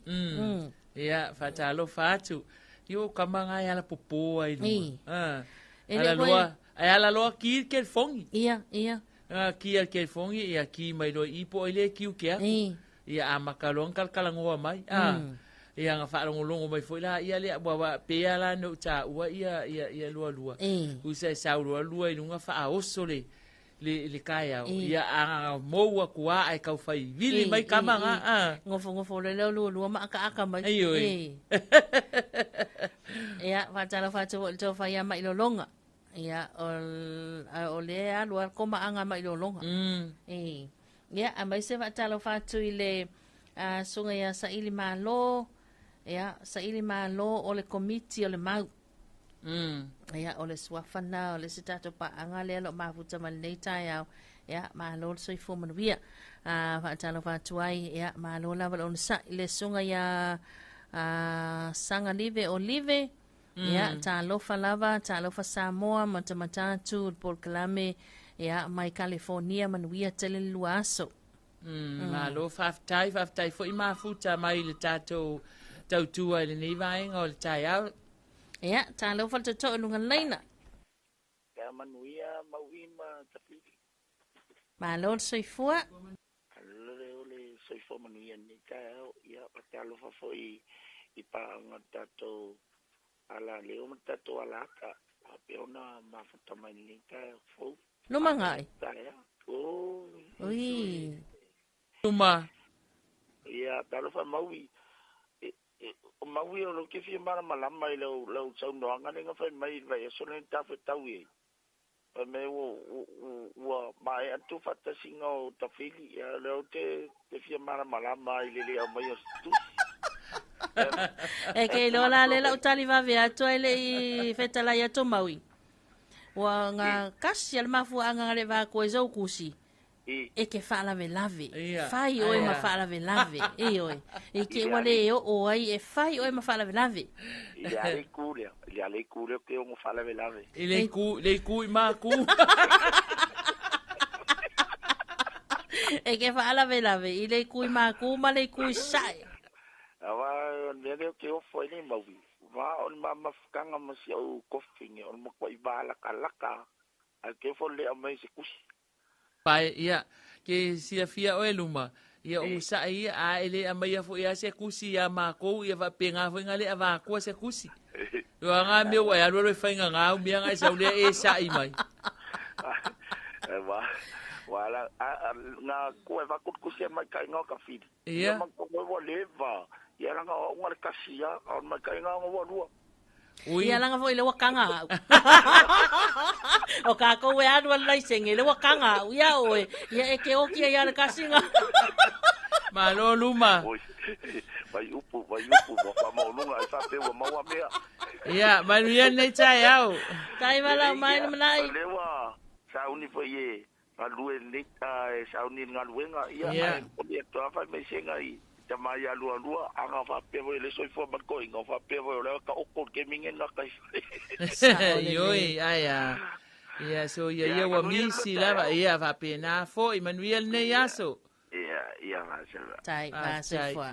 Ia, faatalofa atu. Io kama nga e ala popo ai luma. Ī. Ah. E Ala le koe- loa, ai ala loa ki i le kelifogi. Ia, ia. Ah, ki a le kelifogi, ia ki mai loa i po o i le kiu ke aku. Ia amaka loa ona kalakalagoa mai. Ah. Ia ga faalogologo mai foi laia lea ua faapea la na ou taua ia ia ia lualua. Usa e sau loa lua i luga faaoso le le le taeao. Ia a mou atu lava ae taufai vili mai tama ga a. Gofogofo loa lea o lualua ma akaaka mai. Ioe. Ia, faatalofa atu foi i le tofa ia Mailologa. Ia, o lea e alu lava le komaaga a Mailologa. Ia, aemaise faatalofa atu i le susuga ia Saili Malo, ia, Saili Malo o le Komiti o le Mau. Ia, o le suafa lena o le isi tatou paaga lea o lo o mafuta mai lenei taeao. Ia, malo le soifua manuia. Faatalofa atu ai, ia, malo lava le onosai i le susuga ia Sagalive Olive. Ia, talofa lava, talofa Samoa, matamata atu i le polokalame, ia, mai California, manuia tele le lua aso. Malo faafetai, faafetai foi mafuta mai i le tatou tautua i lenei vaega o le taeao. Ia, talofa le tootoo i luga laina. Ia manuia Maui ma Tafili. Malo le soifua. Lole o le soifua manuia i lenei taeao. Ia, faatalofa foi i paaga o le tatou alaleo ma le tatou alaata faapea ona mafuta mai i lenei taeao fou. Lumagai. Taeao. Oi. Ui. Luma. Ia, talofa Maui. O Maui o lou te fia malamalama i lau lau saunoaga lea na fai mai i le vaiaso lenei na tafetaui ai. Fai mai ua ua maea le tuufaatasiga o Tafili, ia o lea ou te te fia malamalama i le le aumaia o se tusi. E ke iloa la lea lau tali vave atu ai le i fetalai atu Maui. Ua nga kasi a le mafuaaga nga le va koe zau kusi. E ke faalavelave. Ia. Fai oe ma Ia. faalavelave. Ioe. I ke I le ua ale. le oo ai e fai oe ma faalavelave. I le ale ku lea, i le ale ku lea ke ono faalavelave. I le ku, le ku i maku. E ke faalavelave i le ku i maku ma le ku i sae. Aua o le mea lea ou te ofo ai nei Maui. Va o le mamafutaga ma si au kofi o le matuai valakalaka. Ae ou te ofo le aumai se kusi. Pae, ia, ke silafia oe luma, ia onosaʻi ia, a e lē aumaia foʻi lava se kusi iā makou, ia faapegā foi ga lē avakua se kusi. Ua gā mea ua e alualu e faigagā au mea ga e sau lea e saʻi mai. Wa wala nga ku e vakukusi mai kai nga ka fili. Ia. Ma ko wa leva. Ia ranga o nga le kasi ia, o mai kai nga wa lua. Ui. Ia langa foi le ua kanga au. O kākou e alu ala laisenge, le ua kanga au ia oe. Ia e ke oki ai ala kasinga. Malo luma. Oi, vai upu, vai upu, wa whamaulunga, e whape ua maua mea. Ia, manuia lenei taeao. Tai wala mai le manai. Lewa, sauni foi e, galue lenei, e sauni le galuega, ia, Ia. ai, o le atoa whai mai senga i, te mai a lua lua, anga whapea foi le soifua ma le koiga, whapea foi o lea ka oko le keminge nga kai. Ioe, ai a. Ia, so ia Ia, ia ua manuia le misi taeao. lava, ia faapena foʻi, manuia lenei aso. Ia, ia, vasela. Tai, Ah, tai. vasoifua.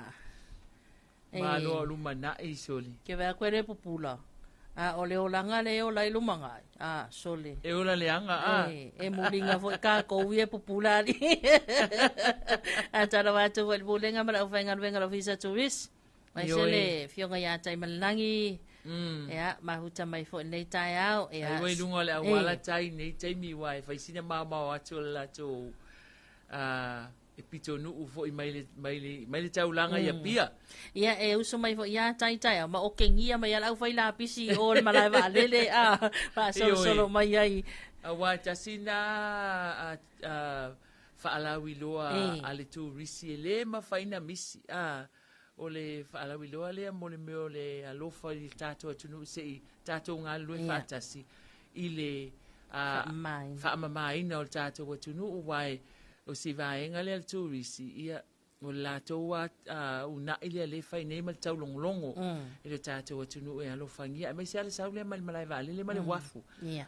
Malo o lumanaʻi soli. Ke wea koe le pupula. A o le olaga le ola i lumagai. A, sole. E ola leaga, a. E muliga foi kākou ia pupula ali. A talofa atu foi i le pulega ma le aufaigaluega o le Ofisa Tourist. Aemaise Ioe. le afioga iā Taimalelagi. Ia, mafuta mai foi i lenei taeao. Ia, Ai ua i luga o le auala tai nei taimi uā e fai sina maomao atu o le latou e pitonuu foʻi mai le mai le mai le taulaga i Apia. Ia, e uso mai foi iā taitaeao, ma okegia mai ala aufai lapisi i o le malae vaalele, a, faasolosolo Ioe. mai ai. Auā e tasi na a faalauiloa a le turisi e lē mafaina misi a o le faalauiloa lea mo le mea o le alofa i le tatou atunuu seʻi tatou galulue faatasi i le Faamamaina. faamamaina o le tatou atunuu uae o se vaega lea le turisi ia O le latou a una'i lea lea e fai nei ma le taulogologo i le tatou atunuu e alofagia, aemaise lava le sau lea mai le malae vaalele ma le uafu.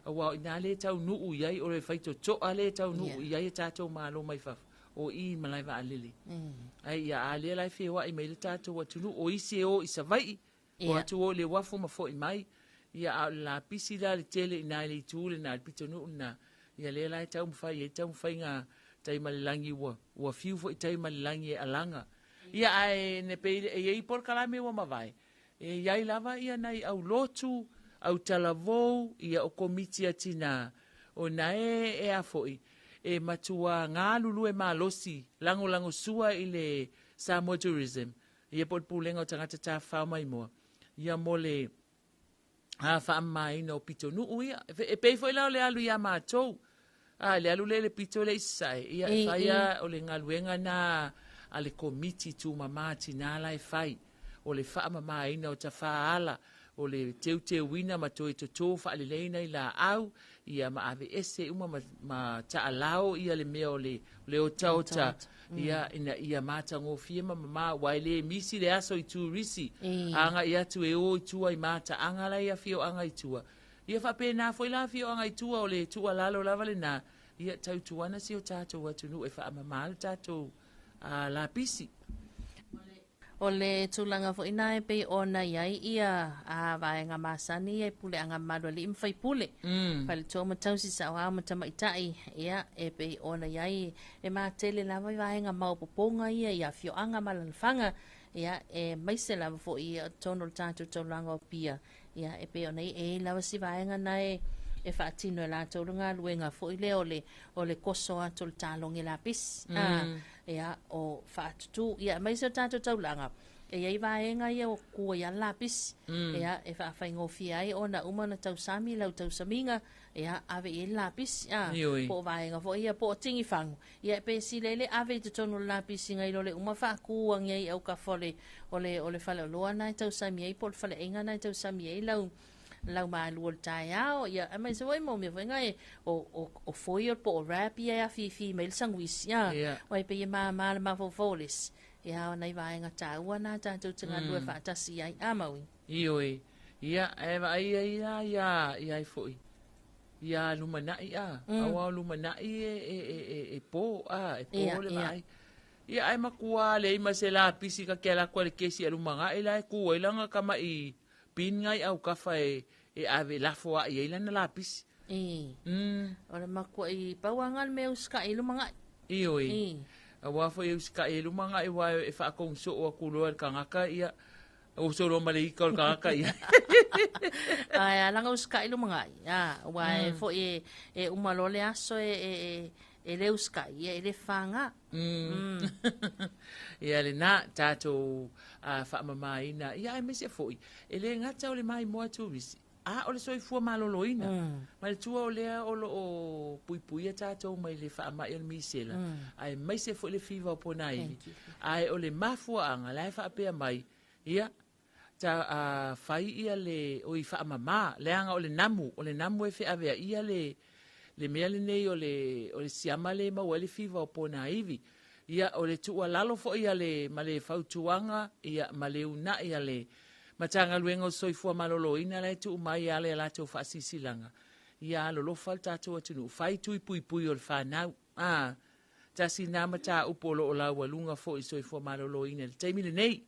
Aua o i ina lea e taunuu i ai, o le faitotoa lea e taunuu i ai a tatou malo mai fafo, o i i malae vaalele. Ae ia a lea la e feoai mai ai le tatou atunuu, o isi e o i Savaii, o atu o i le uafu ma foi mai, ia a o le lapisi la le tele i ina i le itu lena, le pitonuu lena, ia lea la e taumafai i ai taumafaiga tai ma le lagi ua, ua fiu foi tai ma le lagi e alaga. Ia ae ne pei e i ai polokalame ua mavae, e i ai lava ia nai au lotu, au talavou, ia o komiti a tinā, o na e, e a foi, e matua galulue malosi, lagolagosua i le Samoa Tourism, ia po o le Pulega o Tagata Tafafao Maimoa, ia mo le faamamaina o pitonuu ia. E pei foi la o le alu ia matou, a, le alu lea i le pito lea i Sasae, ia e fai lava o le galuega na a le Komiti Tumama Tina la e fai, o le faamamaina o tafaala, o le teuteuina ma toe toto faalelei nai laau, ia ma aveese uma ma, ma taalao ia le mea o le, le otaota, ia ina ia matagofie ma mama, aua e le misi le aso i turisi, agai atu e o i tua i mataaga la i afioaga i tua. Ia faapena foi la afioaga i tua, o le tuualalo lava lena, ia tautuana si o tatou atunuu e faamama le tatou lapisi. O le tulaga foi na e pei ona i ai ia a vaega masani ia i puleaga mamalu a alii ma faipule, faletua ma tausi saoao ma tamaitai, ia e pei ona i ai e matele lava i vaega maopoopoga ia i afioaga ma alalafaga, ia aemaise lava foi i totonu o le tatou taulaga o Apia, ia e pei ona i ai e i ai lava si vaega na e e faatino e latou le galuega foi lea o le o le koso atu o le talogi lapisi, ia, o faatutu, ia, aemaise o tatou taulaga, e i ai vaega ia ua kua i ala lapisi, ia, e faafaigofie ai ona uma ona tausami lau tausamiga, ia, ave i ai le lapisi, a, po o vaega foi ia, po o tigifagu, ia, e pe sili ai le ave i totonu o le lapisi nai lo le uma faatu agi ai i aukafa o le, o le, o le faleoloa na e tausami ai po o le faleaiga na e tausami ai lau, lau malu o le taeao, ia, aemaise foi mo mea foi na e, o, o, o foil po o wrap ia e afifi mai le sanuisi, a, aua e pei e māmā le mafaufau o le isi, ia, o nai vaega taua na tatou te galue faatasi ai, a Maui? Ioe, ia, e vaai ai la ia, ia ai foi, ia lumanai, a, aua o lumanai e, e, e, e, e po, a, e po le vaai. Ia, ae matua leai ma se lapisi ka ke ala atu a le kesi a lumanai la e ku ai lana tama'i Pin ngai aukafa e e ave lafo aʻe i ai lana lapisi. I. O le makuaʻi pauaga le mea e usikaʻi ai lumagaʻi. Ioe. Aua foi e usikaʻi ai lumagaʻi aua e faatonu soo atu loa e le tagata ia oso loa ma le ika o le tagata ia. Ae ala ona usikaʻi lumagaʻi, a, aua e foi e e uma loa le aso e e e le usikaʻi, ia e le faga. Ia lena tatou faamamaina, ia aemaise foi, e le gata o le maimoa turisi, a o le soifua maloloina. Manatua o lea o lo o puipuia tatou mai le faamai o le misela, aemaise foi le fiva o ponaivi. Ae o le mafuaaga la e faapea mai, ia, ta a fai ia le oi faamama, leaga o le namu, o le namu e feaveaia le le mea lenei o le o le siama le maua ai le fiva o ponaivi. Ia o le tuualalo foi a le ma le fautuaga ia ma le uunai a le Matagaluega o Soifua Maloloina la e tuu mai e ala i a latou faasilasilaga, ia alolofa le tatou atunuu, fai tui puipui o le fanau. A, tasi na mataupu o lo o laualuga foi i Soifua Maloloina i le taimi lenei.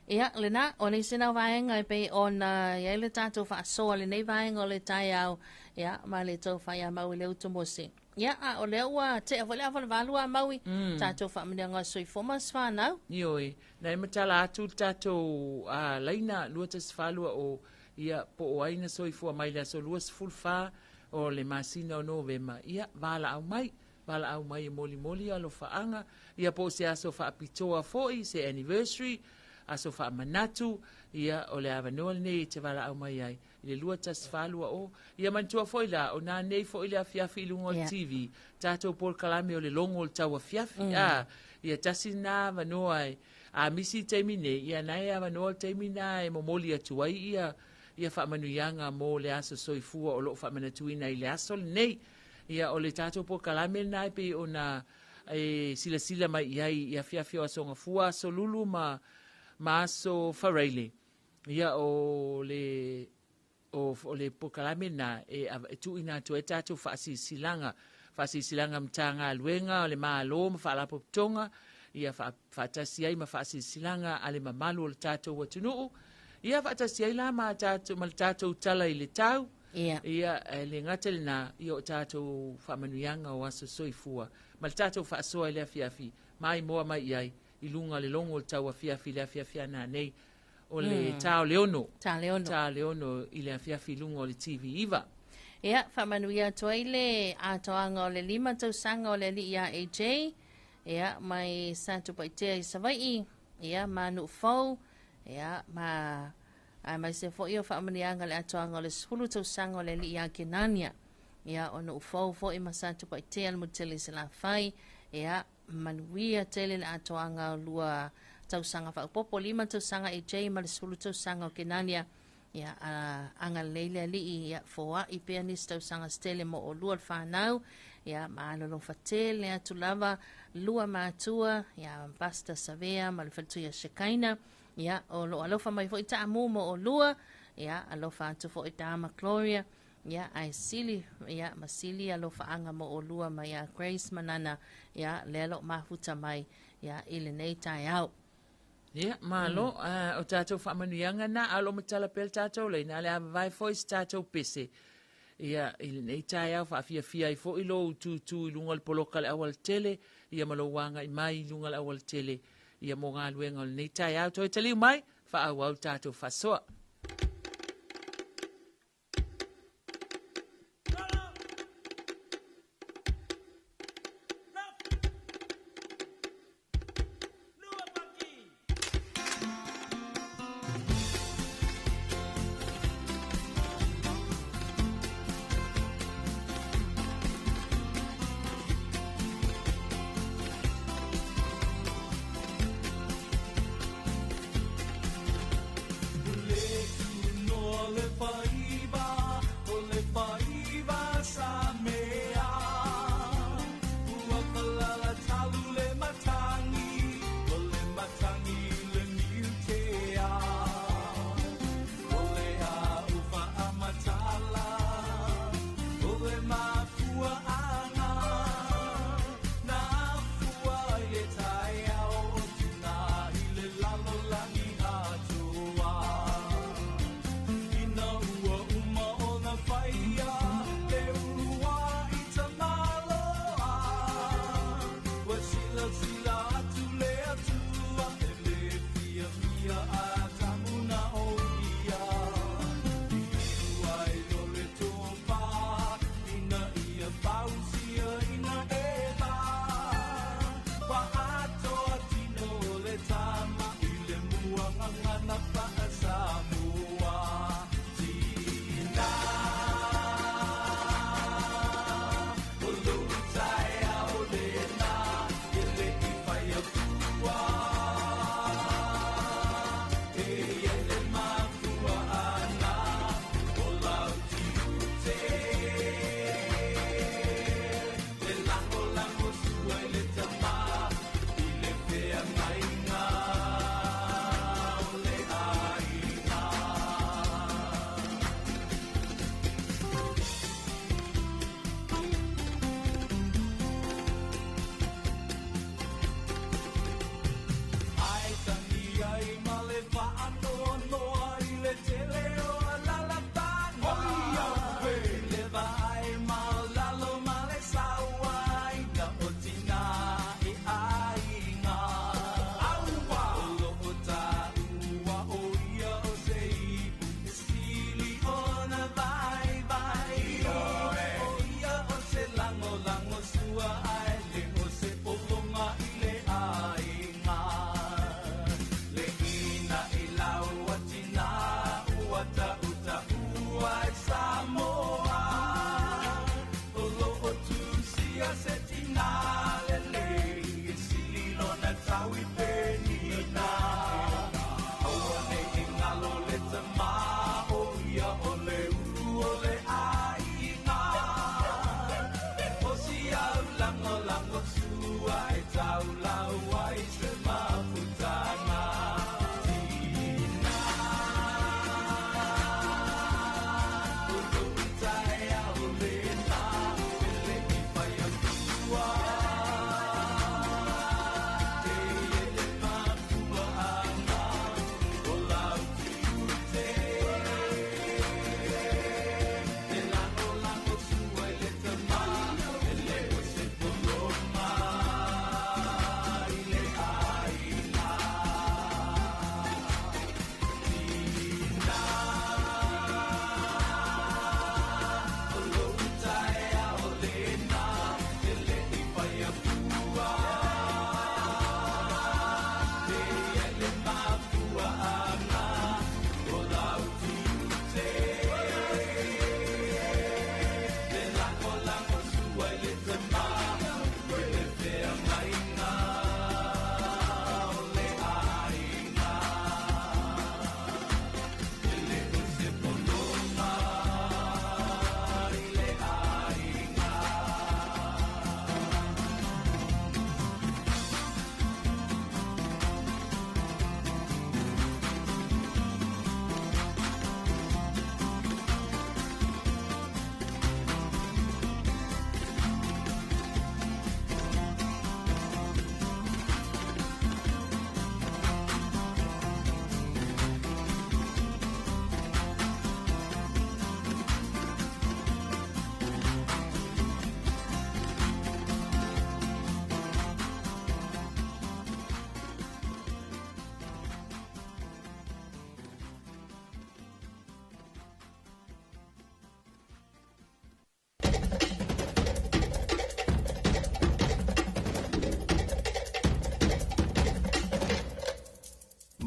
Ia, lena, o le isi lena vaega e pei ona i ai le tatou faasoa lenei vaega o le taeao, ia, ma le tou faiamau i le utu mose. Ia, a o lea ua tea foi le afa o le valu a Maui, tatou faamanuiaga o le soifua ma se fanau. Ioe, na e matala atu le tatou laina 2142, ia, po o ai na soifua mai le aso 24 o le masina o Novema, ia, valaau mai. Valaau mai e molimoli alofaaga, ia po o se aso faapitoa foi, se anniversary, aso faamanatu, ia o le avanoa lenei e te valaau mai ai i le 2140. Ia manatua foi la, o nanei foi le afiafi i luga o le TV, tatou polokalame o le logo o le tauafiafi, a, ia tasi lena avanoa e, a misi i le taimi nei, ia na e avanoa le taimi lena e momoli atu ai ia, ia faamanuiaga mo le aso soifua o lo o faamanatuina i le aso lenei. Ia, o le tatou polokalame lena e pei ona e silasila mai i ai i afiafi o aso Gafua, aso Lulu ma ma aso Faraile. Ia o le o, o le polokalame na e, e tuuina atu ai tatou faasilasilaga faasilasilaga Matagaluega o le Malo ma Faalapotopotoga, ia faatasi ai ma faasilasilaga a le mamalu o le tatou atunuu, ia faatasi ai la ma tatou ma le tatou tala i le tau. Ia. Ia, e le gata i lena, ia o tatou faamanuiaga o aso soifua ma le tatou faasoa i le afiafi, maimoa mai i ai i luga o le logo o le tauafiafi i le afiafi a nanei o le tā o le ono. Tā le ono. Tā le ono i le afiafi i luga o le TV9. Ia, faamanuia atu ai le atoaga o le 5 tausaga o le alii ia AJ, ia, mai Satupaitea i Savaii, ia, ma Nuufou, ia, ma aemaise foi o faamanuiaga le atoaga o le 10 tausaga o le alii ia Kenania, ia, o Nuufou foi ma Satupaitea le Mutele i Salafai, ia, manuia tele le atoaga o lua tausaga faaopoopo, 5 tausaga AJ ma le 10 tausaga o Kenania. Ia, agalelei le alii, ia, foai pea nisi tausaga se tele mo olua le fanau, ia, ma alolofa tele atu lava lua matua, ia, Pastor Savea ma le faletua ia Shekaina, ia, o loo alofa mai foi taamu mo olua, ia, alofa atu foi Dama Gloria, ia, ae sili, ia, ma sili alofaaga mo olua mai ia Grace Manana, ia, lea loo mafuta mai, ia, i lenei taeao. Ia, malo, o tatou faamanuiaga na, a o lo o matala pea le tatou laina, a o le a vavae foi se tatou pese. Ia, i lenei taeao faafiafia ai foi lou tutū i luga o le poloka o le aualatele, ia ma lou agai mai i luga o le aualatele, ia mo galuega o lenei taeao. Toe taliu mai, faaauau le tatou faasoa.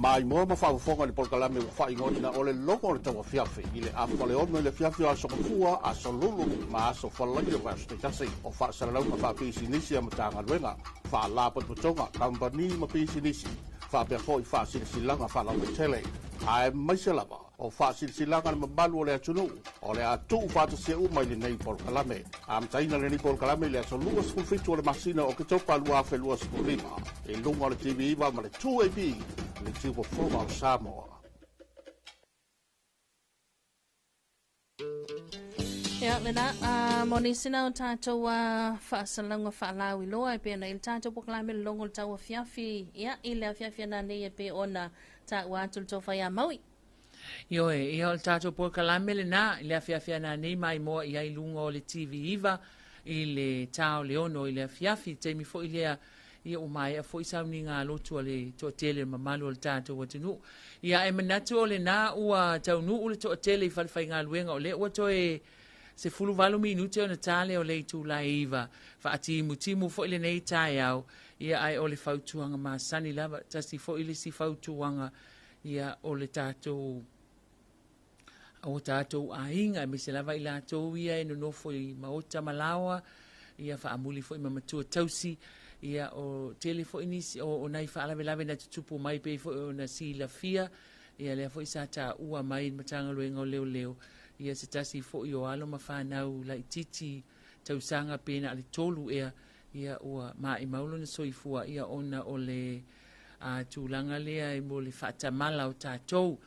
Maimoa ma faafofoga i le polokalame ua faaigoaina o le logo o le tauafiafi i le afa le 6 i le afiafi o aso Gafua, aso Lulu ma aso Falaia o vaiaso taitasi o faasalalauga faapisinisi a Matagaluega, faalapotopotoga, kamupani ma pisinisi, faapea fo'i faasilasilaga faalauaitele aemaise lava o faasilasilaga le mamalu o le atunuu o le a tuu faatasia uma i lenei polokalame. Amataina lenei polokalame i le aso 27 o le masina o Oketopa 2025 i luga o le TV9 ma le 2AP le Tiufofoga o Samoa. Ia, lena, a mo nisi na o tātou a faasalauga faalauiloa e pei ona i le tātou polokalame le logo o le tauafiafi, ia, i le afiafi ana nei e pei ona taua atu le tofa ia Maui. Ioe, ia o le tatou polokalame lenā i le afiafi ana nei maimoa i ai luga o le TV9 i le tā o le 6 i le afiafi. Taimi foi lea, ia ua maea foi sauniga a lotu a le toatele o le mamalu o le tatou atunuu. Ia e manatu o lenā ua taunuu le toatele i falefaigaluega o lea ua toe 18 minute ona tā lea o le itula e 9. Faatimutimu foi lenei taeao, ia ae o le fautuaga masani lava, tasi foi le isi fautuaga ia o le tatou o tatou aiga, aemaise lava i latou ia e nonofo i maota ma laoa, ia faamuli foi ma matua tausi, ia o tele foi nisi o nai faalavelave na tutupu mai pei foi ona silafia, ia lea foi sa taua mai i le Matagaluega o Leoleo, ia se tasi foi o alo ma fanau laitiiti tausaga pe na o le 3 ea, ia ua maimau lona soifua, ia ona o le tulaga lea mo le faatamala o tatou.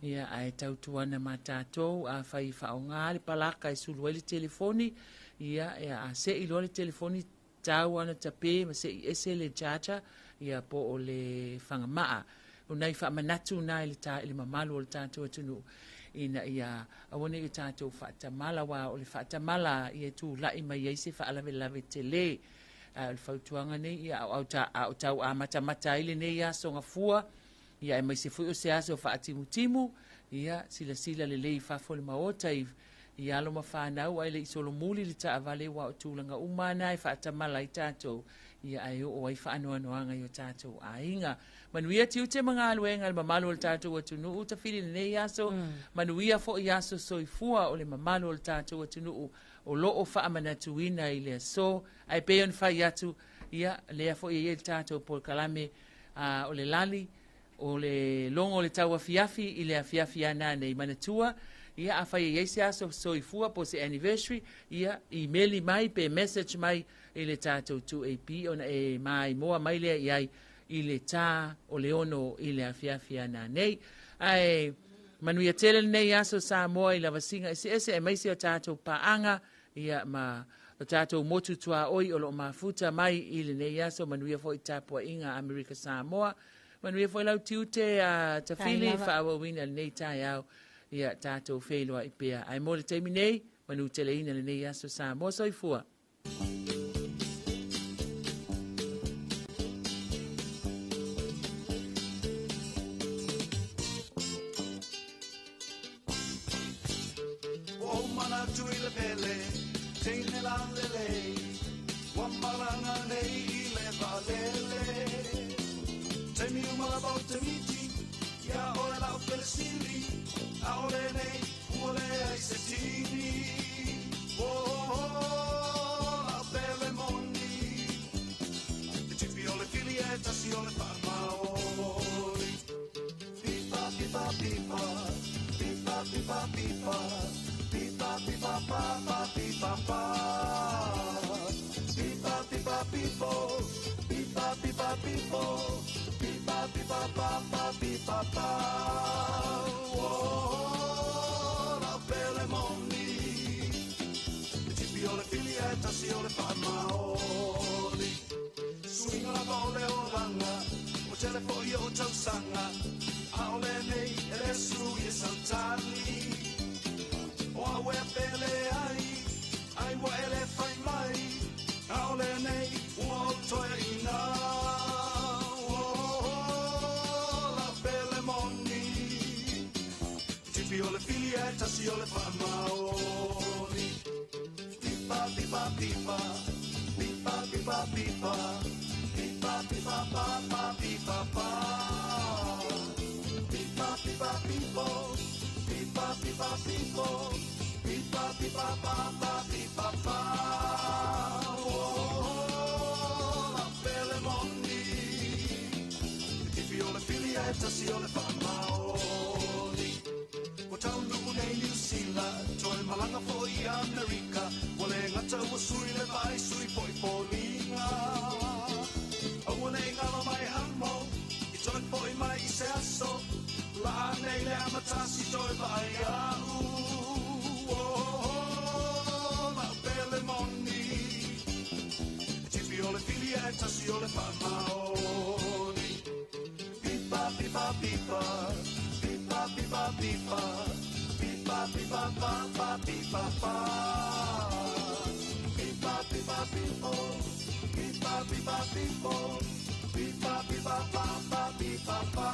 Ia ae tautuana ma tatou, afai e faaaoga le palaka e sulu ai le telefoni, ia a sei loa le telefoni, tau ana tape ma sei ese le charger, ia po o le fagamaa. O nai faamanatu na i le mamalu o le tatou atunuu, ina ia aua nei o tatou faatamala, aua o le faatamala ia tulai mai ai se faalavelave tele. O le fautuaga nei, ia a o tau amatamata ai lenei aso Gafua, ia aemaise foi o se aso faatimutimu, ia silasila lelei i fafo o le maota i alo ma fanau ae le i solomuli le taavale, aua o tulaga uma na e faatamala ai tatou, ia ae oo ai faanoanoaga i o tatou aiga. Manuia tiute ma galuega le mamalu o le tatou atunuu, tafili lenei aso, manuia foi aso soifua o le mamalu o le tatou atunuu o loo faamanatuina i le aso. Ae pei ona fai atu, ia lea foi e i ai le tatou polokalame o le lali, o le logo o le tauafiafi i le afiafi ana nei manatua, ia afai e i ai se aso soifua po se anniversary, ia email mai pe message mai i le tatou 2AP ona e maimoa mai lea i ai i le tā o le 6 i le afiafi ana nei. Ae manuia tele lenei aso Samoa i lavasiga eseese aemaise o tatou paaga, ia ma o tatou motu tuaoi o loo mafuta mai i lenei aso. Manuia foi tapuaiga Amerika Samoa, manuia foi lau tiute a tafili faaauauina lenei taeao, ia tatou feiloai pea. Ae mo le taimi nei, manu teleina lenei aso Samoa. Soifua. O manatu i le pele, teine la lelei, ua malaga nei i le vaalele. Taimi uma lava o te miti, ia oe lau felesili, aole nei ua leai se tini. Oh, lau pele moni, te tipi o le fili e tasi o le faamaoli. Pipa, pipa, pipa, pipa, pipa, pipa, pipa, pipa, pa, pipa, pa. Pipa, pipa, pipo, pipa, pipa, pipo, pipa, pipa, pa, pa, pipa, pa. Oh, lau pele moni, te tipi o le fili e tasi o le faamaoli. Suiga lava o le olaga, o tele foi o tausaga, aole nei e le sui e sautali. O au e pele ai, ai ua ele fai mai, aole nei ua o toe ina. Oh, lau pele moni, tipi o le fili e tasi o le faamaoli. Pipa pa pa pipa pa. Pipa pipa pipo. Pipa pipa pipo. Pipa pipa pa pa pipa pa. Oh, la pele moni. Tipi o le filia e tasi o le whaamaoni. Ko taunu nei New Zealand, toi malanga fo i Amerika, wa le ngata ua sui le vai sui foi fōlinga. Aua nei ngalo mai hamo, i toi foi mai i se aso, la nei le amatasi toi vai au. Oh, la pele moni, tipi o le filia e tasi o le whaamaoni. Pipa, pipa, pipa, pipa, pipa, pipa, pipa, pipa, pa, pa, pipa, pa. Pipa, pipa, pipo, pipa, pipa, pipo, pipa, pipa, pa, pa, pipa, pa.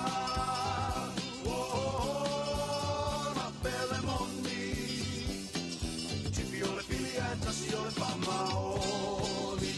Oh, oh, oh, la pele moni. Tipi o le filia e tasi o le whaamaoni.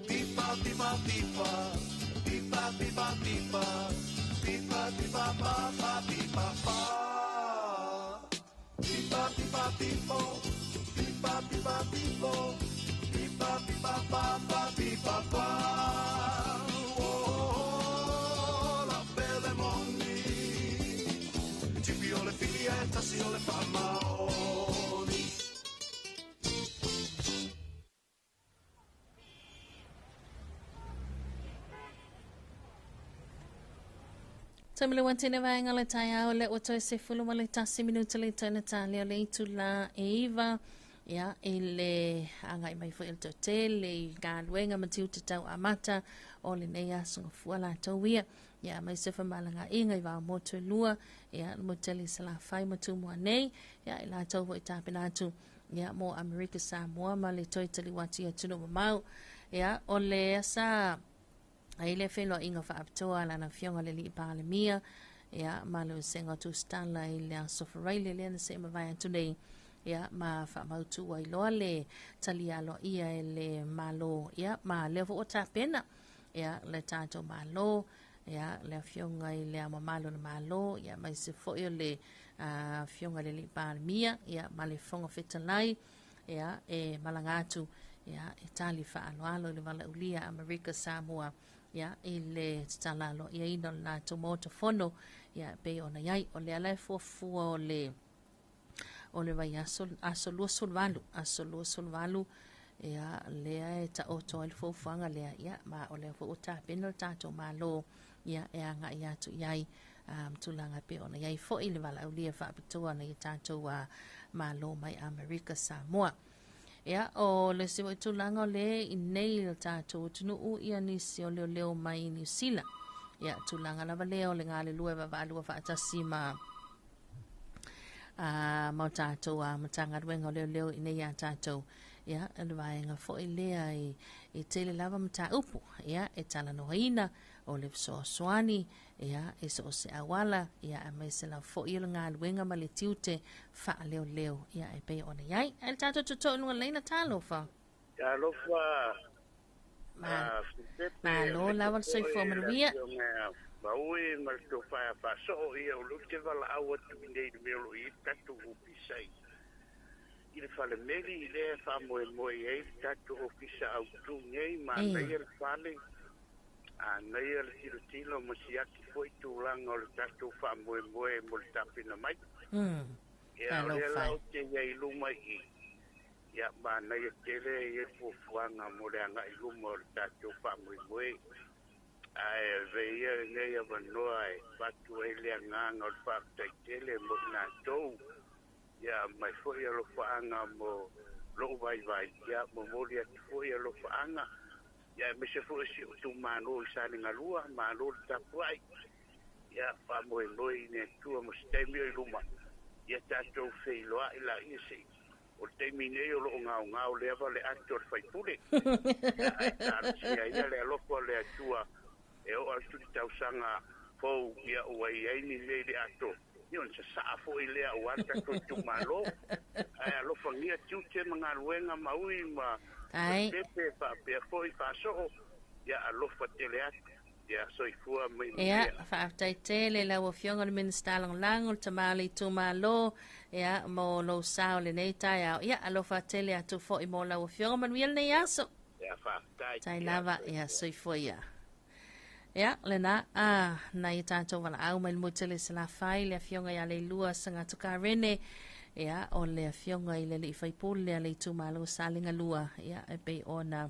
Pipa, pipa, pipa, pipa, pipa, pipa, pipa, pipa, pa, pa, pipa, pa. Pipa, pipa, pipo, pipa, pipa, pipo, pipa, pipa, pa, pa, pipa, pa. Oh, oh, oh, la pele moni. Tipi o le filia e tasi o le whaamaoni. Taimile wantene vaenga le taeao le ua toe sefulu ma le tasi minuta le taina tali o le itu la e iva. Ia, i le agai mai foi le totele i galuega ma tiute tau amata o lenei aso gafua latou ia. Ia, mai se femalagaaiga i vaomotu e lua, ia, le motele i Salafai ma Tumua nei, ia, i latou foi tapena atu, ia, mo Amerika Samoa ma le toe taliu atu i atunuu mamao. Ia, o le asa ai le feloaiga faapitoa lana afioga le alii Palemia, ia, ma le osega o Tusitala i le aso Faraile lea na seʻe mavae atu nei, ia, ma faamautu ai loa le talia aloaia e le Malo, ia, ma lea foi ua tapena, ia, le tatou Malo, ia, le afioga i le Ao Mamalu o le Malo, ia, ma isi foi o le afioga i le alii Palemia, ia, ma le Fofoga Fetalai, ia, e malaga atu, ia, e tali faaaloalo i le valaaulia a Amerika Samoa, ia, i le tatala aloaiaina o le latou Maota Fono, ia, e pei ona iai. O lea la e fuafua o le o le vaiaso aso 28, aso 28, ia, lea e taoto ai le fuafuaga lea, ia, ma o lea foi ua tapena le tatou Malo, ia, e agai atu i ai tulaga e pei ona iai foi le valaaulia faapitoa na ia tatou Malo mai Amerika Samoa. Ia, o le isi foi tulaga o le i nei le tatou atunuu, ia nisi o leoleo mai Niu Sila. Ia, tulaga lava lea o le galulue vaavaalua faatasi ma ma o tatou Matagaluega o leoleo i nei iā tatou. Ia, o le vaega foi lea i tele lava mataupu, ia, e talanoaina o le fesoasoani, ia, i so o se auala, ia, aemaise lava foi o le galuega ma le tiute faaleoleo, ia, e pei ona i ai. Ae le tatou tootoo i luga laina, talofa. Talofa. Malo lava le soifua manuia. Maui ma le tofa faasoo ia o lea ou te valaau atu i nei i le mea o lo o i ai le tatou ofisa i le fale meli lea e faamoemoe i ai le tatou ofisa autu nei, manaia le fale, manaia le tilotilo ma siaki foi tulaga o le tatou faamoemoe mo le tapena mai. Ia, o lea la ou te i ai i luma i i, ia, manaia tele ia fuafuaga mo le agai i luma o le tatou faamoemoe. Ae avea ia lenei avanoa e avatu ai le agaga o le faafetai tele mo i latou, ia aumai foi alofaaga mo lou vaivai, ia momoli atu foi alofaaga, ia aemaise foi o si ou itumalo i Salegalua, malo le tapuai. Ia faamoemoe i le Atua mo se taimi o i luma, ia tatou feiloai laia se'i. O le taimi nei o loo gaogao le ava le ato o le faipule. Ia ae talosia ia le alofa o le Atua e oo atu le tausaga fou, ia ua iai ni lei le ato, ia ona sasaa foi lea aua le tatou itumalo. Ae alofagia tiute ma galuega ma ui ma pepe faapea foi faasoo, ia alofa tele atu. Ia soifua ma ia Ia, faafetai tele lau Afioga i le Minisita Lagolago, le tama o le itumalo, ia, mo lou sao i lenei taeao. Ia, alofa tele atu foi mo lau Afioga, manuia lenei aso. Ia, faafetai. Tai lava, ia, soifua ia. Ia, lena, a, nai tatou valaau mai le motu le Salafai, le Afioga ia Leilua Sagatu Karene, ia, o le Afioga i le alii faipule a le itumalo Salega 2, ia, e pei ona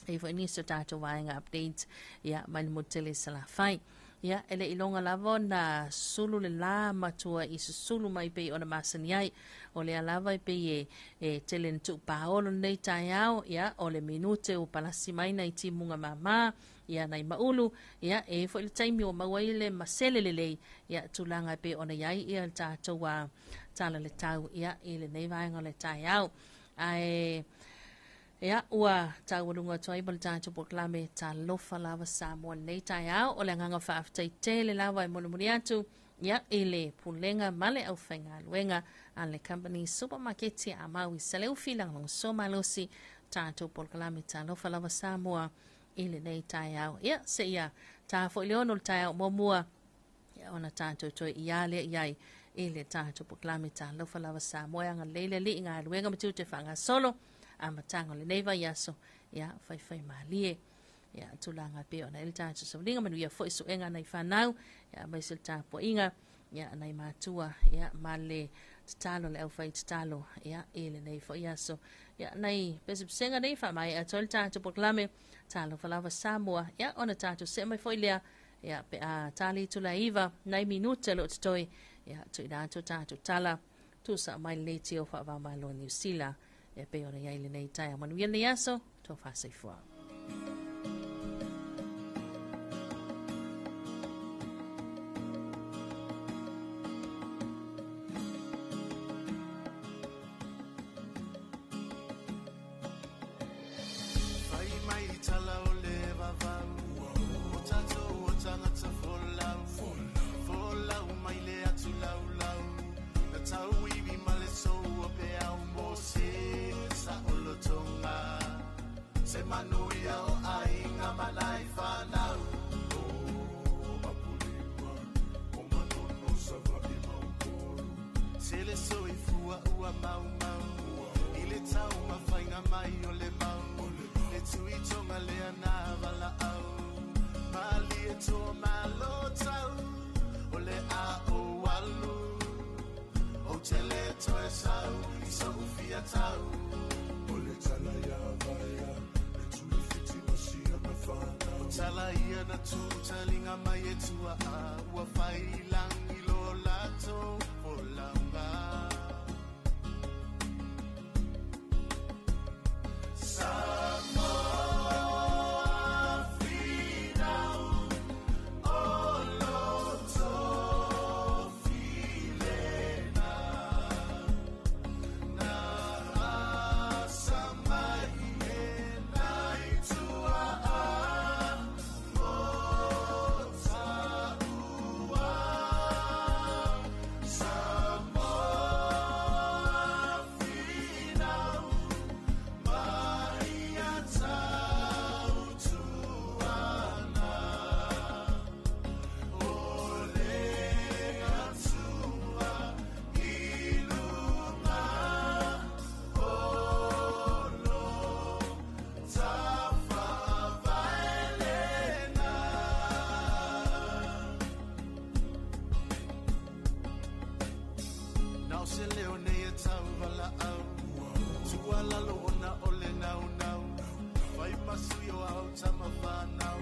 e foi nisi o tatou vaega update, ia, mai le motu tele Salafai. Ia, e le iloga lava ona sulu le la matua i susulu mai pei ona masani ai. O lea lava e pei e tele na tuu paolo lenei taeao, ia, o le minute ua palasi mai nai timuga mama, ia, nai maulu, ia, e foi le taimi ua maua ai le masele lelei, ia, tulaga e pei ona iai ia le tatou tala le tau, ia, i lenei vaega o le taeao. Ae, ia, ua taualuga atu ai ma le tatou polokalame Talofa Lava Samoa lenei taeao. O le agaga faafetai tele lava e molimoli atu, ia, i le pulega ma le aufaigaluega a le Company Supermarket a Maui Saleufi lagolagosoa malosi tatou polokalame Talofa Lava Samoa i lenei taeao. Ia, seia ta foi le 6 le taeao muamua, ia, ona tatou toe ia lea i ai i le tatou polokalame Talofa Lava Samoa. E agalelei le Alii i galuega ma tiute faagasolo amataga o lenei vaiaso, ia, faifai malie, ia, tulaga pei ona i le tatou sauniga. Manuia foi suega nai fanau, ia, aemaise le tapuaiga, ia, nai matua, ia, ma le tatalo le aufai tatalo, ia, i lenei foi aso. Ia, nai pesepesega nei faamaea atu ai le tatou polokalame Talofa Lava Samoa, ia, ona tatou see mai foi lea, ia, pe a tali itula e 9 nai minute o lo o totoe, ia, tuuina atu tatou tala tuusa mai lenei tio faavamalo Niu Sila e pei ona iai lenei taeao. Manuia lenei aso, tofa soifua. Fai mai tala o le vavau, o tatou o tagata folau, folau mai le atu laulau, na tauivi ma le sou o pe au mo se sa o lotonga, se manuia o aiga ma nai whanau. O manono sa va'i maupolu, se le soifua ua maumau, i le tau mawhainga mai o le mau, le tuitonga lea nā valaau, mali e tō malo tau, o le a o alu, o te le toe sau, i so ufia tau. O le tala ia vaea, le tui fiti ma sia na whanau. O tala ia na tūtalinga mai e tua a, ua whai langi lo lato, o launga. Samoa finau, o loto filena, na asa mai e nai tua a mo taua. Samoa finau, mai a tautuana, o le atua i lunga o lo tawhavaelena. Nao se leo nei e tau valaau, tua lalo ona o le nau nau, fai masui o au tama whanau,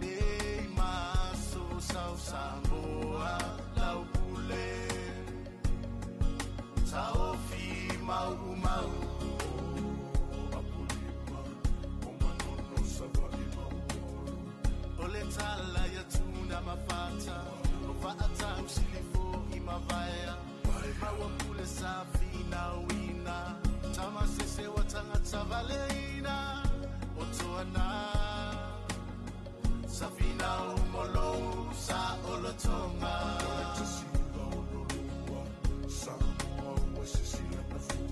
nei maso sau Samoa lau pule, taofi mau mau. O manono sa va'i maupolu, o le tala ia tuna mafata, Sa finauina Tama sese wa tangata valeina O toana Sa finau molo sa olotonga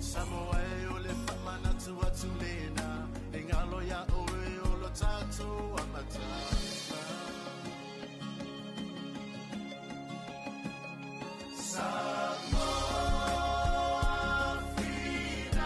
Samoa e o le whamanatu atu lena E ngalo ya oe o lo tātou amata Samoa fina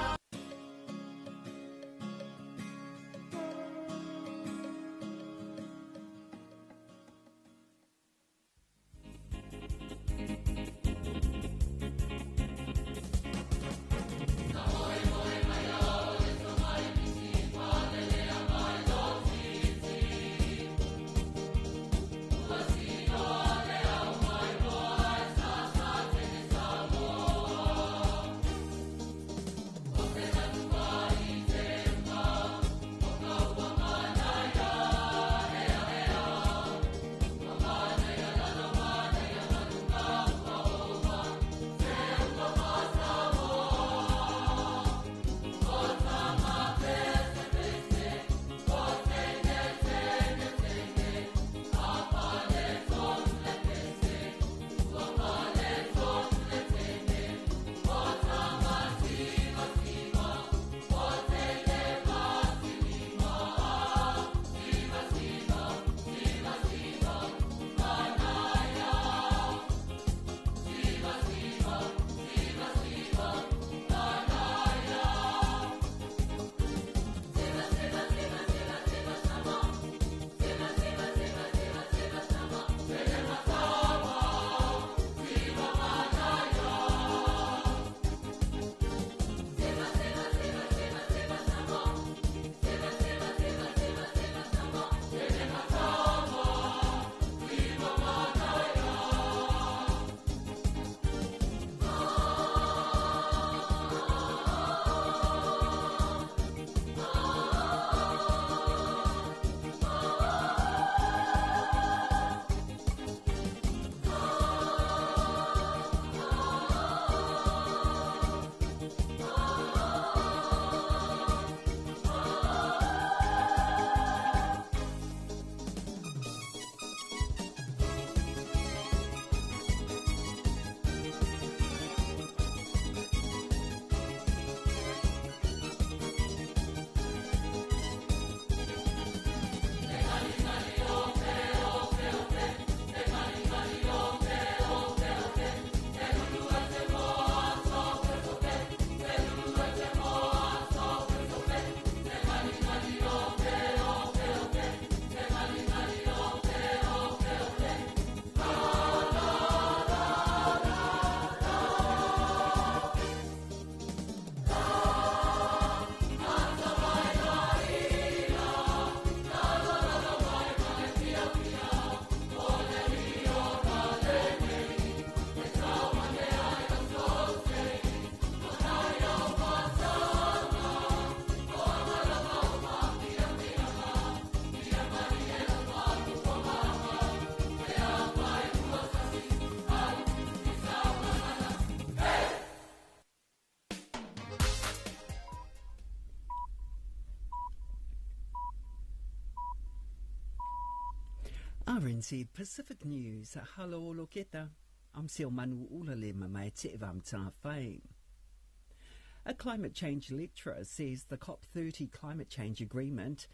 RNZ Pacific News, halo loketa. I'm Manu Ulale Mamae Te Whai. A climate change lecturer says the COP30 climate change agreement